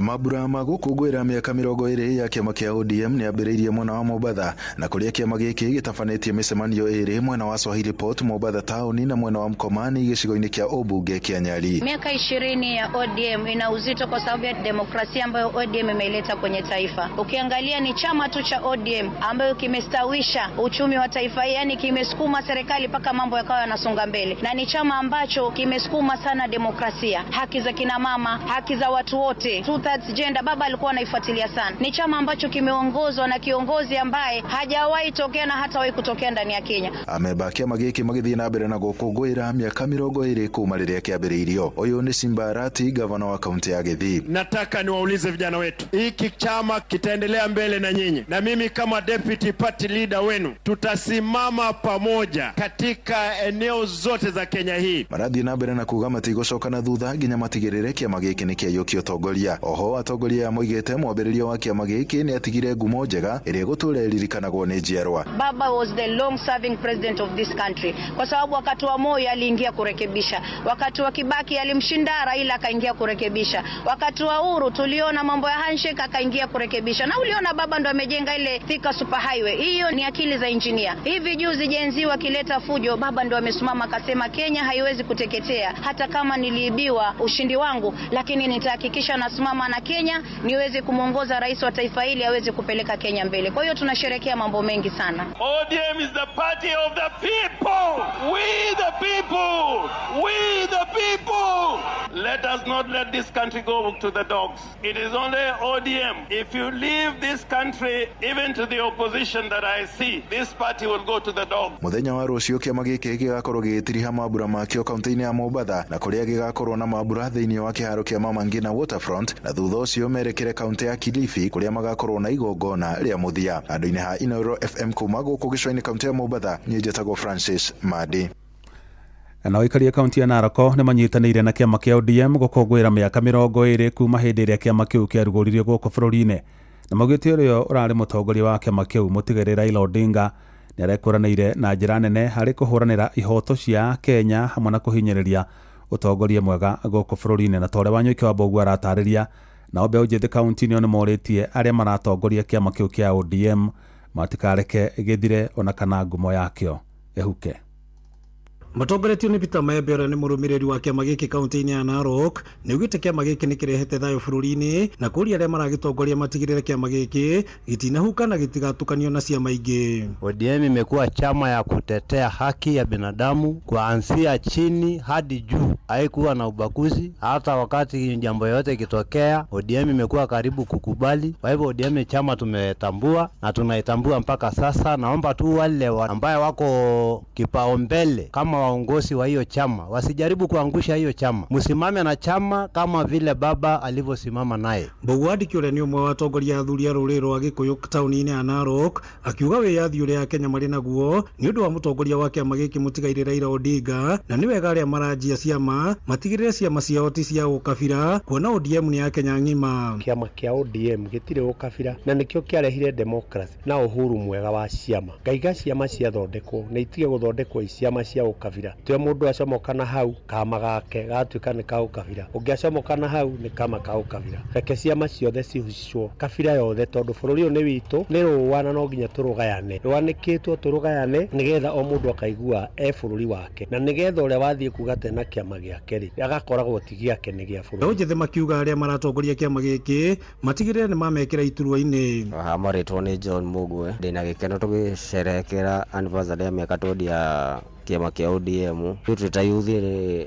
Mambura ma gũkũngũĩra mĩaka 20 ya kĩama kĩa ODM nĩ ambĩrĩirie mwena wa Mombatha, na kũrĩa kĩama gĩkĩ gĩtabanĩtie mĩcemanio ĩrĩ mwena wa Swahili Port Mombatha taũni na mwena wa Mkomani gĩcigo-inĩ kĩa ũmbunge kĩa Nyali. Miaka 20 ya ODM ina uzito kwa sababu ya demokrasia ambayo ODM imeileta kwenye taifa. Ukiangalia ni chama tu cha ODM ambayo kimestawisha uchumi wa taifa, yani kimesukuma serikali mpaka mambo yakawa yanasonga mbele, na ni chama ambacho kimesukuma sana demokrasia, haki za kina mama, haki za watu wote, two-thirds gender, baba alikuwa anaifuatilia sana. Ni chama ambacho kimeongozwa na kiongozi ambaye hajawahi tokea na hatawahi kutokea ndani ya Kenya. Amemba kĩama gĩkĩ magĩthiĩ na mbere na gũkũngũĩra mĩaka 20 kuma rĩrĩa kĩambĩrĩirio. Ũyũ nĩ Simba Arati, gavana wa kaunti ya Gĩthii. Nataka niwaulize vijana wetu, hiki chama kitaendelea mbele na nyinyi, na mimi kama deputy party leader wenu tutasimama pamoja katika eneo zote za Kenya hii. Marathiĩ na mbere na kuga matigũcoka na thutha nginya matigĩrĩre kĩama gĩkĩ nĩ kĩaiyũkia ũtongoria. Oho atongoria aya moigĩte mwambĩrĩria wa kĩama gĩkĩ nĩ atigire ngumo njega ĩrĩa ĩgũtũra ĩririkanagwo nĩ njiarwa. Baba was the long serving president of this country, kwa sababu wakati wa Moi aliingia kurekebisha, wakati wa Kibaki alimshinda Raila akaingia kurekebisha, wakati wa Uhuru tuliona mambo ya handshake akaingia kurekebisha, na uliona baba ndo amejenga ile Thika super highway. Hiyo ni akili za engineer. Hivi juzi Gen Z wakileta fujo, baba ndo amesimama akasema Kenya haiwezi kuteketea, hata kama niliibiwa ushindi wangu, lakini nitahakikisha nasimama na Kenya niweze kumuongoza rais wa taifa hili aweze kupeleka Kenya mbele. Kwa hiyo tunasherehekea mambo mengi sana. ODM is the party of the people. We the people. We the people. Let us not let this country go to the dogs. It is only ODM. If you leave this country even to the opposition that I see, this party will go to the dogs. Mũthenya wa rũciũ kĩama gĩkĩ gĩgakorwo gĩgĩtiriha mambura makĩo kaunti-inĩ ya Mombatha, na kũrĩa gĩgakorwo na mambura thĩinĩ wa kĩharo kĩa Mama Ngina Waterfront, na thutha ũcio merekere kaunti ya Kilifi kũrĩa magakorwo na igongona rĩa mũthia. Andũ-inĩ ha Inooro FM kuma gũkũ gĩcũa-inĩ kaunti ya Mombatha, niĩ njĩtagwo Francis Madi. Na aikari a kaunti ya Narok nĩ manyitanĩire na kĩama kĩa ODM gũkũngũĩra mĩaka 20 kuma hĩndĩ ĩrĩa kĩama kĩu kĩarugũririo gũkũ bũrũri-inĩ, na maugĩte ũrĩa ũrarĩ mũtongoria wa kĩama kĩu mũtigairĩ Raila Odinga nĩ arekũranĩire na njĩra nene harĩ kũhũranĩra ihoto cia Kenya hamwe na kũhinyĩrĩria ũtongoria mwega gũkũ bũrũri-inĩ. Na ta ũrĩa Wanyoike wa Mbũgua aratarĩria, nao mbeũ njĩthĩ kaunti-inĩ ĩyo nĩ morĩtie arĩa maratongoria kĩama kĩu kĩa ODM matikareke gĩthire ona kana ngumo yakĩo ĩhuke. Matongoretio nĩ Peter Maembe ũrĩa nĩ mũrũmĩrĩri wa kĩama gĩkĩ kaunti-inĩ ya Narok, nĩ augĩte kĩama gĩkĩ nĩ kĩrehete thayũ bũrũri-inĩ na kũũria arĩa maragĩtongoria matigĩrĩre kĩama gĩkĩ gĩtinahuka na gĩtigatukanio na ciama ingĩ. ODM imekuwa chama ya kutetea haki ya binadamu kuanzia chini hadi juu, haikuwa na ubaguzi. Hata wakati jambo yote ikitokea, ODM imekuwa karibu kukubali. Kwa hivyo ODM ni chama tumetambua na tunaitambua mpaka sasa. Naomba tu wale ambaye wako kipaumbele kama waongozi wa hiyo chama wasijaribu kuangusha hiyo chama, msimame na chama kama vile baba alivyosimama naye. Mbũgua Ndiki ũrĩa nĩ ũmwe wa atongoria athuri a rũrĩrĩ rwa Gĩkũyũ taũni-inĩ ya Narok akiuga wĩyathi ũrĩa Akenya marĩ naguo nĩ ũndũ wa mũtongoria wa kĩama gĩkĩ mũtigairĩ Raila Odinga, na nĩ wega arĩa maranjia ciama matigĩrĩre ciama ciao ti cia ũkabira, kuona ODM nĩ ya Kenya ng'ima. Kĩama kĩa ODM gĩtirĩ ũkabira na nĩkĩo kĩarehire democracy na uhuru mwega wa ciama. Ngaiga ciama ciathondekwo na itige gũthondekwo ciama cia ũkabira. Twe mundu acomoka na hau kama gake gatuĩka nĩ ka ũkabira, ũngĩ acomoka na hau nĩ kama ka ũkabira. Reke ciama ciothe cihucwo kabira yothe, tondũ bũrũri ũyũ nĩ witũ, nĩ rũa na no nginya tũrũgayane, rwanĩkĩtwo tũrũgayane nĩgetha o mũndũ akaigua e bũrũri wake, na nĩgetha ũrĩa wathiĩ kuga tena kĩama gĩake rĩ agakoragwo ti gĩake nĩ gĩa bũrũri. Mbeũ njĩthĩ makiuga arĩa maratogoria kĩama gĩkĩ matigĩrĩre nĩ mamekĩra iturwa-inĩ. Hamarĩtwo nĩ John Mũgwe, ndĩna gĩkeno tũgĩcerehekera anniversary ya mĩaka 20 ya kĩama kĩa ODM. Rĩu ta youth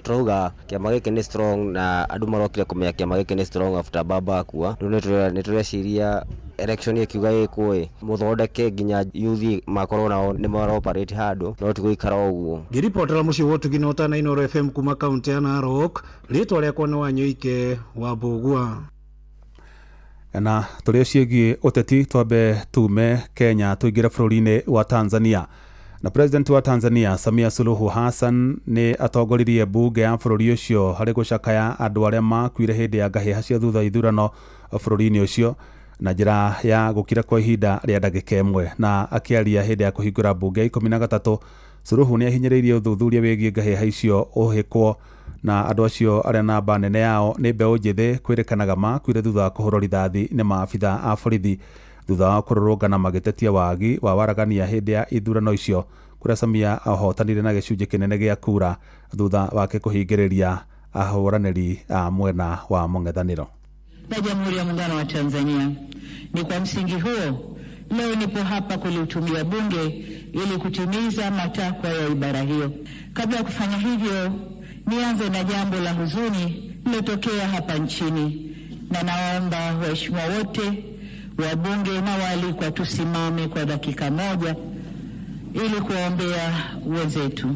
turauga kĩama gĩkĩ nĩ strong na andũ marokire kũmenya kĩama gĩkĩ nĩ strong after baba akua. Rĩu nĩ tũreciria election ĩkiuga ĩkwo ĩ mũthondeke nginya youth makorwo nao nĩ mara operate handũ, no ti gũikara ũguo. Ngĩribotera mũciĩ wa Ũtugi na Ũtana Inooro FM kuma kaunti ya Narok, rĩtwa rĩakwa nĩ Wanyoike wa Mbũgua. Na tũrĩ ciĩgiĩ ũteti twambe tume Kenya tũingĩre bũrũri-inĩ wa Tanzania. Na president wa Tanzania Samia Suluhu Hassan nĩ atongoririe mbunge ya bũrũri ũcio harĩ gũcakaya andũ arĩa makuire hĩndĩ ya ngahĩha cia thutha wa ithurano bũrũri-inĩ ũcio na njĩra ya gũkira kwa ihinda rĩa ndagĩka ĩmwe. Na akĩaria hĩndĩ ya kũhingũra mbunge ya 13, Suluhu nĩ ahinyĩrĩirie ũthuthuria wĩgiĩ ngahĩha icio ũhĩkwo na andũ acio arĩa namba nene yao nĩ mbeũ njĩthĩ kwĩrĩkanaga makuire thutha wa kũhũrwo rithathi nĩ maabitha a borithi thutha wa kũrũrũngana magĩtetia wagi wa waragania hĩndĩ ya ithurano icio kũrĩa Samia ahotanire na gĩcunjĩ kĩnene gĩa kura thutha wake kũhingĩrĩria ahũranĩri a mwena wa mũng'ethanĩro. Na Jamhuri ya Muungano wa Tanzania. Ni kwa msingi huo leo nipo hapa kulihutumia Bunge ili kutimiza matakwa ya ibara hiyo. Kabla ya kufanya hivyo, nianze na jambo la huzuni lililotokea hapa nchini, na naomba waheshimiwa wote wabunge na waalikwa tusimame kwa dakika moja ili kuwaombea wenzetu.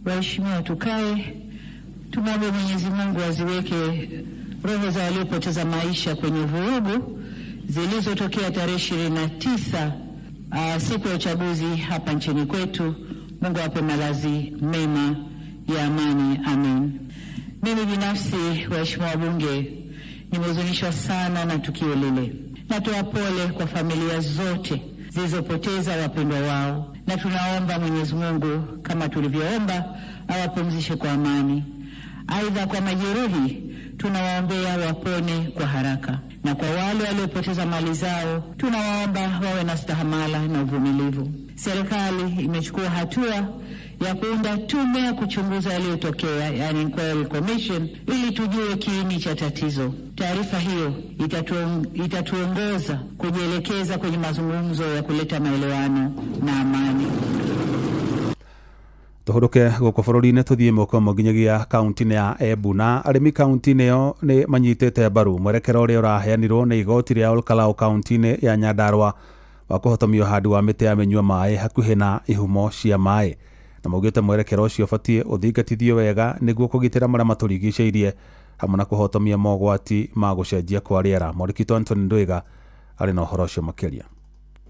Waheshimiwa, tukae tumwombe Mwenyezi Mungu aziweke roho za waliopoteza maisha kwenye vurugu zilizotokea tarehe 29 siku ya uchaguzi hapa nchini kwetu. Mungu awape malazi mema ya amani, amen. Mimi binafsi, waheshimiwa wabunge, nimehuzunishwa sana na tukio lile. Natoa pole kwa familia zote zilizopoteza wapendwa wao, na tunaomba Mwenyezi Mungu kama tulivyoomba awapumzishe kwa amani. Aidha, kwa majeruhi tunawaombea wapone kwa haraka, na kwa wale waliopoteza mali zao tunawaomba wawe na stahamala na uvumilivu. Serikali imechukua hatua ya kuunda tume ya kuchunguza yaliyotokea, yani inquiry commission, ili tujue kiini cha tatizo. Taarifa hiyo itatuongoza kujielekeza kwenye mazungumzo ya kuleta maelewano na amani. Tũhũrũke gũkũ bũrũri-inĩ tũthiĩ moko nginyagia kaunti-inĩ ya Embu na arĩmi kaunti-inĩ ĩyo nĩ manyitĩte mbaru mwerekero ũrĩa ũraheanirwo nĩ igoti rĩa Olkalau kaunti-inĩ ya Nyandarua wa kũhotomia ũhandi wa mĩtĩ ya mĩnyua maĩ hakuhĩ na ihumo cia maĩ, na maugĩte mwerekero ũcio ũbatiĩ ũthingatithio wega nĩguo kũgitĩra marĩa matũrigicĩirie hamwe na kũhotomia mogwati ma gũcenjia kwa rĩera. Mwandĩki Anthony Ndwiga arĩ na ũhoro ũcio makĩria.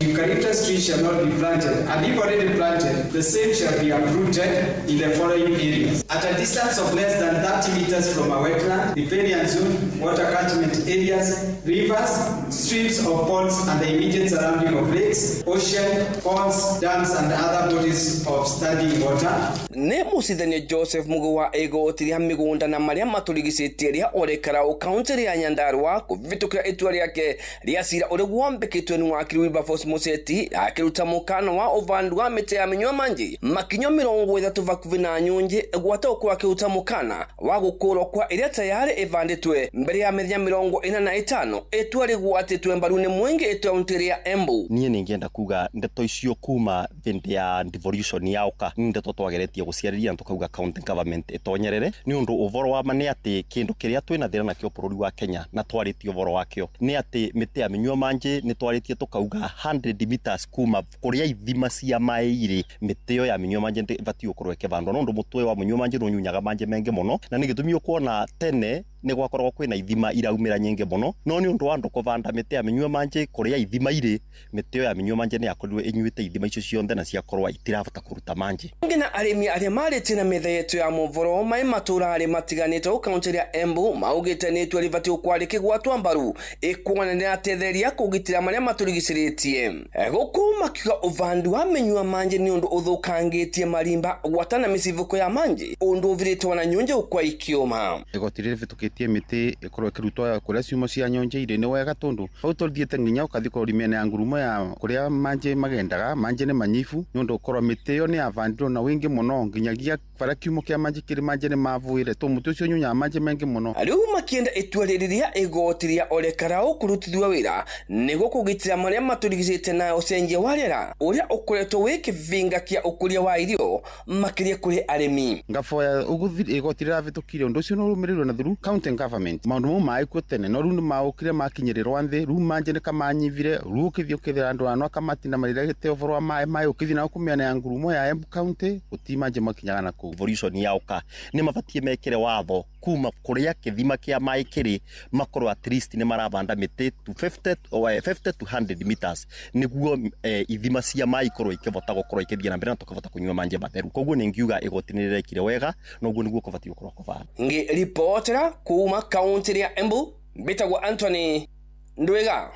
Eucalyptus trees shall not be planted, and if already planted, the same shall be uprooted in the following areas. At a distance of less than 30 meters from a wetland, riparian zone, water catchment areas, rivers, streams or ponds, and the immediate surrounding of lakes, ocean, ponds, dams, and other bodies of standing water. Nĩ mũcithania Joseph Mugo wa igoti rĩa mĩgũnda na marĩa matũrigicĩtie rĩa Olkalau kaunti ya Nyandarua kũvĩtũkĩra itua rĩake rĩa cira ũrĩa wambĩkĩtwe nĩ wakiri Wilberforce Museti akiruta mukano wa uvandu wa mĩtĩ ya mĩnyua manji makinyo 30 vakuvi na nyunji gwata ũkorwo akiruta mukana wa gũkũrwo kwa ĩrĩa tayari ĩvandĩtwe mbere ya mĩthenya 45 itua rĩgwatĩtwe mbaru nĩ mwingi itaunti ya Embu. Niĩ nĩngĩenda kuga ndeto icio kuma hĩndĩ ya devolution yauka nĩ ndeto twageretie gũciarĩria na tũkauga county government ĩtonyerere nĩ ũndũ ũvoro wa ma nĩ atĩ kĩndũ kĩrĩa twĩna thĩna nakĩo bũrũri wa Kenya na twarĩtie ũvoro wakĩo nĩ atĩ mĩtĩ ya mĩnyua manji nĩ twarĩtie tũkauga 100 meters kuma kuria ithima cia maĩ irĩ mĩtĩ ĩyo ya mĩnyua manji ĩbatiĩ gũkorwo ĩkĩbandwo nĩ ũndũ mũtwe wa mũnyua manji nĩũnyunyaga manji maingĩ mũno na nĩ gĩtũmi ũkuona tene nĩ gwakoragwo kwĩna ithima iraumĩra nyingĩ mũno no nĩ ũndũ wa andũ kũbanda mĩtĩ ya mĩnyua manji kũrĩa ithima irĩ mĩtĩ ĩyo ya mĩnyua manji nĩ yakorirwo ĩnyuĩte ithima icio ciothe na ciakorwo itirabota kũruta manji. Ngina arĩmi arĩa marĩtie na metha yetu ya movoro mai matũra arĩ matiganĩte kaunti ya Embu maugĩte nĩ itua rĩbatiĩ gũkorwo rĩkĩgwatwo mbaru ĩkuona nĩratetheria kũgitĩra marĩa matũrigicĩrĩtie gũkũ makiuga ũvandu wa mĩnyua manji nĩ ũndũ ũthũkangĩtie marimba gwata na mĩcivũko ya manji ũndũ ũvirĩtwo na nyunje ũkwa ikiũma. Igoti rĩrĩ rĩvĩtũkĩtie mĩtĩ ĩkorwo ĩkĩrutwo kũrĩa ciumo cia nyonje irĩ nĩ wega tondũ hau tũthiĩte nginya ũkathi kũrori mĩena ya ngurumo ya kũrĩa manje magendaga manje nĩ manyibu nĩ ũndũ ũkorwo mĩtĩ ĩyo nĩ yavandirwo na wĩingĩ mũno nginyagia bara kiumo kĩa manje kĩrĩ manje nĩ mavuire tũ mũtĩ ũcio ũnyunyaga manje maingĩ mũno. Rĩu makĩenda itua rĩrĩ rĩa igoti rĩa Olkalau kũrutithio wĩra nĩguo kũgitĩra marĩa matũrigicĩte na ũcenjia wa rĩera ũrĩa ũkoretwo wĩ kĩvinga kĩa ũkũria wa irio makĩria kũrĩ arĩmi. Ngaboya ũguo igoti rĩravĩtũkire ũndũ ũcio nĩ ũrũmĩrĩirwo na thuru. County County government maundu mau maĩ kuo tene no rĩu nĩmaũkire makinyĩrĩrwa nthĩ rĩu manje nĩkamanyivire rĩu ũkĩthiĩ ũkethera andũ ano akamatinda mariragĩte ũboro wa maĩ maĩ ũkĩthiĩ nao kũmĩana ya ngurumo ya Embu County gũti manje makinyaga na kũu. Devolution yauka nĩ mabatie mekĩre watho kuma kũrĩa kĩthima kĩa maĩ kĩrĩ makorwo at least nĩ marabanda mĩtĩ to 50 or 50 to 100 meters nĩguo ithima cia maĩ ikorwo ikĩvota gũkorwo ikĩthiĩ na mbere na tũkavota kũnyua manje matheru. Koguo nĩ ngiuga igoti nĩ rĩrekire wega na ũguo nĩguo kũbatiĩ gũkorwo kũbana. Ngĩribotera kuma kaunti ya Embu mbĩtagwo Anthony Ndwiga.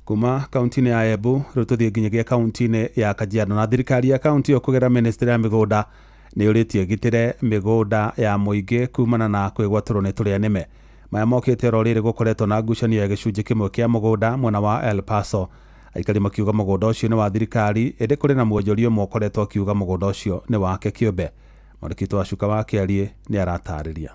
Kuma kaunti-inĩ ya Embu rĩu tũthiĩ nginyagia kaunti-inĩ ya Kajiado na thirikari ya kaunti ĩyo kũgerera ministry ya mĩgũnda nĩ yũrĩtie ĩgitĩre mĩgũnda ya mũingĩ kumana na kwĩgwatĩrwo nĩ tũrĩa nĩme. Maya mokĩte oro rĩrĩ gũkoretwo na ngucanio ya gĩcunjĩ kĩmwe kĩa mũgũnda mwena wa El Paso, aikari makiuga mũgũnda ũcio nĩ wa thirikari ĩndĩ kũrĩ na mwonjoria ũmwe ũkoretwo akiuga mũgũnda ũcio nĩ wake kĩũmbe. Mwandĩki wa Cuka wa Kĩariĩ nĩ aratarĩria.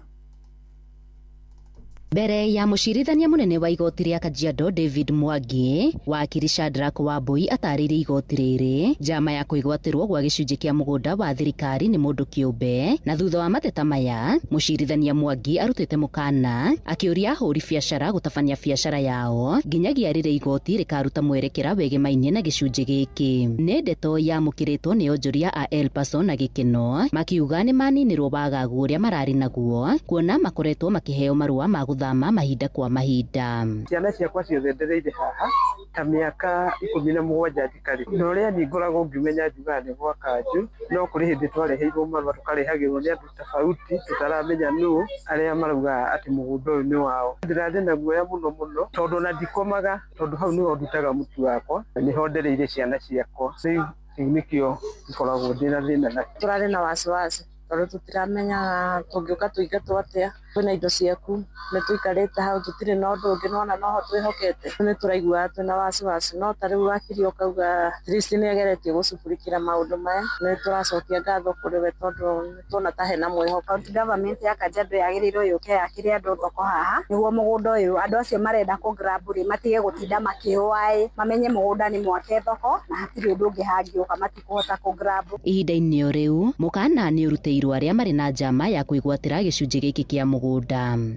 Mbere ya mũcirithania mũnene wa igoti rĩa Kajiado David Mwangi, wakiri Shadrack Wambui atarĩirie igoti rĩrĩ njama ya kwĩgwatĩrwo gwa gĩcunjĩ kĩa mũgũnda wa thirikari nĩ mũndũ kĩũmbe, na thutha wa mateta maya mũcirithania Mwangi arutĩte mũkana akĩũria ahũri biacara gũtabania biacara yao nginyagia rĩrĩa igoti rĩkaruta mwerekera wegemainie na gĩcunjĩ gĩkĩ. Nĩ ndeto yamũkĩrĩtwo nĩ onjoria a El Paso na gĩkeno makiuga nĩ maninĩrwo wagagu ũrĩa mararĩ naguo kuona makoretwo makĩheo marũa ma gũthama mahinda kwa mahinda. Ciana ciakwa ciothe ndereire haha ta mĩaka 17 njikarĩ na ũrĩa niĩ ngoragwo ngĩmenya njugaga nĩ gwa kanjũ, no kũrĩ hĩndĩ twareheirwo marũa tũkarehagĩrwo nĩ andũ tofauti tũtaramenya nũ arĩa maraugaga atĩ mũgũnda ũyũ nĩ wao. Ndĩrarĩ na guoya mũno mũno tondũ ona ndikomaga tondũ hau nĩho ndutaga mũtu wakwa na nĩho ndereire ciana ciakwa. Rĩu nĩkĩo ngoragwo ndĩna thĩna nakĩo. Tũrarĩ na wasiwasi tondũ tũtiramenyaga tũngĩũka tũingatwo atĩa, kwĩna indo ciaku nĩ tũikarĩte hau tũtirĩ na ũndũ ũngĩ nona noho twĩhokete, nĩ tũraiguaga twĩna wasiwasi no ta rĩu wakiri ũkauga at least nĩ ageretie gũcugurikĩra maũndũ maya, nĩ tũracokia ngatho kũrĩ we tondũ nĩ tuona ta hena mwĩhoko. County government ya Kajiado yagĩrĩirwo yũke yakĩre andũ thoko haha nĩguo mũgũnda ũyũ andũ acio marenda kũ grab rĩ matige gũtinda makĩũa, mamenye mũgũnda nĩ mwake thoko na hatirĩ ũndũ ũngĩ hangĩũka matikũhota kũ grab. Ihinda-inĩ o rĩu mũkana nĩ ũrutĩirwo arĩa marĩ na njama ya kwĩgwatĩra gĩcunjĩ gĩkĩ kĩa mũgũnda.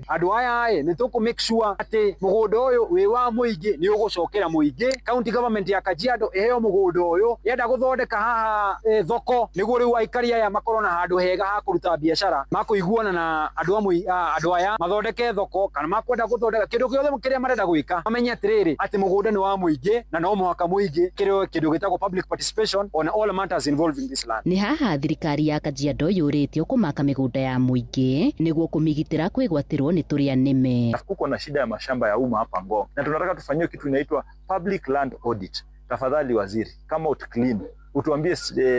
Andũ aya nĩ tũkũ make sure atĩ mũgũnda ũyũ wĩ wa mũingĩ nĩ ũgũcokera mũingĩ. County government ya Kajiado ĩheo mũgũnda ũyũ yenda gũthondeka haha thoko nĩguo rĩu aikari aya makorwo na handũ hega ha kũruta biacara makũiguana na andũ aya mathondeke thoko kana makwenda gũthondeka kĩndũ gĩothe kĩrĩa marenda gwĩka mamenye atĩrĩrĩ atĩ mũgũnda nĩ wa mũingĩ na no mũhaka mũingĩ kĩrĩa kĩndũ gĩtagwo public participation on all matters involving this land. Nĩ haha thirikari ya Kajiado yũrĩtio kũmaka mĩgũnda ya mũingĩ nĩguo kũmĩgitĩra kwĩgwatĩrwo nĩ tũrĩa nĩme. Kuko na shida ya mashamba ya umma hapa Ngong na tunataka tufanyiwe kitu inaitwa public land audit. Tafadhali waziri, kama out clean, utuambie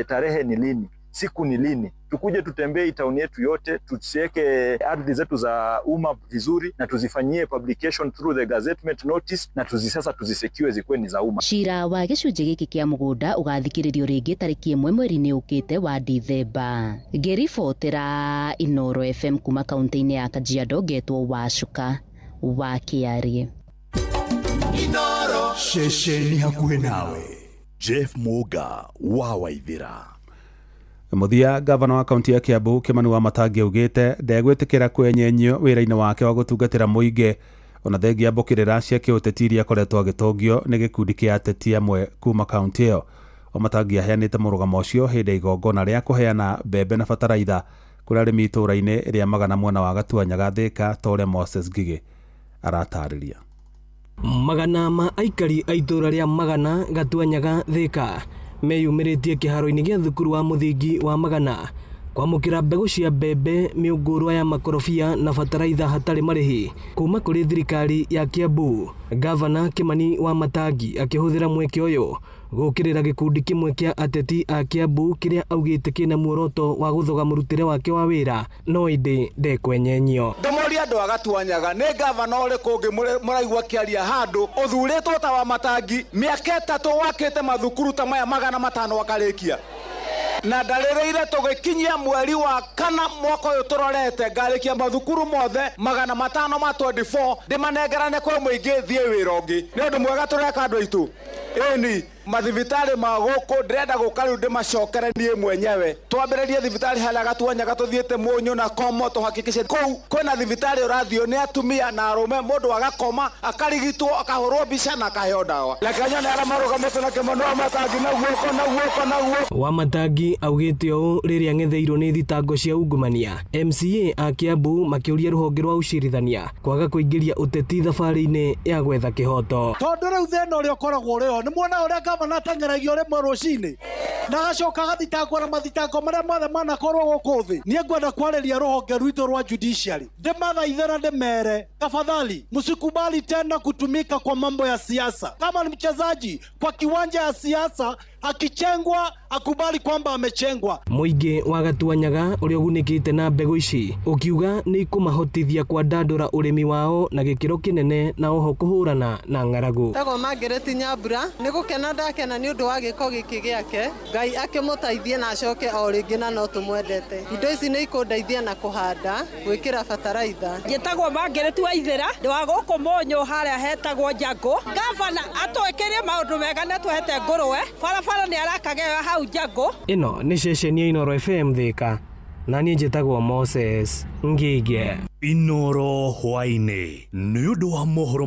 tarehe ni lini, siku ni lini, tukuje tutembee town yetu yote, tusiweke ardhi zetu za umma vizuri na tuzifanyie publication through the gazettement notice na tuzisasa tuzisekiwe zikuwe ni za umma. Cira wa gĩcunjĩ gĩkĩ kĩa mũgũnda ũgathikĩrĩrio rĩngĩ tarĩki 1 mweri-inĩ ũkĩte wa Dithemba. Ngĩribotera Inoro FM kuma kaunti-inĩ ya Kajiado ngetwo Wacuka wa Kĩariĩ. Inoro ceceni hakuhĩ nawe. Jeff Muga wa Waithira. Mũthia gavana wa kaunti ya Kiambu Kimani Wamatangi augĩte ndegwĩtĩkĩra kwenyenyio wĩra-inĩ wake wa gũtungatĩra mũingĩ ona thengia mbũkĩrĩra cia kĩũteti iria akoretwo agĩtongio nĩ gĩkundi kĩa ateti amwe kuma kaunti ĩyo. Wamatangi aheanĩte mũrũgamo ũcio hĩndĩ ya igongona rĩa kũheana mbembe na bataraitha kũrĩ arĩmi itũũra-inĩ rĩa Magana mwena wa Gatuanyaga Thika ta ũrĩa Moses Ngigĩ aratarĩria. Magana ma aikari a itũũra rĩa Magana Gatuanyaga Thika meyumĩrĩtie kĩharo-inĩ gĩa thukuru wa mũthingi wa Magana kwamũkĩra mbegũ cia mbembe, mĩũngũrwa ya makorobia na bataraitha hatarĩ marĩhi kuma kũrĩ thirikari ya Kiambu. Gavana Kimani Wamatangi akĩhũthĩra mweke ũyũ gũkĩrĩra gĩkundi kĩmwe kĩa ateti a Kiambu kĩrĩa augĩte kĩna muoroto wa gũthoga mũrutĩre wake wa wĩra no ĩndĩ ndekwenyenyio. Ndũmoria andũ a Gatuanyaga nĩ gavana ũrĩkũ ũngĩ mũraigua akĩaria handũ ũthurĩtwo ta Wamatangi mĩaka 3 wakĩte mathukuru ta maya 500 akarĩkia na ndarĩrĩire tũgĩkinyia mweri wa 4 mwaka ũyũ tũrorete ngarĩkia mathukuru mothe 524 ndĩmanengerane kwĩ mũingĩ thiĩ wĩra ũngĩ. Nĩ ũndũ mwega tũreka andũ aitũ ĩni. Mathibitarĩ ma gũkũ ndĩrenda gũka rĩu ndĩmacokere niĩ mwenyewe, twambĩrĩrie thibitarĩ harĩa Gatuanyaga tũthiĩte Mũnyũ na Komo, tũhakikishe kũu kwĩna thibitarĩ ũrathiĩ nĩ atumia na arũme, mũndũ agakoma akarigitwo akahũrwo mbica na akaheo ndawa. Reke nyone arĩa marũgamĩte na kĩmwe no matangi na guoko na guoko na guoko. Wamatangi augĩte ũũ rĩrĩa ang'etheirwo nĩ thitango cia ungumania, MCA a Kiambu makĩũria rũhonge rwa ũcirithania kwaga kũingĩria ũteti thabarĩ-inĩ ya gwetha kĩhoto. Tondũ rĩu thĩna ũrĩa ũkoragwo ũrĩ ho nĩ muona ũrĩa gavana ateng'eragio rĩmwe rũcinĩ na agacoka agathitangwo na mathitango marĩa mothe manakorwo gũkũ thĩ. Niĩ ngwenda kwarĩria rũhonge rwitũ rwa judiciary, ndĩmathaithe na ndĩmere, tafadhali msikubali tena kutumika kwa mambo ya siasa. Kama ni mchezaji kwa kiwanja ya siasa, akichengwa akubali kwamba amechengwa. Mũingĩ wa Gatuanyaga ũrĩa ũgunĩkĩte na mbegũ ici ũkiuga nĩ ikũmahotithia kwandandũra ũrĩmi wao na gĩkĩro kĩnene na oho kũhũrana na ng'aragu. Tagwo Margaret Nyambura, nĩ gũkena ndakena nĩ ũndũ wa gĩko gĩkĩ gĩake. Ngai akĩmũteithie na acoke o rĩngĩ na no tũmwendete. Indo ici nĩ ikũndeithia na kũhanda, gwĩkĩra bataraitha. Njĩtagwo Margaret Waithĩra, ndĩ wa gũkũ Mũnyũ harĩa hetagwo Njangũ. Gavana atwĩkĩre maũndũ mega nĩ atũhete ngũrwe, barabara nĩ arakageo hau Njangũ. Ĩno nĩ ceceni ya Inooro FM Thika, na niĩ njĩtagwo Moses Ngige. Inoro hwaĩ-inĩ nĩ ũndũ wa mohoro.